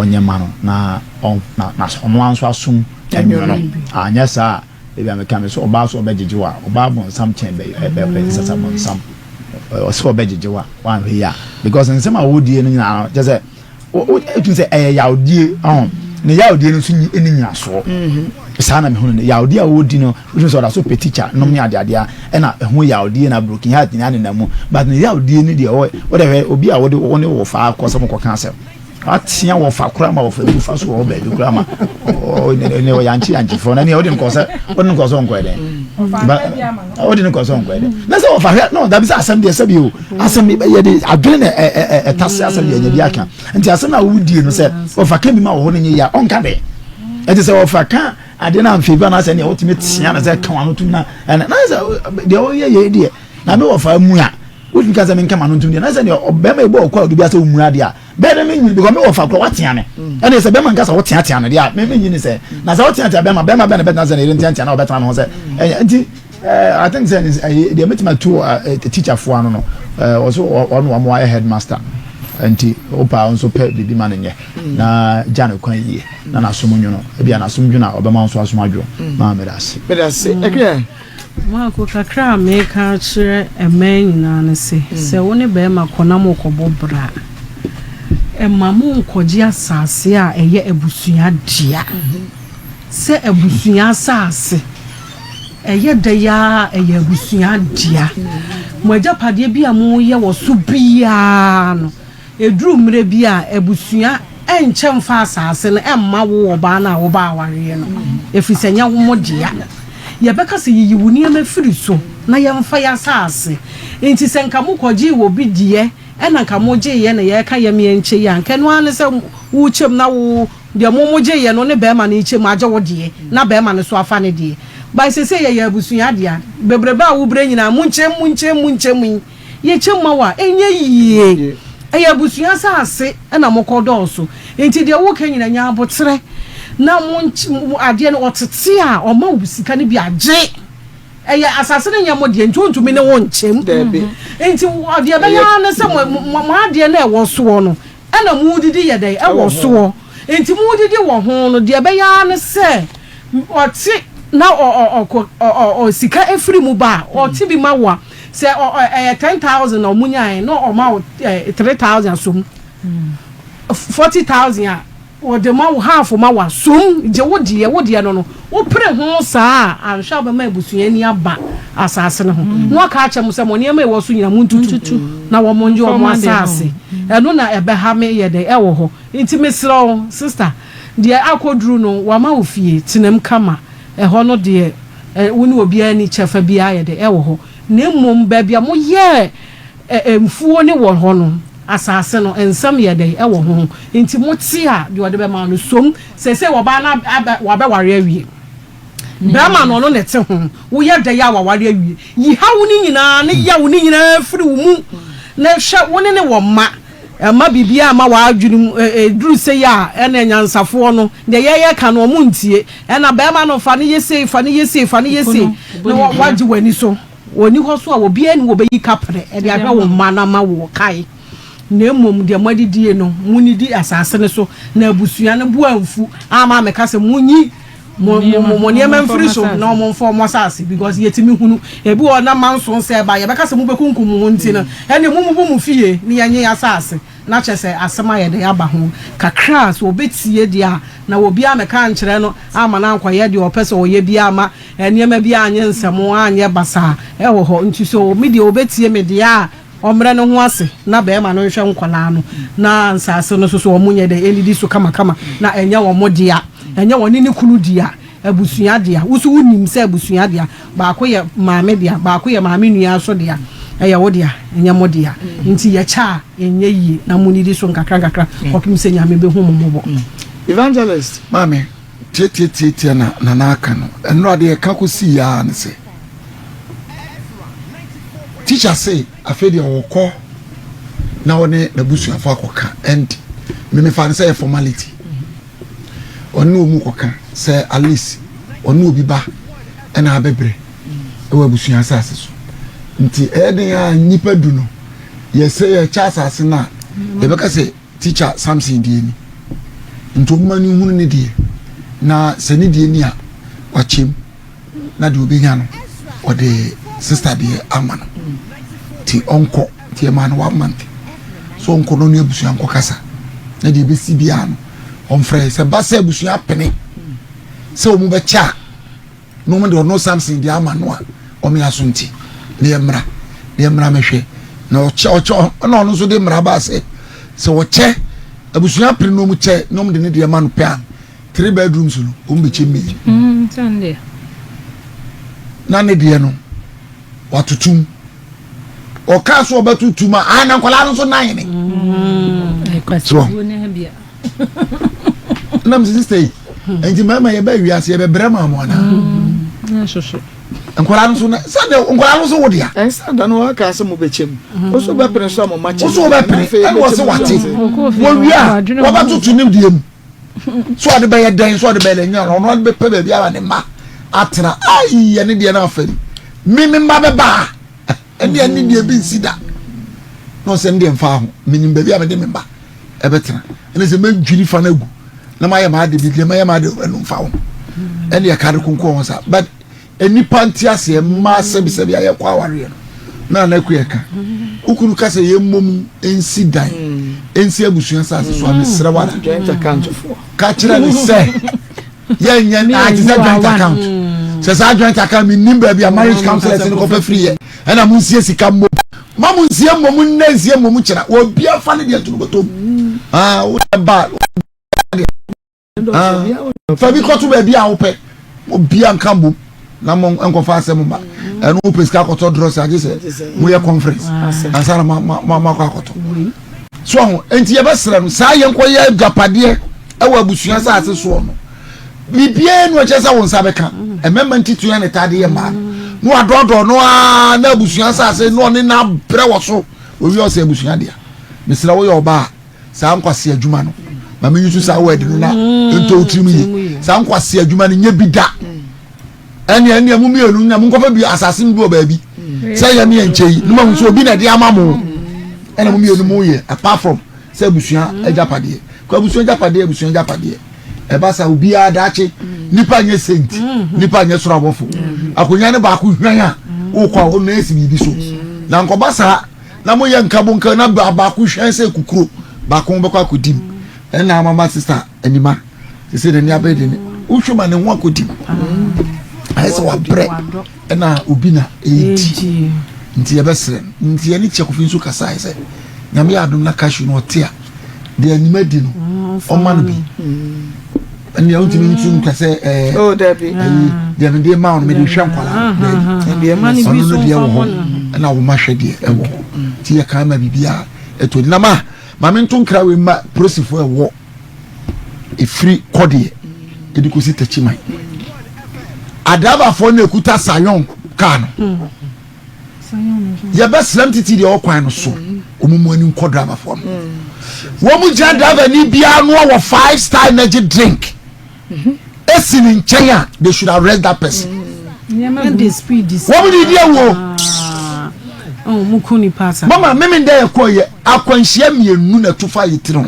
ɔnyɛ ma no na ɔn na na ɔno ara nso asom ɛnwono no anyɛ saa a ebi a meka me so ɔbaa so ɔbɛgyegye wa ɔbaa bɔnsam kyɛn bɛ ɛ ɛ nsasa bɔnsam ɔsɛ ɔbɛgyegye wa wanhwɛ yi a because nsɛm a wɔdie no nyinaa no kyɛ sɛ wotumi sɛ ɛyɛ yawdie ɔn ne yawdie no nso nni nyinasoɔ mhm. saa na mehunu no yawdie a wɔdi no wotumi sɛ ɔda so pɛ tikya nom ne adeadeɛ ɛna ɛho yawdie na broken heart nyinaa nenam mu but ne yawdie no deɛ wode hwɛ obi a wode wo ne wɔ faa kɔ sɛ mokɔka asɛm Watea wɔfa koraa ma wɔfa bi fa so wɔ baabi koraa ma ne ɔyankye yankyefoɔ na nea wode no kɔ sɛ wode no kɔ sɛ ɔnkɔɛ dɛn wode no kɔ sɛ ɔnkɔɛ dɛn na sɛ wɔfa hwɛ no dabi sɛ asɛm deɛ sɛbi o asɛm yɛde adwene na ɛtase asɛm deɛ nya bi aka nti asɛm a wodie no sɛ wɔfa ka bi ma wɔ hɔ no nyɛ yia ɔnka dɛ ɛte sɛ wɔfa ka adeɛ no amfei ba no asɛ nea wotumi tea no sɛ ka wano tom na ɛna na sɛ deɛ ɔyɛ yɛ deɛ na me wɔfa mu a wotumi ka sɛ menka ma no ntom deɛ na sɛ deɛ ɔbɛrima ɛbɔ ɔkɔ a ɔde bi asɛ ɔmu adeɛ a bɛyɛ dɛ menyini because me wɔfa kora watea me mm. ɛne sɛ bɛrima nka sɛ woteatea no deɛ a me menyini sɛ na sɛ woteatea bɛrima bɛrima bɛn na bɛtena sɛ ne yere nteatea na ɔbɛtena ne ho sɛ ɛnyɛ nti eh, I think sɛ eh, deɛ mɛtumi atu eh, teacherfoɔ ano no ɔso ɔno wɔn ayɛ headmaster nti wopa nso pɛ biribi ma no nyɛ mm. na gya no kwan yie na n'asom nwono ebi a n'asom dwono a ɔbɛma nso asom adwo mm. maa meda ase. Meda ase ɛkɛ. Marco, kakra a meka akyerɛ mmaa nyinaa ne se, sɛ wo ne barima kɔ na morekɔbɔ bra a, mma monnkɔgye asase a ɛyɛ abusua dea. Sɛ abusua asase, ɛyɛ dɛ ara a, ɛyɛ abusua dea. Mo agyapadeɛ bi a moreyɛ wɔ so biara no, ɛduru mmerɛ bi a, abusua. ɛnkyɛ mfa asaase no ɛmma wo ɔbaa no a wobaa awareɛ no, ɛfiri sɛ ɛnyɛ mo dea. Yɛbɛka sɛ yiyi wo nneɛma firi so na yɛmfa y'asaase. Nti sɛ nka mokɔgyee obi deɛ ɛna nka mogyeeɛ na yɛreka yɛm yɛnkyɛ yi a, nka ɛno ara ne sɛ wokyɛm na wo deɛ mo mogyeeɛ no ne barima no rekyɛ mu agye wo deɛ na barima no nso afa ne deɛ. But seesei yɛyɛ abusua dea. Bebrebe a wobrɛ nyinaa monkyɛm monkyɛm monkyɛm yi. Yɛkyɛ ma wo a, ɛnyɛ yie. Ɛyɛ abusua asase na mokɔ dɔɔso. Nti deɛ woka nyina nya aboterɛ na mo adeɛ no ɔtete a ɔma wo sika no bi a gye. Ɛyɛ asase no nyɛ mo deɛ nti ɔntumi ne wo nkyɛm. Nti deɛ ɛbɛyɛ ara ne sɛ mo adeɛ no a ɛwɔ soɔ no ɛna modidi yɛ dɛn ɛwɔ soɔ. Nti modidi wɔ ho no deɛ ɛbɛyɛ ara ne sɛ ɔte na ɔkɔ ɔ sika firi mu ba a ɔte bi ma wo a Sɛ ɔ ɔ ɛyɛ 10,000 na ɔmo nyaeɛ na ɔma wo ɛ 3,000 asom. 40,000 a ɔde ma wo half ma wo asom. Gye wo deɛ, wo deɛ no no. Wo pere ho saa a, anhwɛ a wobɛma abusua ani aba asaase no ho. Na waka akyerɛ mo sɛ mo nneɛma a ɛwɔ so nyinaa montutu na wɔn ngye wɔn asaase. Ɛno na ɛbɛha me yɛ dɛn ɛwɔ hɔ. Nti mesrɛ wo sister, deɛ akɔduru no wama wo fie, tenam kama. Ɛhɔ no deɛ, wo ne obiara nni kyɛfa biara yɛ dɛ wɔ hɔ, na mmom baabi a moyɛɛ mfuo no wɔ hɔ no, asase no, nsɛm yɛ dɛ wɔ ho. Nti mote a, deɛ ɔde bɛma wo no, som. Seesei ɔbaa no abɛ, wabɛware awie. Barima no, ɔno na ɛte ho. Woyɛ dɛ a waware awie. Yi haw no nyinaa ne yaw no nyinaa firi wo mu, na hwɛ, wo ne no wɔ mma. Mma biribiara mma w'adwene mu, ɛduru sei a, ɛna anyansafoɔ no, deɛ yɛyɛ ka no, wɔn ntie. Ɛna barima no, fa no yɛ sei, fa no yɛ sei, fa no yɛ sei, na wagye w'ani so. Wɔnni hɔ so a, obiara nni hɔ a ɔbɛyi kaprɛ de ahwɛ wo mma no ama wo. Kae, na mmom deɛ moadidie no, monnidi asase no so, na abusua no bo amfu amma ammɛka sɛ, Monyi mo mo mo nneɛma mfiri so na wɔn mfa wɔn asase because yɛtumi hunu ebi wɔ na manso sɛ ɛba yɛbɛka sɛ mobɛkunkum mo ho nti no ɛne mo mubu mo fie ne yɛnye asase na kyerɛ sɛ asɛm ayɛ dɛ aba ho kakra a sɛ ɔbɛtie deɛ a na obiara mɛka nkyerɛ no ama no ankɔyɛ deɛ ɔpɛ sɛ ɔyɛ biara ama nneɛma bi anyɛ nsɛm anyɛ basaa ɛwɔ hɔ nti sɛ me deɛ ɔbɛtie me deɛ a Ɔmmrɛ ne ho ase na barima no nhwɛ nkwadaa no, na nsase no nso so wɔnyɛ dɛ ɛnnidi so kamakama, na ɛnyɛ wɔn dea, ɛnyɛ wɔne ne kunu dea, abusua dea. Wo nso wonim sɛ abusua dea, baako yɛ maame dea, baako yɛ maame nua nso dea, ɛyɛ wo dea, ɛnyɛ mo dea. Nti yɛkyɛ a, ɛnyɛ yie, na monnidi so nkakrankakra kɔpem sɛ Nyame bɛhu mo mmɔbɔ. Evangelist. Maame, tiatiatiatia na Nana aka no, ɛnora deɛ ɛka kɔsii ara ne sɛ, Teacher se afei deɛ ɔkɔ na ɔne n'abusuafo akɔka and me mefa no sɛ yɛ formality. Ɔne wɔn kɔka sɛ at least ɔne obi ba ɛna abɛbrɛ ɛwɔ abusua asase so. Nti ɛyɛ den a nnipa du no yɛsɛ yɛkyɛ asase no a yɛbɛka sɛ teacher Samson deɛ ni. Nti ɔmma no nhunu ne deɛ na sɛ ne deɛ ni a wakyɛm. na deɛ ɔbɛnya no ɔde sista deɛ ama no nti ɔnkɔ nti ɛmaa no one month so ɔnkɔ no ne abusua nkɔ kasa na deɛ ɛbɛsi biara no ɔmfrɛ sɛ ba sɛ abusua pene sɛ wɔn bɛkyɛ a na wɔn de ɔno Samson deɛ ama no a wɔn aso nti na yɛ mmra na yɛ mmra mɛhwɛ na ɔkyɛ ɔkyɛ ɔna ɔno nso de mmra ba sɛ sɛ ɔkyɛ abusua pene na wɔn kyɛ na wɔn de ne deɛ ma no pɛ a. 3 bedrooms no wɔn bɛkyɛ mmienu mm, na ne deɛ no watotom ɔkaa so ɔbɛtotom a ah, na nkwadaa no nso nan ne mm, so nam sɛ sista yi nti mmarima yɛbɛ wiase yɛbɛbrɛ ma mo anaa mm, nkwadaa no nso na sɛ nkwadaa no nso wo dea. ɛnsa da no waka sɛ mo bɛkyɛ mu woso bɛpene so a mo ma kyɛ woso bɛpene ɛna wɔsɛ wate wɔwie a wɔbɛtoto ne deɛ mu. So ɔde bɛyɛ dɛn so ɔde bɛyɛ dɛn nyina ɔno ɔde bɛpɛ baabi ama ne mma atena ayi ɛne deɛ no afɛri me me mma bɛba ha ɛne ɛne deɛ bi nsi da na ɔsɛ ne deɛ mfa ho menim baabi a mede me mma ɛbɛtena ɛne sɛ mɛdwiri fa no agu na mayɛ m'ade bi deɛ mayɛ m'ade ɛno mfa ho ɛne ɛka de konko ho sa but Nnipa nteaseɛ mmaa sɛbisɛbi a yɛkɔ awareɛ no na Nana Akua ɛka. Wo kunu ka sɛ yɛmmom nsi dan nsi abusua asase so a mesrɛ wo ara ka kyerɛ ne sɛ yɛnyɛ ah, te sɛ joint account sɛ saa joint account mennim baabi a marriage counselors no kɔfa firi yɛ ɛna monsie sika mmom ma monsie mmom nnɛ nsie mmom kyena obiara fa ne deɛ to no bɔtɔm ah, wo ba. Ah, fa bi kɔto baabi a wopɛ obia nka mbom na mo nkɔfa asɛm mma ɛno wopɛ sika akɔtɔ drɔs agye sɛ moyɛ conference ansa na moakɔ akɔtɔ so ho nti yɛbɛsrɛ no saa yɛnkɔyɛ agyapadeɛ ɛwɔ abusua asase soɔ no biribiara nu ɛkyɛ sɛ wo nsa bɛka mmarima ntitua ne taade yɛ mmaa no na wadɔɔdɔɔ no ara na abusua asase na ɔne no abrɛ wɔ so owie ɔsɛ abusua dea mesrɛ woyɛ ɔbaa saa nkwasi adwuma no ma me yusu saa word no na mm. ntɔ wo tirim yie saa nkwasi adwuma no nyɛ bi da ɛnea ɛnea mo mmienu na mo nkɔfɛ bi asase no bi wɔ baabi mm. sɛ yɛ ne yɛ nkyɛn yi ne ma ho so obi na ɛde ama mo ɛna mo mmienu mo yɛ apart from sɛ abusua mm. agyapadeɛ kɔ abusua agyapadeɛ abusua agyapadeɛ ɛba sa obiara daakye nipa nyɛ senti nipa nyɛ soro abɔfo akonnwa ne baako hwan a wokɔ a wɔn na esi biribi so na nkɔba saa. na moyɛ nkabonka na baako hwɛn sɛ kukuro baako bɛkɔ akɔdi mu ɛna amama sista anima sɛ sɛ n'ani abere de ne wohwɛ ma ne ho akɔdi mu ayɛ sɛ wabrɛ ɛna obi na ɛredi nti yɛbɛsrɛ nti yɛne kyɛ kofi nso kasae sɛ nyame yɛ adom na cashew no ɔte a deɛ anima di no ɔma no bi ɛnna wontumi ntu nka sɛ ɛɛ oh, ɛyi deɛ mede ma wo no mede hwɛ nkwadaa daabi ɔno no deɛ wɔ hɔ ɛna wo ma hwɛ deɛ ɛwɔ hɔ nti yɛ kan ma biribiara ɛtɔ nam a maame nto nkra wei ma polisifoɔ ɛwɔ efiri kɔdeɛ ɛde kɔsi takyiman adrabafoɔ no ekuta sayon kaa no. Hmm. Yɛbɛsrɛ titi deɛ ɔkwan no so wɔn mu ani nkɔ driverfoɔ no wɔn mu gyina driver ni biara no wɔ five star energy drink esi ne nkyɛn a they should arrest that person. Wɔn de di awuo. Mama mímí dɛ yɛ kɔ yɛ akwanhyia mmienu na ɛto fa yɛ tiri ho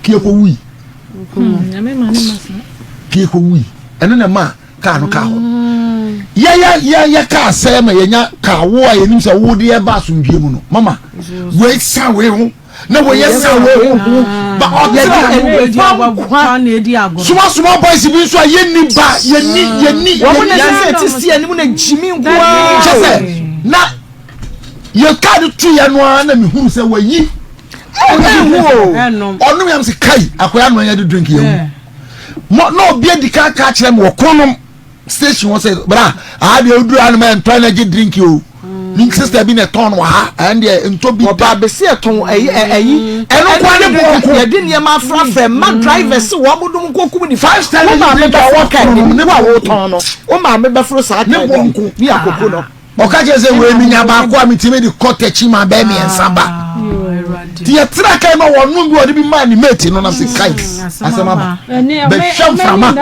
kí ɛkɔ wui kí ɛkɔ wui ɛno na ɛma. kaa no kaa hɔ yɛyɛ yɛyɛ kaa sɛɛ ma yɛnya kaa wo a yɛnim sɛ wo de ɛba asomdwie mu no mama wei sa wei ho na wei sa wei ho ba ɔtena nkwa soma soma boys bi nso a yɛnni ba yɛnni yɛnni wɔn na sɛ ɛte si anim na gyimi nkoa kyɛ sɛ na yɛ kaa no tu yɛ no ara na mehunu sɛ wayi ɔnom yam sɛ kai akɔyɛ ano yɛ de drink yɛ wu mo na obi adi kan ka kyerɛ me wɔ kronom station hɔ sɛ bra aha deɛ woduru ha no ma ɛntɔ energy drink o ne sister bi na ɛtɔn wɔ ha ɛn deɛ ntɔ bi da ɔba abɛsi ɛtɔn ɛyi ɛyi ɛno nko ne boɔ nko yɛde nneɛma afrafra ma mm. drivers wɔn mo dum nko kum nipa five star energy drink a wɔn kronom ne boɔ nko no wo maame bɛforo saa ne boɔ nko ne akoko no Ɔka kyerɛ sɛ wei menya baako a metumi de kɔ takyi ma bɛɛ mmiɛnsa ba. Nti yɛtra kae ma wɔnom bi wɔde bi maa ne mate no na sɛ kae asɛm aba. Bɛhwɛ mframa.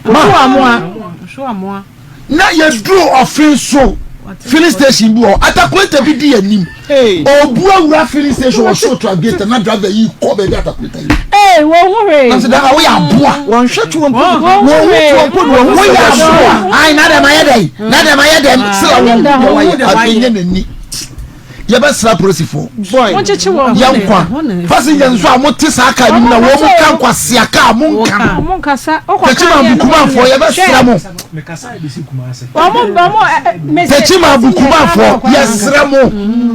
Ma na yɛduru ɔfen so filling station bi wɔ hɔ atakuleta bi di anim ɔbu awura filling station wɔ so tragate na driver yi kɔ baabi atakuleta yi. Ee wɔn ho hwee. Na sɛ dama woyɛ aboa. Wɔn hwɛ to wɔn po. Wɔn ho to wɔn po na wɔn ho woyɛ aboa. Ayi na dɛm ayɛ dɛ na dɛm ayɛ dɛm sira wɔn deɛ wayɛ afei nye n'ani. Yɛbɛsra polisifoɔ. Yɛn nkwa passengers nso a mote saa kaa no mu na wɔn mu ka nkwasia kaa mo nka no. Tekyima Bukumanfoɔ yɛbɛsrɛ mo. Tekyima Bukumanfoɔ yɛsrɛ mo.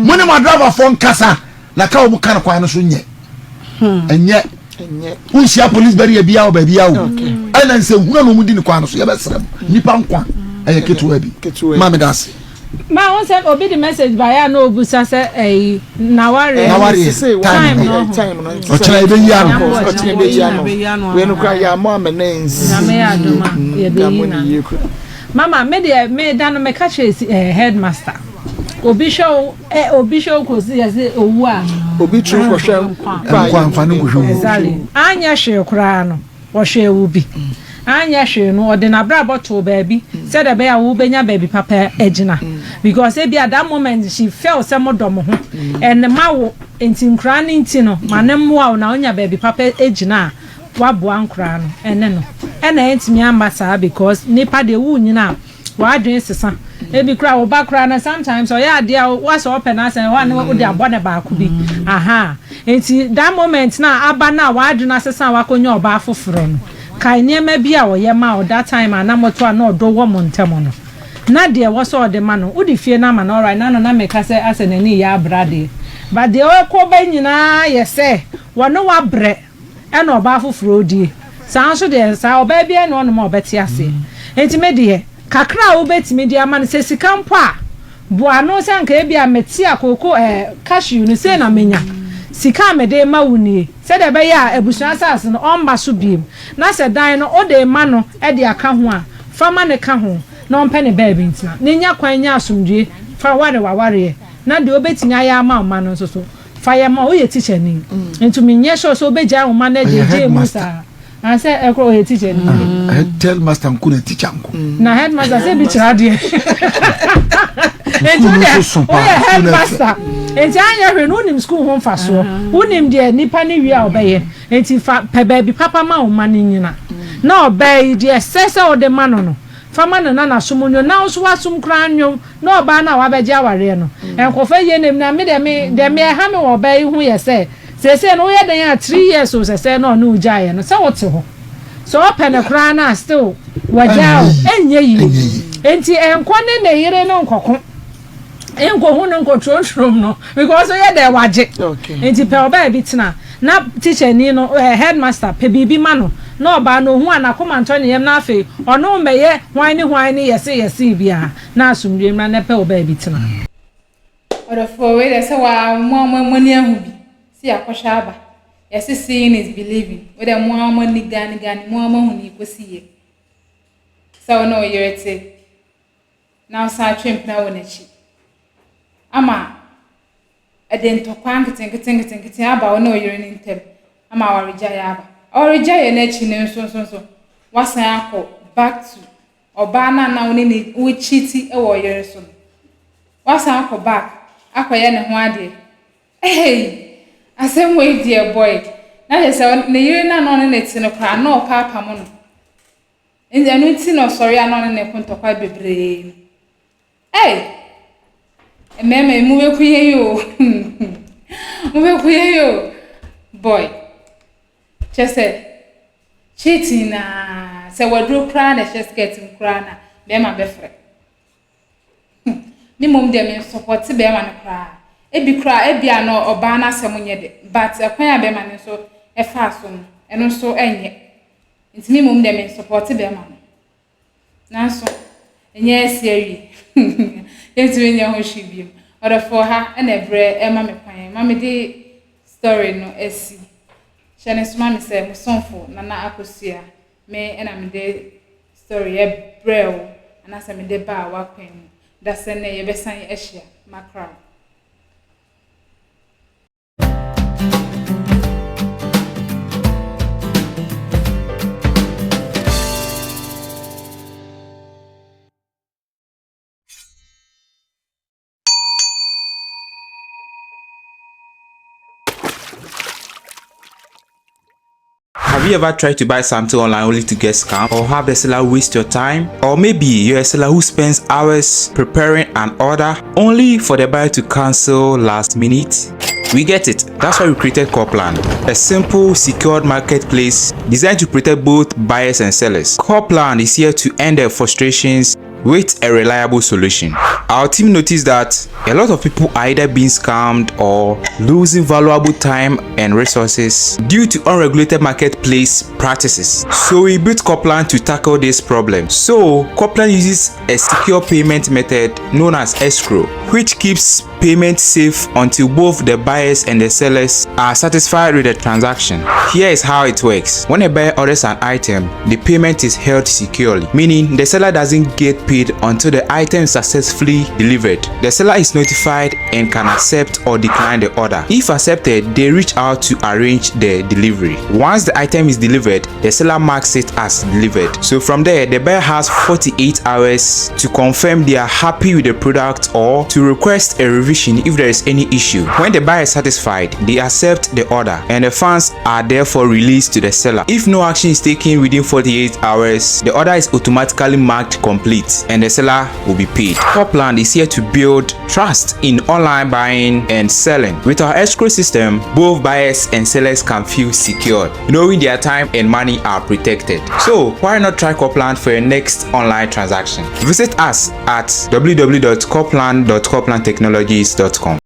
Mo ne mo adrabafoɔ nkasa na ka wɔn ka no kwan no so nyɛ. Ɛnyɛ. Wonhyia police barrier biara wɔ baabi a o. Ɛna nsɛnhunu na wɔn di ne kwan no so yɛbɛsrɛ mo. Nipa nkwa ɛyɛ ketewa bi. Maame da ase. Ma wo sɛ obi de message ba ya na obusa sɛ ɛyi nawareɛ nawareɛ time no time no ɔkyena yɛbɛyi ano ɔkyena yɛbɛyi ano wei no kora yɛ amɔ ama na nsi nyame yɛ adom a yɛbɛyi na mama me deɛ me da no meka kyerɛ si eh, headmaster obi hwɛ wo eh, obi hwɛ wo kɔsi yɛ sɛ owu a obi turu kɔhwɛ nkwa mfa no nkɔhwɛ wu exactly anyɛ hwee koraa no Ɔhwɛɛ wo bi. Anyɛ hwee no, ɔde n'abrabɔ too baabi sɛdeɛ ɛbɛyɛ a wobɛnya baabi papa agyina. Because ebia that moment she felt sɛ modɔ mo ho and ma wo nti nkoraa no nti no, ma no mmoa wo na wonya baabi papa agyina a woaboa nkoraa no ɛne no. Ɛna ɛntumi amma saa because nipa deɛ wonyini a W'adwene sesa. Ebi koraa wo ba koraa no sometimes ɔyɛ adeɛ a woasɛ ɔpɛ n'asɛm ɛhɔ a na wode abɔ no baako bi. Ahaa. Nti that moment no a aba no a w'adwene asesa a woakɔnya ɔbaa foforɔ no, kae nneɛma bi a ɔyɛ maa wo that time a na moto a na ɔdɔ wɔ mo ntam no. Na deɛ ɛwɔ sɛ ɔde ma no, wode fie no ama no alright, n'ano na meka sɛ asɛ n'ani reyɛ abra deɛ. But deɛ ɛrekɔ ba nyinaa yɛ sɛ wɔne wo abrɛ. ɛna ɔbaa foforɔ redie. Saa nso deɛ saa ɔbaa biara nni hɔnom a ɔbɛte aseɛ. Enti me deɛ, kakra a wobɛtumi de ama no, sɛ sika mpo a, boa ano sɛ anka ebia mete a kooko ɛɛ cashew no sei na menya. Sika a mede rema wo nie, sɛdeɛ ɛbɛyɛ a abusua asase no ɔmma so bio. Na sɛ dan no wode rema no de aka ho a, fa ma no ka ho na ɔmpɛ ne baabi ntena, na nya kwan nya asomdwoeɛ fa ware w'awareɛ, na deɛ wobɛtumi ayɛ ama wo mma no nso so, fa yɛ ma wɔn. Woyɛ tikyani, nti menyɛ sure sɛ wobɛgyae wo mma no agyaagyaa mu saa. Ansɛ ɛkɔ ɔyɛ teacher ni. Ah, headmaster nko na teacher nko. Na headmaster sɛ bi kyerɛ adeɛ. Nti wo deɛ woyɛ headmaster. Nti anyɛ hwee no wonim school ho mfasoɔ. Wonim deɛ nipa ne wie a ɔbɛyɛ. Nti fa pɛ baabi papa ma wo mma no nyina. Na ɔbaa yi deɛ ɛsɛ sɛ wode ma no no fa ma no na n'asom nwo na wo nso w'asom koraa nwo na ɔbaa no a wabɛgye awareɛ no nkɔfa yie na na me deɛ me deɛ me ɛha me wɔ ɔbaa yi ho yɛ sɛ Seesei no woyɛ dɛn a tree years o sɛsɛɛ na ɔne wo gyaeɛ no sɛ wote hɔ sɛ ɔpɛ no koraa no a still wagyaa wo ɛnyɛ yie nti ɛnkɔ ne ne yere no nkɔko nkɔhu no nkɔtrontroom no because woyɛ dɛn wagye nti pɛ ɔbaa bi tena na teacher ni no eh, headmaster pɛ biribi ma no na ɔbaa no ohu a n'akoma ntɔ ne yam na afei ɔno mmɛyɛ hwan ne hwan ne yɛse yɛse biara na asomdwie mmra na pɛ ɔbaa bi tena. Ɔdɔfoɔ wei deɛ sɛ waa mo a mo ani ahu bi sɛ yɛakɔhwɛ aba yɛse seeing is believing wei deɛ mo a mo ani gane gane mo a mo ahu ne ɛkɔsi yɛ sɛ wo ne wo yere te na wosan atwe mpena wɔ n'akyi ama ɛde ntɔkwa nketenkete nketenkete aba wo ne wo yere no ntam ama awaregyaeɛ aba awaregyaeɛ no akyi no nso nso nso wasan akɔ back to ɔbaa no a na wo ne no wo cheat wɔ ɔyere so no, woasan akɔ back akɔyɛ ne ho adeɛ. Hey! Asɛm wei deɛ boy, na kyerɛ sɛ ne yere no a na ɔne no te no koraa na ɔpɛ apamo no. Nti ɛno nti na ɔsɔre a na ɔne no ko ntɔkwa bebree no. Hey! Mmarima yi mobɛku yɛn o. Mobɛku yɛn o. Boy, kyerɛ sɛ Cheating naa sɛ waduro koraa na ɛhyɛ skirt mu koraa na bɛrima bɛfrɛ. Hmm. Me mmom deɛ me nsɔpɔte bɛrima no koraa. Ebi koraa ebi a na ɔbaa no asɛm nyɛ de but ɛkwan a bɛrima no nso ɛfaa so no ɛno nso ɛnyɛ. Nti me mmom deɛ me nsɔpɔte bɛrima no. Nanso, ɛnyɛ asi awie. Yɛntumi nyɛ ho hwee bio. Ɔdɔfoɔ ha na ɛberɛ ɛma me kwan ma mede story no asi. Hyɛ no nso ma me sɛ mo somfo Nana Akosua, me na mede story yɛ brɛɛ wo anaasɛ mede baa w'akwan mu. Dasɛ nnɛ yɛbɛsan ahyia. Makra wo. Have you ever tried to buy something online only to get scammed or have the seller waste your time? Or maybe you're a seller who spends hours preparing an order only for the buyer to cancel last minute? We get it. That's why we created Corplan, a simple, secured marketplace designed to protect both buyers and sellers. Corplan is here to end their frustrations with a reliable solution. Our team noticed that a lot of people are either being scammed or losing valuable time and resources due to unregulated marketplace practices. So we built Corplan to tackle this problem. So Corplan uses a secure payment method known as escrow, which keeps payment safe until both the buyers and the sellers are satisfied with the transaction. Here is how it works. When a buyer orders an item, the payment is held securely, meaning the seller doesn't get paid until the item is successfully delivered. The seller is notified and can accept or decline the order. If accepted, they reach out to arrange the delivery. Once the item is delivered, the seller marks it as delivered. So from there, the buyer has 48 hours to confirm they are happy with the product or to request a revision if there is any issue. When the buyer is satisfied, they accept the order and the funds are therefore released to the seller. If no action is taken within 48 hours, the order is automatically marked complete and the seller will be paid. Copland is here to build trust in online buying and selling. With our escrow system, both buyers and sellers can feel secured, knowing their time and money are protected. So why not try Copland for your next online transaction? Visit us at www.copland.coplandtechnologies.com.